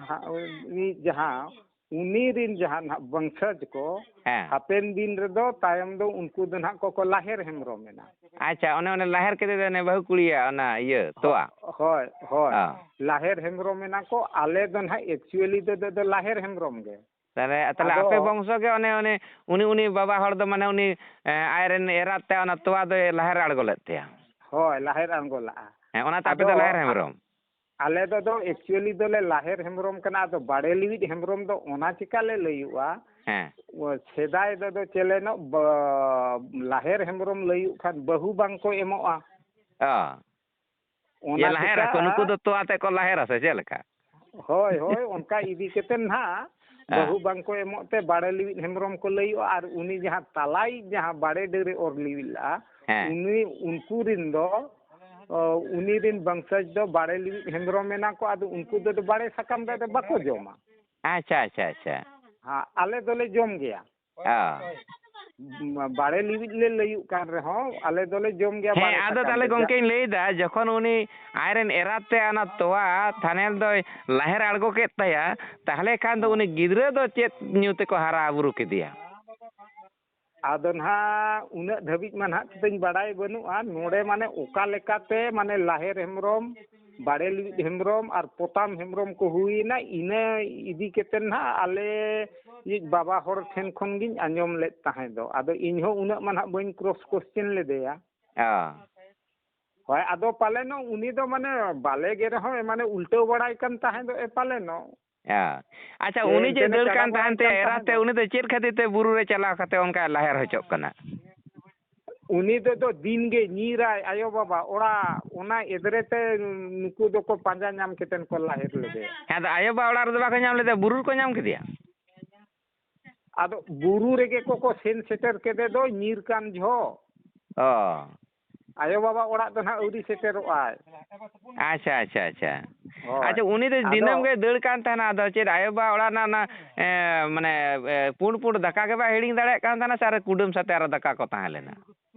ᱦᱟ-, ᱩᱱᱤ ᱡᱟᱦᱟᱸ, ᱩᱱᱤ ᱨᱤᱱ ᱡᱟᱦᱟᱸ ᱱᱟᱦᱟᱜ ᱵᱚᱝᱥᱚᱡᱽ ᱠᱚ, ᱦᱮᱸ᱾ ᱦᱟᱯᱮᱱ ᱫᱤᱱ ᱨᱮᱫᱚ ᱛᱟᱭᱚᱢ ᱫᱚ ᱩᱱᱠᱩ ᱫᱚ ᱱᱟᱦᱟᱜ ᱠᱚ, ᱠᱚ ᱞᱟᱦᱮᱨ ᱦᱮᱢᱵᱨᱚᱢ ᱮᱱᱟ᱾ ᱟᱪᱪᱷᱟ, ᱚᱱᱮ, ᱚᱱᱮ ᱞᱟᱦᱮᱨ ᱠᱮᱫᱮ ᱫᱚ ᱚᱱᱮ ᱵᱟᱹᱦᱩ ᱠᱩᱲᱤᱭᱟᱜ ᱚᱱᱟ ᱤᱭᱟᱹ, ᱛᱚᱣᱟ? ᱦᱳᱭ, ᱦᱳᱭ᱾ ᱚ᱾ ᱞᱟᱦᱮᱨ ᱦᱮᱢᱵᱨᱚᱢ ᱮᱱᱟ ᱠᱚ, ᱟᱞᱮ ᱫᱚ ᱱᱟᱦᱟᱜ actually ᱫᱚ, ᱫᱚ, ᱫᱚ ᱞᱟᱦᱮᱨ ᱦᱮᱢᱵᱨᱚᱢ ᱜᱮ᱾ ᱛᱟᱦᱞᱮ, ᱛᱟᱦᱞᱮ ᱟᱫᱚ ᱟᱯᱮ ᱵᱚᱝᱥᱚ ᱜᱮ ᱚᱱᱮ, ᱚᱱᱮ, ᱩᱱᱤ, ᱩᱱᱤ ᱵᱟᱵᱟ ᱦᱚᱲ ᱫᱚ ᱢᱟᱱᱮ ᱩᱱᱤ, ᱮ, ᱟᱡᱨᱮᱱ ᱮᱨᱟᱛ ᱛᱮ ᱚᱱᱟ ᱛᱚᱣᱟ ᱫᱚᱭ ᱞᱟᱦᱮᱨ ᱟᱬᱜᱚ ᱞᱮᱫ ᱛᱟᱭᱟ? ᱦᱳᱭ, ᱞᱟᱦᱮᱨ ᱟᱬᱜᱚ ᱞᱟᱜᱼᱟ᱾ ᱦᱮᱸ, ᱚᱱᱟᱛᱮ ᱟᱯᱮ ᱟᱫᱚ ᱫᱚ ᱞᱟᱦᱮᱨ ᱟ-, ᱦᱮᱢᱵᱨᱚᱢ? ᱟᱞᱮ ᱫᱚ, ᱫᱚ actually ᱫᱚᱞᱮ ᱞᱟᱦᱮᱨ ᱦᱮᱢᱵᱨᱚᱢ ᱠᱟᱱᱟ, ᱟᱫᱚ ᱵᱟᱲᱮ ᱞᱤᱣᱤᱫ ᱦᱮᱢᱵᱨᱚᱢ ᱫᱚ ᱚᱱᱟ ᱪᱤᱠᱟ ᱞᱮ ᱞᱟᱹᱭᱩᱜᱼᱟ? ᱦᱮᱸ᱾ ᱚ, ᱥᱮᱫᱟᱭ ᱫᱚ, ᱫᱚ ᱪᱮᱞᱮᱱᱚᱜ ᱵᱟ-, ᱞᱟᱦᱮᱨ ᱦᱮᱢᱵᱨᱚᱢ ᱞᱟᱹᱭᱩᱜ ᱠᱷᱟᱱ ᱵᱟᱹᱦᱩ ᱵᱟᱝ ᱠᱚ ᱮᱢᱚᱜᱼᱟ᱾ ᱚ᱾ ᱚᱱᱟ ᱡᱮ ᱞᱟᱦᱮᱨ ᱟᱠᱚ, ᱪᱤᱠᱟᱹᱜᱼᱟ? ᱱᱩᱠᱩ ᱫᱚ ᱛᱚᱣᱟ ᱛᱮ ᱠᱚ ᱞᱟᱦᱮᱨᱟ ᱥᱮ ᱪᱮᱫ ᱞᱮᱠᱟ? ᱦᱳᱭ, ᱦᱳᱭ, ᱚᱱᱠᱟ ᱤᱫᱤ ᱠᱟᱛᱮ ᱱᱟᱦᱟᱜ ᱦᱮᱸ᱾ ᱵᱟᱹᱦᱩ ᱵᱟᱝ ᱠᱚ ᱮᱢᱚᱜ ᱛᱮ ᱵᱟᱲᱮ ᱞᱤᱣᱤᱫ ᱦᱮᱢᱵᱨᱚᱢ ᱠᱚ ᱞᱟᱹᱭᱚᱜᱼᱟ, ᱟᱨ ᱩᱱᱤ ᱡᱟᱦᱟᱸ ᱛᱟᱞᱟᱭᱤᱡ ᱡᱟᱦᱟᱸ ᱵᱟᱲᱮ ᱰᱟᱹᱨᱮ ᱚᱨ ᱞᱤᱣᱤᱫ ᱞᱟᱜᱼᱟ, ᱦᱮᱸ᱾ ᱩᱱᱤ, ᱩᱱᱠᱩ ᱨᱤᱱ ᱫᱚ, ᱚ, ᱩᱱᱤ ᱨᱤᱱ ᱵᱚᱝᱥᱚᱡᱽ ᱫᱚ ᱵᱟᱲᱮ ᱞᱤᱣᱤᱫ ᱦᱮᱢᱵᱨᱚᱢ ᱢᱮᱱᱟᱜ ᱠᱚᱣᱟ, ᱟᱫᱚ ᱩᱱᱠᱩ ᱫᱚ ᱵᱟᱲᱮ ᱥᱟᱠᱟᱢ ᱫᱚ ᱟᱫᱚ ᱵᱟᱠᱚ ᱡᱚᱢᱟ᱾ ᱟᱪᱪᱷᱟ, ᱟᱪᱪᱷᱟ, ᱟᱪᱪᱷᱟ᱾ ᱦᱮᱸ, ᱟᱞᱮ ᱫᱚᱞᱮ ᱡᱚᱢ ᱜᱮᱭᱟ᱾ ᱚ᱾ ᱵᱟᱲᱮ ᱞᱤᱣᱤᱡ ᱞᱮ ᱞᱟᱹᱭᱩᱜ ᱠᱟᱱ ᱨᱮᱦᱚᱸ, ᱟᱞᱮ ᱫᱚᱞᱮ ᱡᱚᱢ ᱜᱮᱭᱟ ᱦᱮᱸ, ᱵᱟᱲᱮ ᱟᱫᱚ ᱥᱟᱠᱟᱢ ᱛᱟᱦᱞᱮ ᱨᱮ᱾ ᱡᱟ- ᱜᱚᱢᱠᱮᱧ ᱞᱟᱹᱭᱫᱟ, ᱡᱚᱠᱷᱚᱱ ᱩᱱᱤ ᱟᱡᱨᱮᱱ ᱮᱨᱟᱛ ᱛᱮ ᱚᱱᱟ ᱛᱚᱣᱟ ᱛᱷᱟᱱᱮᱞ ᱫᱚᱭ ᱞᱟᱦᱮᱨ ᱟᱬᱜᱚ ᱠᱮᱫ ᱛᱟᱭᱟ, ᱛᱟᱦᱞᱮ ᱠᱷᱟᱱ ᱫᱚ ᱩᱱᱤ ᱜᱤᱫᱽᱨᱟᱹ ᱫᱚ ᱪᱮᱫ ᱧᱩ ᱛᱮᱠᱚ ᱦᱟᱨᱟ ᱵᱩᱨᱩ ᱠᱮᱫᱮᱭᱟ? ᱟᱫᱚ ᱱᱟᱦᱟᱜ ᱩᱱᱟᱹᱜ ᱫᱷᱟᱹᱵᱤᱡ ᱢᱟ ᱱᱟᱦᱟᱜ ᱛᱤᱧ ᱵᱟᱲᱟᱭ ᱵᱟᱹᱱᱩᱜᱼᱟ᱾ ᱱᱚᱰᱮ ᱢᱟᱱᱮ ᱚᱠᱟ ᱞᱮᱠᱟᱛᱮ ᱢᱟᱱᱮ ᱞᱟᱦᱮᱨ ᱦᱮᱢᱵᱨᱚᱢ, ᱵᱟᱲᱮ ᱞᱤᱣᱤᱡ ᱦᱮᱢᱵᱨᱚᱢ ᱟᱨ ᱯᱚᱛᱟᱢ ᱦᱮᱢᱵᱨᱚᱢ ᱠᱚ ᱦᱩᱭᱮᱱᱟ, ᱤᱱᱟᱹ ᱤᱫᱤ ᱠᱟᱛᱮ ᱱᱟᱦᱟᱜ ᱟᱞᱮ ᱤᱡ ᱵᱟᱵᱟ ᱦᱚᱲ ᱴᱷᱮᱱ ᱠᱷᱚᱱ ᱜᱤᱧ ᱟᱸᱡᱚᱢ ᱞᱮᱫ ᱛᱟᱦᱮᱸ ᱫᱚ᱾ ᱟᱫᱚ ᱤᱧ ᱦᱚᱸ ᱩᱱᱟᱹᱜ ᱢᱟ ᱱᱟᱦᱟᱜ ᱵᱟᱹᱧ cross question ᱞᱮᱫᱮᱭᱟ᱾ ᱚ᱾ ᱦᱳᱭ, ᱟᱫᱚ ᱯᱟᱞᱮᱱᱚᱜ ᱩᱱᱤ ᱫᱚ ᱢᱟᱱᱮ ᱵᱟᱞᱮ ᱜᱮ ᱨᱮᱦᱚᱸ ᱢᱟᱱᱮ ᱩᱞᱴᱟᱹᱣ ᱵᱟᱲᱟᱭ ᱠᱟᱱ ᱛᱟᱦᱮᱸ ᱫᱚ ᱮ ᱯᱟᱞᱮᱱᱚᱜ᱾ ᱦᱮᱸ᱾ ᱟᱪᱪᱷᱟ, ᱥᱮ ᱩᱱᱤ ᱡᱮ ᱮᱱᱛᱮ ᱫᱟᱹᱲ ᱫᱟᱬᱟ ᱠᱟᱱ ᱵᱟᱲᱟᱭ ᱛᱟᱦᱮᱱ ᱛᱮ, ᱠᱟᱱ ᱮᱨᱟ ᱛᱟᱦᱮᱸ ᱛᱮ, ᱫᱚ᱾ ᱩᱱᱤ ᱫᱚ ᱪᱮᱫ ᱠᱷᱟᱹᱛᱤᱨ ᱛᱮ ᱵᱩᱨᱩ ᱨᱮ ᱪᱟᱞᱟᱣ ᱠᱟᱛᱮ ᱚᱱᱠᱟ ᱞᱟᱦᱮᱨ ᱦᱚᱪᱚᱜ ᱠᱟᱱᱟ? ᱩᱱᱤ ᱫᱚ, ᱫᱚ ᱫᱤᱱ ᱜᱮ ᱧᱤᱨᱟᱭ ᱟᱭᱳ ᱵᱟᱵᱟ ᱚᱲᱟᱜ, ᱚᱱᱟ ᱮᱫᱽᱨᱮ ᱛᱮ ᱱᱩᱠᱩ ᱫᱚᱠᱚ ᱯᱟᱸᱡᱟ ᱧᱟᱢ ᱠᱟᱛᱮ ᱠᱚ ᱞᱟᱦᱮᱨ ᱞᱮᱫᱮᱭᱟ᱾ ᱦᱮᱸ, ᱟᱫᱚ ᱟᱭᱳ ᱵᱟᱵᱟ ᱚᱲᱟᱜ ᱨᱮᱫᱚ ᱵᱟᱠᱚ ᱧᱟᱢ ᱞᱮᱫᱮᱭᱟ, ᱵᱩᱨᱩ ᱨᱮᱠᱚ ᱧᱟᱢ ᱠᱮᱫᱮᱭᱟ? ᱟᱫᱚ ᱵᱩᱨᱩ ᱨᱮᱜᱮ ᱠᱚ, ᱠᱚ ᱥᱮᱱ ᱥᱮᱴᱮᱨ ᱠᱮᱫᱮ ᱫᱚ ᱧᱤᱨ ᱠᱟᱱ ᱡᱚᱦᱚᱜ᱾ ᱚ᱾ ᱟᱭᱳ ᱵᱟᱵᱟ ᱚᱲᱟᱜ ᱫᱚ ᱱᱟᱦᱟᱜ ᱟᱹᱣᱨᱤ ᱥᱮᱴᱮᱨᱚᱜᱼᱟᱭ᱾ ᱟᱪᱪᱷᱟ, ᱟᱪᱪᱷᱟ, ᱟᱪᱪᱷᱟ᱾ ᱦᱳᱭ᱾ ᱟᱪᱪᱷᱟ, ᱩᱱᱤ ᱫᱚ ᱟᱫᱚ ᱫᱤᱱᱟᱹᱢ ᱜᱮ ᱫᱟᱹᱲ ᱠᱟᱱ ᱛᱟᱦᱮᱱᱟ, ᱟᱫᱚ ᱪᱮᱫ ᱟᱭᱳ ᱵᱟᱵᱟ ᱚᱲᱟᱜ ᱨᱮᱱᱟᱜ ᱚᱱᱟ, ᱮ, ᱢᱟᱱᱮ, ᱮ, ᱯᱩᱸᱰ ᱯᱩᱸᱰ ᱫᱟᱠᱟ ᱜᱮ ᱵᱟᱭ ᱦᱤᱲᱤᱧ ᱫᱟᱲᱮᱭᱟᱜ ᱠᱟᱱ ᱛᱟᱦᱮᱱᱟ ᱥᱮ ᱟᱨ ᱠᱩᱰᱟᱹᱢ ᱥᱟᱛᱮ ᱟᱨᱚ ᱫᱟᱠᱟ ᱠᱚ ᱛᱟᱦᱮᱸ ᱞᱮᱱᱟ?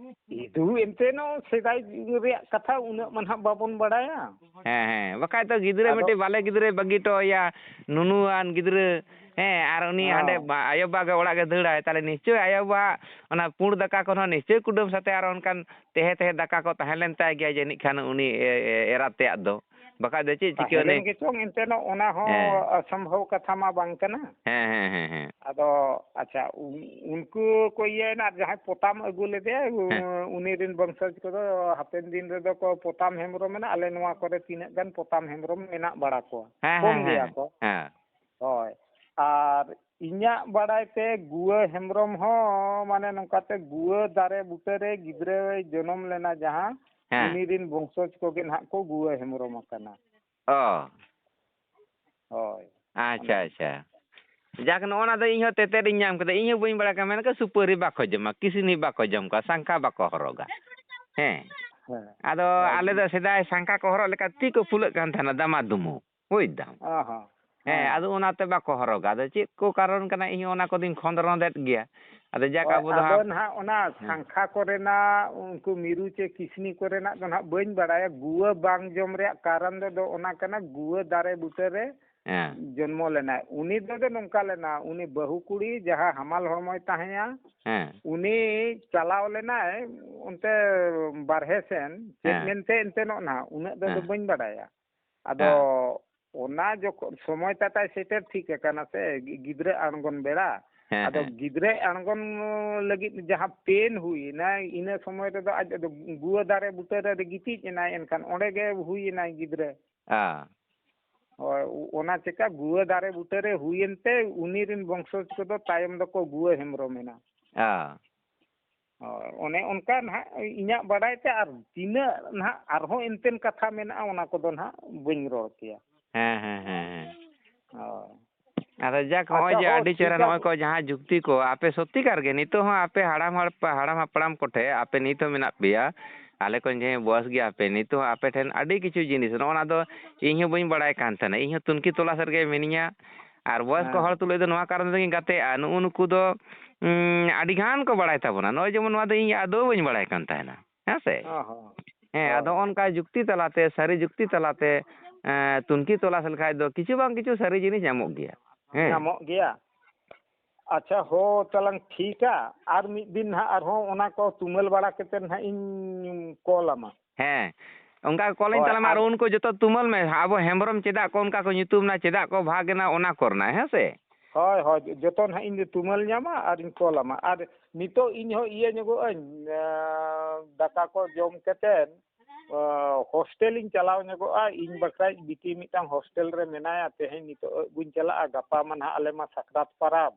ᱤᱫᱩ ᱮᱱᱛᱮ ᱱᱚ ᱥᱮᱫᱟᱭ ᱨᱮᱭᱟᱜ ᱠᱟᱛᱷᱟ ᱩᱱᱟᱹᱜ ᱢᱟ ᱱᱟᱦᱟᱜ ᱵᱟᱵᱚᱱ ᱵᱟᱲᱟᱭᱟ᱾ ᱦᱮᱸ, ᱦᱮᱸ, ᱵᱟᱠᱷᱟᱡ ᱫᱚ ᱜᱤᱫᱽᱨᱟᱹ ᱟᱫᱚ ᱢᱤᱫᱴᱤᱡ ᱵᱟᱞᱮ ᱜᱤᱫᱽᱨᱟᱹᱭ ᱵᱟᱹᱜᱤ ᱦᱚᱴᱚ ᱟᱭᱟ, ᱱᱩᱱᱩᱣᱟᱱ ᱜᱤᱫᱽᱨᱟᱹ, ᱦᱮᱸ, ᱟᱨ ᱩᱱᱤ ᱦᱮᱸ᱾ ᱦᱟᱸᱰᱮ ᱵᱟ-, ᱟᱭᱳ ᱵᱟᱵᱟ ᱜᱮ ᱚᱲᱟᱜ ᱜᱮ ᱫᱟᱹᱲᱟᱭ, ᱛᱟᱦᱞᱮ ᱱᱤᱥᱪᱳᱭ ᱟᱭᱳ ᱵᱟᱵᱟ ᱚᱱᱟ ᱯᱩᱸᱰ ᱫᱟᱠᱟ ᱠᱚ ᱦᱚᱸ ᱱᱤᱥᱪᱳᱭ ᱠᱩᱰᱟᱹᱢ ᱥᱟᱛᱮ ᱟᱨ ᱚᱱᱠᱟᱱ ᱛᱟᱦᱮᱸ ᱛᱟᱦᱮᱸ ᱫᱟᱠᱟ ᱠᱚ ᱛᱟᱦᱮᱸ ᱞᱮᱱ ᱛᱟᱭ ᱜᱮᱭᱟ ᱡᱟᱹᱱᱤᱡ ᱠᱷᱟᱱ ᱩᱱᱤ ᱮ-, ᱮ-, ᱮᱨᱟ ᱛᱮᱭᱟᱜ ᱫᱚ᱾ ᱵᱟᱠᱷᱟᱡ ᱫᱚ ᱪᱮᱫ ᱪᱤᱠᱟᱹ ᱛᱟᱦᱮᱸ ᱞᱮᱱ ᱩᱱᱤ ᱜᱮᱪᱚᱝ, ᱮᱱᱛᱮ ᱱᱚᱜ ᱚᱱᱟ ᱦᱚᱸ ᱦᱮᱸ᱾ ᱚᱥᱚᱢᱵᱷᱚᱵ ᱠᱟᱛᱷᱟ ᱢᱟ ᱵᱟᱝ ᱠᱟᱱᱟ᱾ ᱦᱮᱸ, ᱦᱮᱸ, ᱦᱮᱸ, ᱦᱮᱸ᱾ ᱟᱫᱚ ᱟᱪᱪᱷᱟ, ᱩᱱ-, ᱩᱱᱠᱩ ᱠᱚ ᱤᱭᱟᱹᱭᱮᱱᱟ, ᱟᱨ ᱡᱟᱦᱟᱸᱭ ᱯᱚᱛᱟᱢ ᱟᱹᱜᱩ ᱞᱮᱫᱮᱭᱟ, ᱩ-, ᱦᱮᱸ᱾ ᱩᱱᱤ ᱨᱮᱱ ᱵᱚᱝᱥᱚᱡᱽ ᱠᱚᱫᱚ ᱦᱟᱯᱮᱱ ᱫᱤᱱ ᱨᱮᱫᱚ ᱠᱚ ᱯᱚᱛᱟᱢ ᱦᱮᱢᱵᱨᱚᱢ ᱮᱱᱟ, ᱟᱞᱮ ᱱᱚᱣᱟ ᱠᱚᱨᱮ ᱛᱤᱱᱟᱹᱜ ᱜᱟᱱ ᱯᱚᱛᱟᱢ ᱦᱮᱢᱵᱨᱚᱢ ᱢᱮᱱᱟᱜ ᱵᱟᱲᱟ ᱠᱚᱣᱟ, ᱦᱮᱸ, ᱠᱚᱢ ᱦᱮᱸ, ᱜᱮᱭᱟ ᱦᱮᱸ, ᱠᱚ᱾ ᱦᱮᱸ᱾ ᱦᱳᱭ, ᱟᱨ ᱤᱧᱟᱹᱜ ᱵᱟᱲᱟᱭ ᱛᱮ ᱜᱩᱣᱟᱹ ᱦᱮᱢᱵᱨᱚᱢ ᱦᱚᱸ ᱢᱟᱱᱮ ᱱᱚᱝᱠᱟᱛᱮ ᱜᱩᱣᱟᱹ ᱫᱟᱨᱮ ᱵᱩᱴᱟᱹᱨᱮ ᱜᱤᱫᱽᱨᱟᱹᱭ ᱡᱚᱱᱚᱢ ᱞᱮᱱᱟ ᱡᱟᱦᱟᱸ, ᱦᱮᱸ᱾ ᱩᱱᱤ ᱨᱤᱱ ᱵᱚᱝᱥᱚᱡᱽ ᱠᱚᱜᱮ ᱱᱟᱦᱟᱜ ᱠᱚ ᱜᱩᱣᱟᱹ ᱦᱮᱢᱵᱨᱚᱢ ᱟᱠᱟᱱᱟ᱾ ᱚ᱾ ᱦᱳᱭ᱾ ᱟᱪᱪᱷᱟ, ᱟᱪᱪᱷᱟ᱾ ᱡᱟᱠ, ᱱᱚᱜᱼᱚ ᱱᱟ ᱫᱚ ᱤᱧ ᱦᱚᱸ ᱛᱮᱛᱮᱫ ᱤᱧ ᱧᱟᱢ ᱠᱮᱫᱟ᱾ ᱤᱧ ᱦᱚᱸ ᱵᱟᱹᱧ ᱵᱟᱲᱟᱭ ᱠᱟᱱᱟ᱾ ᱢᱮᱱ ᱠᱚ ᱥᱩᱯᱟᱹᱨᱤ ᱵᱟᱠᱚ ᱡᱚᱢᱟ, ᱠᱤᱥᱱᱤ ᱵᱟᱠᱚ ᱡᱚᱢ ᱠᱚᱣᱟ, ᱥᱟᱝᱠᱷᱟ ᱵᱟᱠᱚ ᱦᱚᱨᱚᱜᱟ᱾ ᱦᱮᱸ᱾ ᱦᱮᱸ᱾ ᱟᱫᱚ ᱦᱳᱭ᱾ ᱟᱞᱮ ᱫᱚ ᱥᱮᱫᱟᱭ ᱥᱟᱝᱠᱷᱟ ᱠᱚ ᱦᱚᱨᱚᱜ ᱞᱮᱠᱷᱟᱱ ᱛᱤ ᱠᱚ ᱯᱷᱩᱞᱟᱹᱜ ᱠᱟᱱ ᱛᱟᱦᱮᱱᱟ, ᱫᱟᱢᱟ ᱫᱩᱢᱩ᱾ ᱵᱩᱡᱽ ᱫᱟᱢ? ᱚ ᱦᱚᱸ᱾ ᱦᱮᱸ, ᱦᱮᱸ᱾ ᱟᱫᱚ ᱚᱱᱟᱛᱮ ᱵᱟᱠᱚ ᱦᱚᱨᱚᱜᱟ᱾ ᱟᱫᱚ ᱪᱮᱫ ᱠᱚ ᱠᱟᱨᱚᱱ ᱠᱟᱱᱟ, ᱤᱧ ᱦᱚᱸ ᱚᱱᱟ ᱠᱚᱫᱚᱧ ᱠᱷᱚᱸᱫᱽᱨᱚᱸᱫᱮᱫ ᱜᱮᱭᱟ᱾ ᱟᱫᱚ ᱡᱟᱠ, ᱦᱳᱭ, ᱟᱵᱚ ᱫᱚ ᱟᱫᱚ ᱦᱟᱸᱜ ᱱᱟᱦᱟᱜ ᱚᱱᱟ ᱦᱮᱸ᱾ ᱥᱟᱝᱠᱷᱟ ᱠᱚᱨᱮᱱᱟᱜ, ᱩᱱᱠᱩ ᱢᱤᱨᱩ ᱪᱮ ᱠᱤᱥᱱᱤ ᱠᱚᱨᱮᱱᱟᱜ ᱫᱚ ᱱᱟᱦᱟᱜ ᱵᱟᱹᱧ ᱵᱟᱲᱟᱭᱟ᱾ ᱜᱩᱣᱟᱹ ᱵᱟᱝ ᱡᱚᱢ ᱨᱮᱭᱟᱜ ᱠᱟᱨᱚᱱ ᱫᱚ, ᱫᱚ ᱚᱱᱟ ᱠᱟᱱᱟ, ᱜᱩᱣᱟᱹ ᱫᱟᱨᱮ ᱵᱩᱴᱟᱹ ᱨᱮ ᱦᱮᱸ᱾ ᱡᱚᱱᱢᱚ ᱞᱮᱱᱟᱭ᱾ ᱩᱱᱤ ᱫᱚ, ᱫᱚ ᱱᱚᱝᱠᱟ ᱞᱮᱱᱟ, ᱩᱱᱤ ᱵᱟᱹᱦᱩ ᱠᱩᱲᱤ ᱡᱟᱦᱟᱸ ᱦᱟᱢᱟᱞ ᱦᱚᱲᱢᱚᱭ ᱛᱟᱦᱮᱸᱭᱟ, ᱦᱮᱸ᱾ ᱩᱱᱤ ᱪᱟᱞᱟᱣ ᱞᱮᱱᱟᱭ ᱚᱱᱛᱮ ᱵᱟᱨᱦᱮ ᱥᱮᱱ, ᱪᱮᱫ ᱦᱮᱸ᱾ ᱢᱮᱱᱛᱮ ᱮᱱᱛᱮ ᱱᱚᱜ ᱱᱟᱦᱟᱜ, ᱩᱱᱟᱹᱜ ᱫᱚ, ᱫᱚ ᱦᱮᱸ᱾ ᱵᱟᱹᱧ ᱵᱟᱰᱟᱭᱟ᱾ ᱟᱫᱚ ᱦᱮᱸ᱾ ᱚᱱᱟ ᱡᱚᱠᱷᱚᱱ ᱥᱚᱢᱚᱭ ᱛᱟᱛᱟᱭ ᱥᱮᱴᱮᱨ ᱴᱷᱤᱠ ᱟᱠᱟᱱᱟ ᱥᱮ, ᱜᱤ-, ᱜᱤᱫᱽᱨᱟᱹ ᱟᱬᱜᱚᱱ ᱵᱮᱲᱟ, ᱦᱮᱸ, ᱟᱫᱚ ᱦᱮᱸ᱾ ᱜᱤᱫᱽᱨᱟᱹ ᱟᱬᱜᱚᱱ ᱞᱟᱹᱜᱤᱫ ᱡᱟᱦᱟᱸ ᱯᱮᱱ ᱦᱩᱭᱮᱱᱟ, ᱤᱱᱟᱹ ᱥᱚᱢᱚᱭ ᱨᱮᱫᱚ ᱟᱡ ᱫᱚ ᱜᱩᱣᱟᱹ ᱫᱟᱨᱮ ᱵᱩᱴᱟᱹ ᱨᱮ ᱜᱤᱛᱤᱡ ᱮᱱᱟᱭ, ᱮᱱᱠᱷᱟᱱ ᱚᱸᱰᱮ ᱜᱮ ᱦᱩᱭᱮᱱᱟᱭ ᱜᱤᱫᱽᱨᱟᱹ᱾ ᱦᱮᱸ᱾ ᱦᱳᱭ, ᱚ-, ᱚᱱᱟ ᱪᱮᱠᱟ ᱜᱩᱣᱟᱹ ᱫᱟᱨᱮ ᱵᱩᱴᱟᱹ ᱨᱮ ᱦᱩᱭᱮᱱ ᱛᱮ ᱩᱱᱤ ᱨᱮᱱ ᱵᱚᱝᱥᱚᱡᱽ ᱠᱚᱫᱚ ᱛᱟᱭᱚᱢ ᱫᱚᱠᱚ ᱜᱩᱣᱟᱹ ᱦᱮᱢᱵᱽᱨᱚᱢ ᱮᱱᱟ᱾ ᱦᱮᱸ᱾ ᱦᱳᱭ, ᱚᱱᱮ ᱚᱱᱠᱟ ᱱᱟᱦᱟᱜ ᱤᱧᱟᱹᱜ ᱵᱟᱰᱟᱭ ᱛᱮ, ᱟᱨ ᱛᱤᱱᱟᱹᱜ ᱱᱟᱦᱟᱜ ᱟᱨᱦᱚᱸ ᱮᱱᱛᱮᱱ ᱠᱟᱛᱷᱟ ᱢᱮᱱᱟᱜᱼᱟ, ᱚᱱᱟ ᱠᱚᱫᱚ ᱱᱟᱦᱟᱜ ᱵᱟᱹᱧ ᱨᱚᱲ ᱠᱮᱭᱟ᱾ ᱦᱮᱸ, ᱦᱮᱸ, ᱦᱮᱸ, ᱦᱮᱸ᱾ ᱦᱳᱭ᱾ ᱟᱫᱚ ᱡᱟᱠ, ᱱᱚᱜᱼᱚᱭ ᱟᱪᱪᱷᱟ, ᱡᱮ ᱦᱳ, ᱟᱹᱰᱤ ᱪᱮᱦᱨᱟ ᱴᱷᱤᱠᱟ᱾ ᱱᱚᱜᱼᱚᱭ ᱠᱚ ᱡᱟᱦᱟᱸ ᱡᱩᱠᱛᱤ ᱠᱚ, ᱟᱯᱮ ᱥᱚᱛᱤᱠᱟᱨ ᱜᱮ ᱱᱤᱛᱚᱜ ᱦᱚᱸ ᱟᱯᱮ ᱦᱟᱲᱟᱢ ᱦᱟᱲ-, ᱦᱟᱲᱟᱢ ᱦᱟᱯᱲᱟᱢ ᱠᱚᱴᱷᱮᱱ ᱟᱯᱮ ᱱᱤᱛ ᱦᱚᱸ ᱢᱮᱱᱟᱜ ᱯᱮᱭᱟ, ᱟᱞᱮ ᱠᱚ ᱡᱟᱦᱟᱸᱭ ᱵᱚᱭᱚᱥ ᱜᱮᱭᱟ ᱯᱮ, ᱱᱤᱛᱚᱜ ᱦᱚᱸ ᱟᱯᱮ ᱴᱷᱮᱱ ᱟᱹᱰᱤ ᱠᱤᱪᱷᱩ ᱡᱤᱱᱤᱥ, ᱱᱚᱜᱼᱚ ᱱᱟ ᱫᱚ ᱤᱧ ᱦᱚᱸ ᱵᱟᱹᱧ ᱵᱟᱲᱟᱭ ᱠᱟᱱ ᱛᱟᱦᱮᱱᱟ᱾ ᱤᱧ ᱦᱚᱸ ᱛᱩᱱᱠᱷᱤ ᱛᱚᱞᱟᱥ ᱨᱮᱜᱮ ᱢᱤᱱᱟᱹᱧᱟ᱾ ᱟᱨ ᱵᱚᱭᱚᱥ ᱠᱚ ᱦᱮᱸ᱾ ᱦᱚᱲ ᱛᱩᱞᱩᱡ ᱫᱚ ᱱᱚᱣᱟ ᱠᱟᱨᱚᱱ ᱛᱮᱜᱤᱧ ᱜᱟᱛᱮᱜᱼᱟ, ᱱᱩᱜᱼᱩ ᱱᱩᱠᱩ ᱫᱚ, ᱩᱸ, ᱟᱹᱰᱤ ᱜᱟᱱ ᱠᱚ ᱵᱟᱲᱟᱭ ᱛᱟᱵᱚᱱᱟ᱾ ᱱᱚᱜᱼᱚᱭ ᱡᱮᱢᱚᱱ ᱱᱚᱣᱟ ᱫᱚ ᱤᱧ ᱟᱫᱚ ᱵᱟᱹᱧ ᱵᱟᱲᱟᱭ ᱠᱟᱱ ᱛᱟᱦᱮᱱᱟ, ᱦᱮᱸ ᱥᱮ? ᱦᱚᱸ, ᱦᱚᱸ᱾ ᱦᱮᱸ, ᱦᱳᱭ᱾ ᱟᱫᱚ ᱱᱚᱜᱼᱚ ᱱᱚᱝᱠᱟ ᱡᱩᱠᱛᱤ ᱛᱟᱞᱟᱛᱮ, ᱥᱟᱹᱨᱤ ᱡᱩᱠᱛᱤ ᱛᱟᱞᱟᱛᱮ, ᱮᱸ, ᱛᱩᱱᱠᱷᱤ ᱛᱚᱞᱟᱥ ᱞᱮᱠᱷᱟᱡ ᱫᱚ ᱠᱤᱪᱷᱩ ᱵᱟᱝ ᱠᱤᱪᱷᱩ ᱥᱟᱹᱨᱤ ᱡᱤᱱᱤᱥ ᱧᱟᱢᱚᱜ ᱜᱮᱭᱟ᱾ ᱦᱮᱸ᱾ ᱧᱟᱢᱚᱜ ᱜᱮᱭᱟ᱾ ᱟᱪᱪᱷᱟ, ᱦᱳ, ᱛᱟᱞᱟᱝ ᱴᱷᱤᱠᱟ᱾ ᱟᱨ ᱢᱤᱫ ᱫᱤᱱ ᱱᱟᱦᱟᱜ ᱟᱨᱦᱚᱸ ᱚᱱᱟ ᱠᱚ ᱛᱩᱢᱟᱹᱞ ᱵᱟᱲᱟ ᱠᱟᱛᱮᱫ ᱱᱟᱦᱟᱜ ᱤᱧ ᱠᱚᱞ ᱟᱢᱟ᱾ ᱦᱮᱸ, ᱚᱱᱠᱟ ᱠᱚᱞᱟᱹᱧ ᱦᱳᱭ, ᱛᱟᱞᱟᱝ ᱢᱮ, ᱟᱨ ᱟᱨ ᱩᱱᱠᱩ ᱡᱚᱛᱚ ᱛᱩᱢᱟᱹᱞ ᱢᱮ᱾ ᱟᱵᱚ ᱦᱮᱢᱵᱨᱚᱢ ᱪᱮᱫᱟᱜ ᱠᱚ ᱚᱱᱠᱟ ᱠᱚ ᱧᱩᱛᱩᱢ ᱮᱱᱟ, ᱪᱮᱫᱟᱜ ᱠᱚ ᱵᱷᱟᱜᱽ ᱮᱱᱟ, ᱚᱱᱟ ᱠᱚᱨᱮᱱᱟᱜ, ᱦᱮᱸ ᱥᱮ? ᱦᱳᱭ, ᱦᱳᱭ, ᱡᱚᱛᱚ ᱱᱟᱦᱟᱜ ᱤᱧ ᱫᱚ ᱛᱩᱢᱟᱹᱞ ᱧᱟᱢᱟ ᱟᱨᱤᱧ ᱠᱚᱞ ᱟᱢᱟ᱾ ᱟᱨ ᱱᱤᱛᱚᱜ ᱤᱧ ᱦᱚᱸ ᱤᱭᱟᱹ ᱧᱚᱜᱚᱜ ᱟᱹᱧ, ᱮᱸ, ᱫᱟᱠᱟ ᱠᱚ ᱡᱚᱢ ᱠᱟᱛᱮᱫ, ᱮᱸ, ᱦᱳᱥᱴᱮᱞ ᱤᱧ ᱪᱟᱞᱟᱣ ᱧᱚᱜᱚᱜᱼᱟ᱾ ᱤᱧ ᱵᱟᱠᱷᱨᱟ ᱵᱤᱴᱤ ᱢᱤᱫᱴᱟᱝ ᱦᱳᱥᱴᱮᱞ ᱨᱮ ᱢᱮᱱᱟᱭᱟ, ᱛᱮᱦᱮᱧ ᱱᱤᱛᱚᱜ ᱟᱹᱜᱩᱧ ᱪᱟᱞᱟᱜᱼᱟ, ᱜᱟᱯᱟ ᱢᱟ ᱱᱟᱦᱟᱜ ᱟᱞᱮ ᱢᱟ ᱥᱟᱠᱨᱟᱛ ᱯᱟᱨᱟᱵᱽ᱾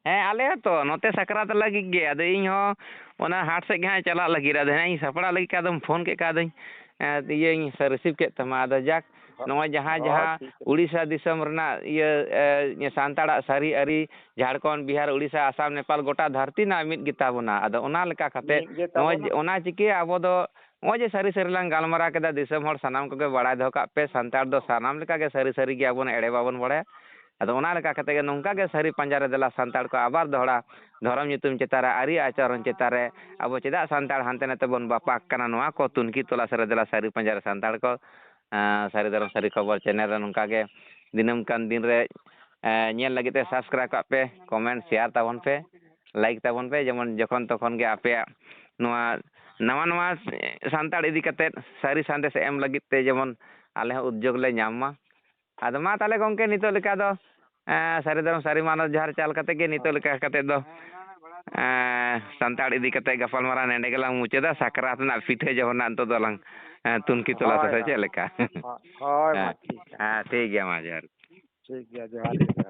ᱦᱮᱸ, ᱟᱞᱮ ᱦᱚᱸᱛᱚ ᱱᱚᱛᱮ ᱥᱟᱠᱨᱟᱛ ᱞᱟᱹᱜᱤᱫ ᱜᱮ᱾ ᱟᱫᱚ ᱤᱧ ᱦᱚᱸ ᱚᱱᱟ ᱦᱟᱴ ᱥᱮᱫ ᱜᱮ ᱦᱟᱸᱜ ᱪᱟᱞᱟᱜ ᱞᱟᱹᱜᱤᱫ᱾ ᱟᱫᱚ ᱦᱟᱸᱜ ᱤᱧ ᱥᱟᱯᱲᱟᱜ ᱞᱟᱹᱜᱤᱫ, ᱟᱫᱚᱢ ᱯᱷᱳᱱ ᱠᱮᱫ ᱠᱷᱟᱱ ᱟᱫᱚᱧ, ᱮᱸ, ᱤᱭᱟᱹᱧ ᱨᱤᱥᱤᱵᱷ ᱠᱮᱫ ᱛᱟᱢᱟ᱾ ᱟᱫᱚ ᱡᱟᱠ, ᱦᱳᱭ, ᱱᱚᱜᱼᱚᱭ ᱡᱟᱦᱟᱸ, ᱦᱳᱭ, ᱡᱟᱦᱟᱸ ᱴᱷᱤᱠ ᱜᱮᱭᱟ᱾ ᱩᱲᱤᱥᱥᱟ ᱫᱤᱥᱚᱢ ᱨᱮᱱᱟᱜ ᱤᱭᱟᱹ, ᱮ, ᱥᱟᱱᱛᱟᱲᱟᱜ ᱥᱟᱹᱨᱤ ᱟᱹᱨᱤ, ᱡᱷᱟᱲᱠᱷᱚᱸᱰ, ᱵᱤᱦᱟᱨ, ᱩᱲᱤᱥᱥᱟ, ᱟᱥᱟᱢ, ᱱᱮᱯᱟᱞ, ᱜᱚᱴᱟ ᱫᱷᱟᱹᱨᱛᱤ ᱨᱮᱱᱟᱜ ᱢᱤᱫ ᱜᱮᱛᱟ ᱵᱚᱱᱟ᱾ ᱟᱫᱚ ᱚᱱᱟ ᱞᱮᱠᱟ ᱠᱟᱛᱮ ᱢᱤᱫ ᱜᱮ ᱱᱚᱜᱼᱚᱭ ᱛᱟᱵᱚᱱᱟ᱾ ᱡᱮ, ᱚᱱᱟ ᱪᱤᱠᱟᱹ ᱟᱵᱚ ᱫᱚ ᱱᱚᱜᱼᱚᱭ ᱡᱮ ᱥᱟᱹᱨᱤ ᱥᱟᱹᱨᱤ ᱞᱟᱝ ᱜᱟᱞᱢᱟᱨᱟᱣ ᱠᱮᱫᱟ, ᱫᱤᱥᱚᱢ ᱦᱚᱲ ᱥᱟᱱᱟᱢ ᱠᱚᱜᱮ ᱵᱟᱲᱟᱭ ᱫᱚᱦᱚ ᱠᱟᱜ ᱯᱮ, ᱥᱟᱱᱛᱟᱲ ᱫᱚ ᱥᱟᱱᱟᱢ ᱞᱮᱠᱟᱜᱮ ᱥᱟᱹᱨᱤ ᱥᱟᱹᱨᱤ ᱜᱮᱭᱟᱵᱚᱱ, ᱮᱲᱮ ᱵᱟᱵᱚᱱ ᱵᱟᱲᱟᱭᱟ᱾ ᱟᱫᱚ ᱚᱱᱟ ᱞᱮᱠᱟ ᱠᱟᱛᱮ ᱜᱮ ᱱᱚᱝᱠᱟ ᱜᱮ ᱥᱟᱹᱨᱤ ᱯᱟᱸᱡᱟ ᱨᱮ ᱫᱮᱞᱟ ᱥᱟᱱᱛᱟᱲ ᱠᱚ ᱟᱵᱟᱨ ᱫᱚᱦᱲᱟ ᱫᱷᱚᱨᱚᱢ ᱧᱩᱛᱩᱢ ᱪᱮᱛᱟᱱ ᱨᱮ, ᱟᱹᱨᱤ ᱟᱪᱚᱨᱚᱱ ᱪᱮᱛᱟᱱ ᱨᱮ, ᱟᱵᱚ ᱪᱮᱫᱟᱜ ᱥᱟᱱᱛᱟᱲ ᱦᱟᱱᱛᱮ ᱱᱟᱛᱮ ᱵᱚᱱ ᱵᱟᱯᱟᱜ ᱠᱟᱱᱟ, ᱱᱚᱣᱟ ᱠᱚ ᱛᱩᱱᱠᱷᱤ ᱛᱚᱞᱟᱥ ᱨᱮ ᱫᱮᱞᱟ ᱥᱟᱹᱨᱤ ᱯᱟᱸᱡᱟ ᱨᱮ ᱥᱟᱱᱛᱟᱲ ᱠᱚ᱾ ᱟᱸ, ᱥᱟᱹᱨᱤ ᱫᱷᱚᱨᱚᱢ ᱥᱟᱹᱨᱤ ᱠᱷᱚᱵᱚᱨ ᱪᱮᱱᱮᱞ ᱨᱮ ᱱᱚᱝᱠᱟ ᱜᱮ ᱫᱤᱱᱟᱹᱢ ᱠᱟᱱ ᱫᱤᱱ ᱨᱮ, ᱮᱸ, ᱧᱮᱞ ᱞᱟᱹᱜᱤᱫ ᱛᱮ subscribe ᱠᱟᱜ ᱯᱮ, comment, share ᱛᱟᱵᱚᱱ ᱯᱮ, like ᱛᱟᱵᱚᱱ ᱯᱮ, ᱡᱮᱢᱚᱱ ᱡᱚᱠᱷᱚᱱ ᱛᱚᱠᱷᱚᱱ ᱜᱮ ᱟᱯᱮᱭᱟᱜ ᱱᱚᱣᱟ ᱱᱟᱣᱟ ᱱᱟᱣᱟ ᱥᱟᱱᱛᱟᱲ ᱤᱫᱤ ᱠᱟᱛᱮᱫ ᱥᱟᱹᱨᱤ ᱥᱟᱸᱫᱮᱥ ᱮᱢ ᱞᱟᱹᱜᱤᱫ ᱛᱮ ᱡᱮᱢᱚᱱ ᱟᱞᱮ ᱦᱚᱸ ᱩᱫᱽᱡᱳᱜᱽ ᱞᱮ ᱧᱟᱢ ᱢᱟ᱾ ᱟᱫᱚ ᱢᱟ ᱛᱟᱦᱚᱞᱮ ᱜᱚᱢᱠᱮ, ᱱᱤᱛᱚᱜ ᱞᱮᱠᱟ ᱫᱚ, ᱮᱸ, ᱥᱟᱹᱨᱤ ᱫᱷᱚᱨᱚᱢ ᱥᱟᱹᱨᱤ ᱢᱟᱱᱚᱛ ᱡᱚᱦᱟᱨ ᱪᱟᱞ ᱠᱟᱛᱮ ᱜᱮ ᱱᱤᱛᱚᱜ ᱞᱮᱠᱟ ᱠᱟᱛᱮ ᱫᱚ, ᱮᱸ, ᱥᱟᱱᱛᱟᱲ ᱤᱫᱤ ᱠᱟᱛᱮ ᱜᱟᱯᱟᱞᱢᱟᱨᱟᱣ ᱱᱮᱰᱮ ᱜᱮᱞᱟᱝ ᱢᱩᱪᱟᱹᱫᱟ᱾ ᱥᱟᱠᱨᱟᱛ ᱨᱮᱱᱟᱜ ᱯᱤᱴᱷᱟᱹ ᱡᱚᱢ ᱨᱮᱱᱟᱜ ᱱᱤᱛᱚᱜ ᱫᱚᱞᱟᱝ, ᱮᱸ, ᱛᱩᱱᱠᱷᱤ ᱛᱚᱞᱟᱥᱟ, ᱦᱳᱭ, ᱥᱮ ᱦᱳᱭ᱾ ᱪᱮᱫ ᱞᱮᱠᱟ? ᱦᱳᱭ, ᱦᱳᱭ, ᱢᱟ ᱦᱮᱸ, ᱴᱷᱤᱠ ᱜᱮᱭᱟ᱾ ᱦᱮᱸ, ᱴᱷᱤᱠ ᱜᱮᱭᱟ, ᱢᱟ ᱡᱚᱦᱟᱨ᱾ ᱴᱷᱤᱠ ᱜᱮᱭᱟ, ᱡᱚᱦᱟᱨ ᱜᱮ, ᱡᱚᱦᱟᱨ᱾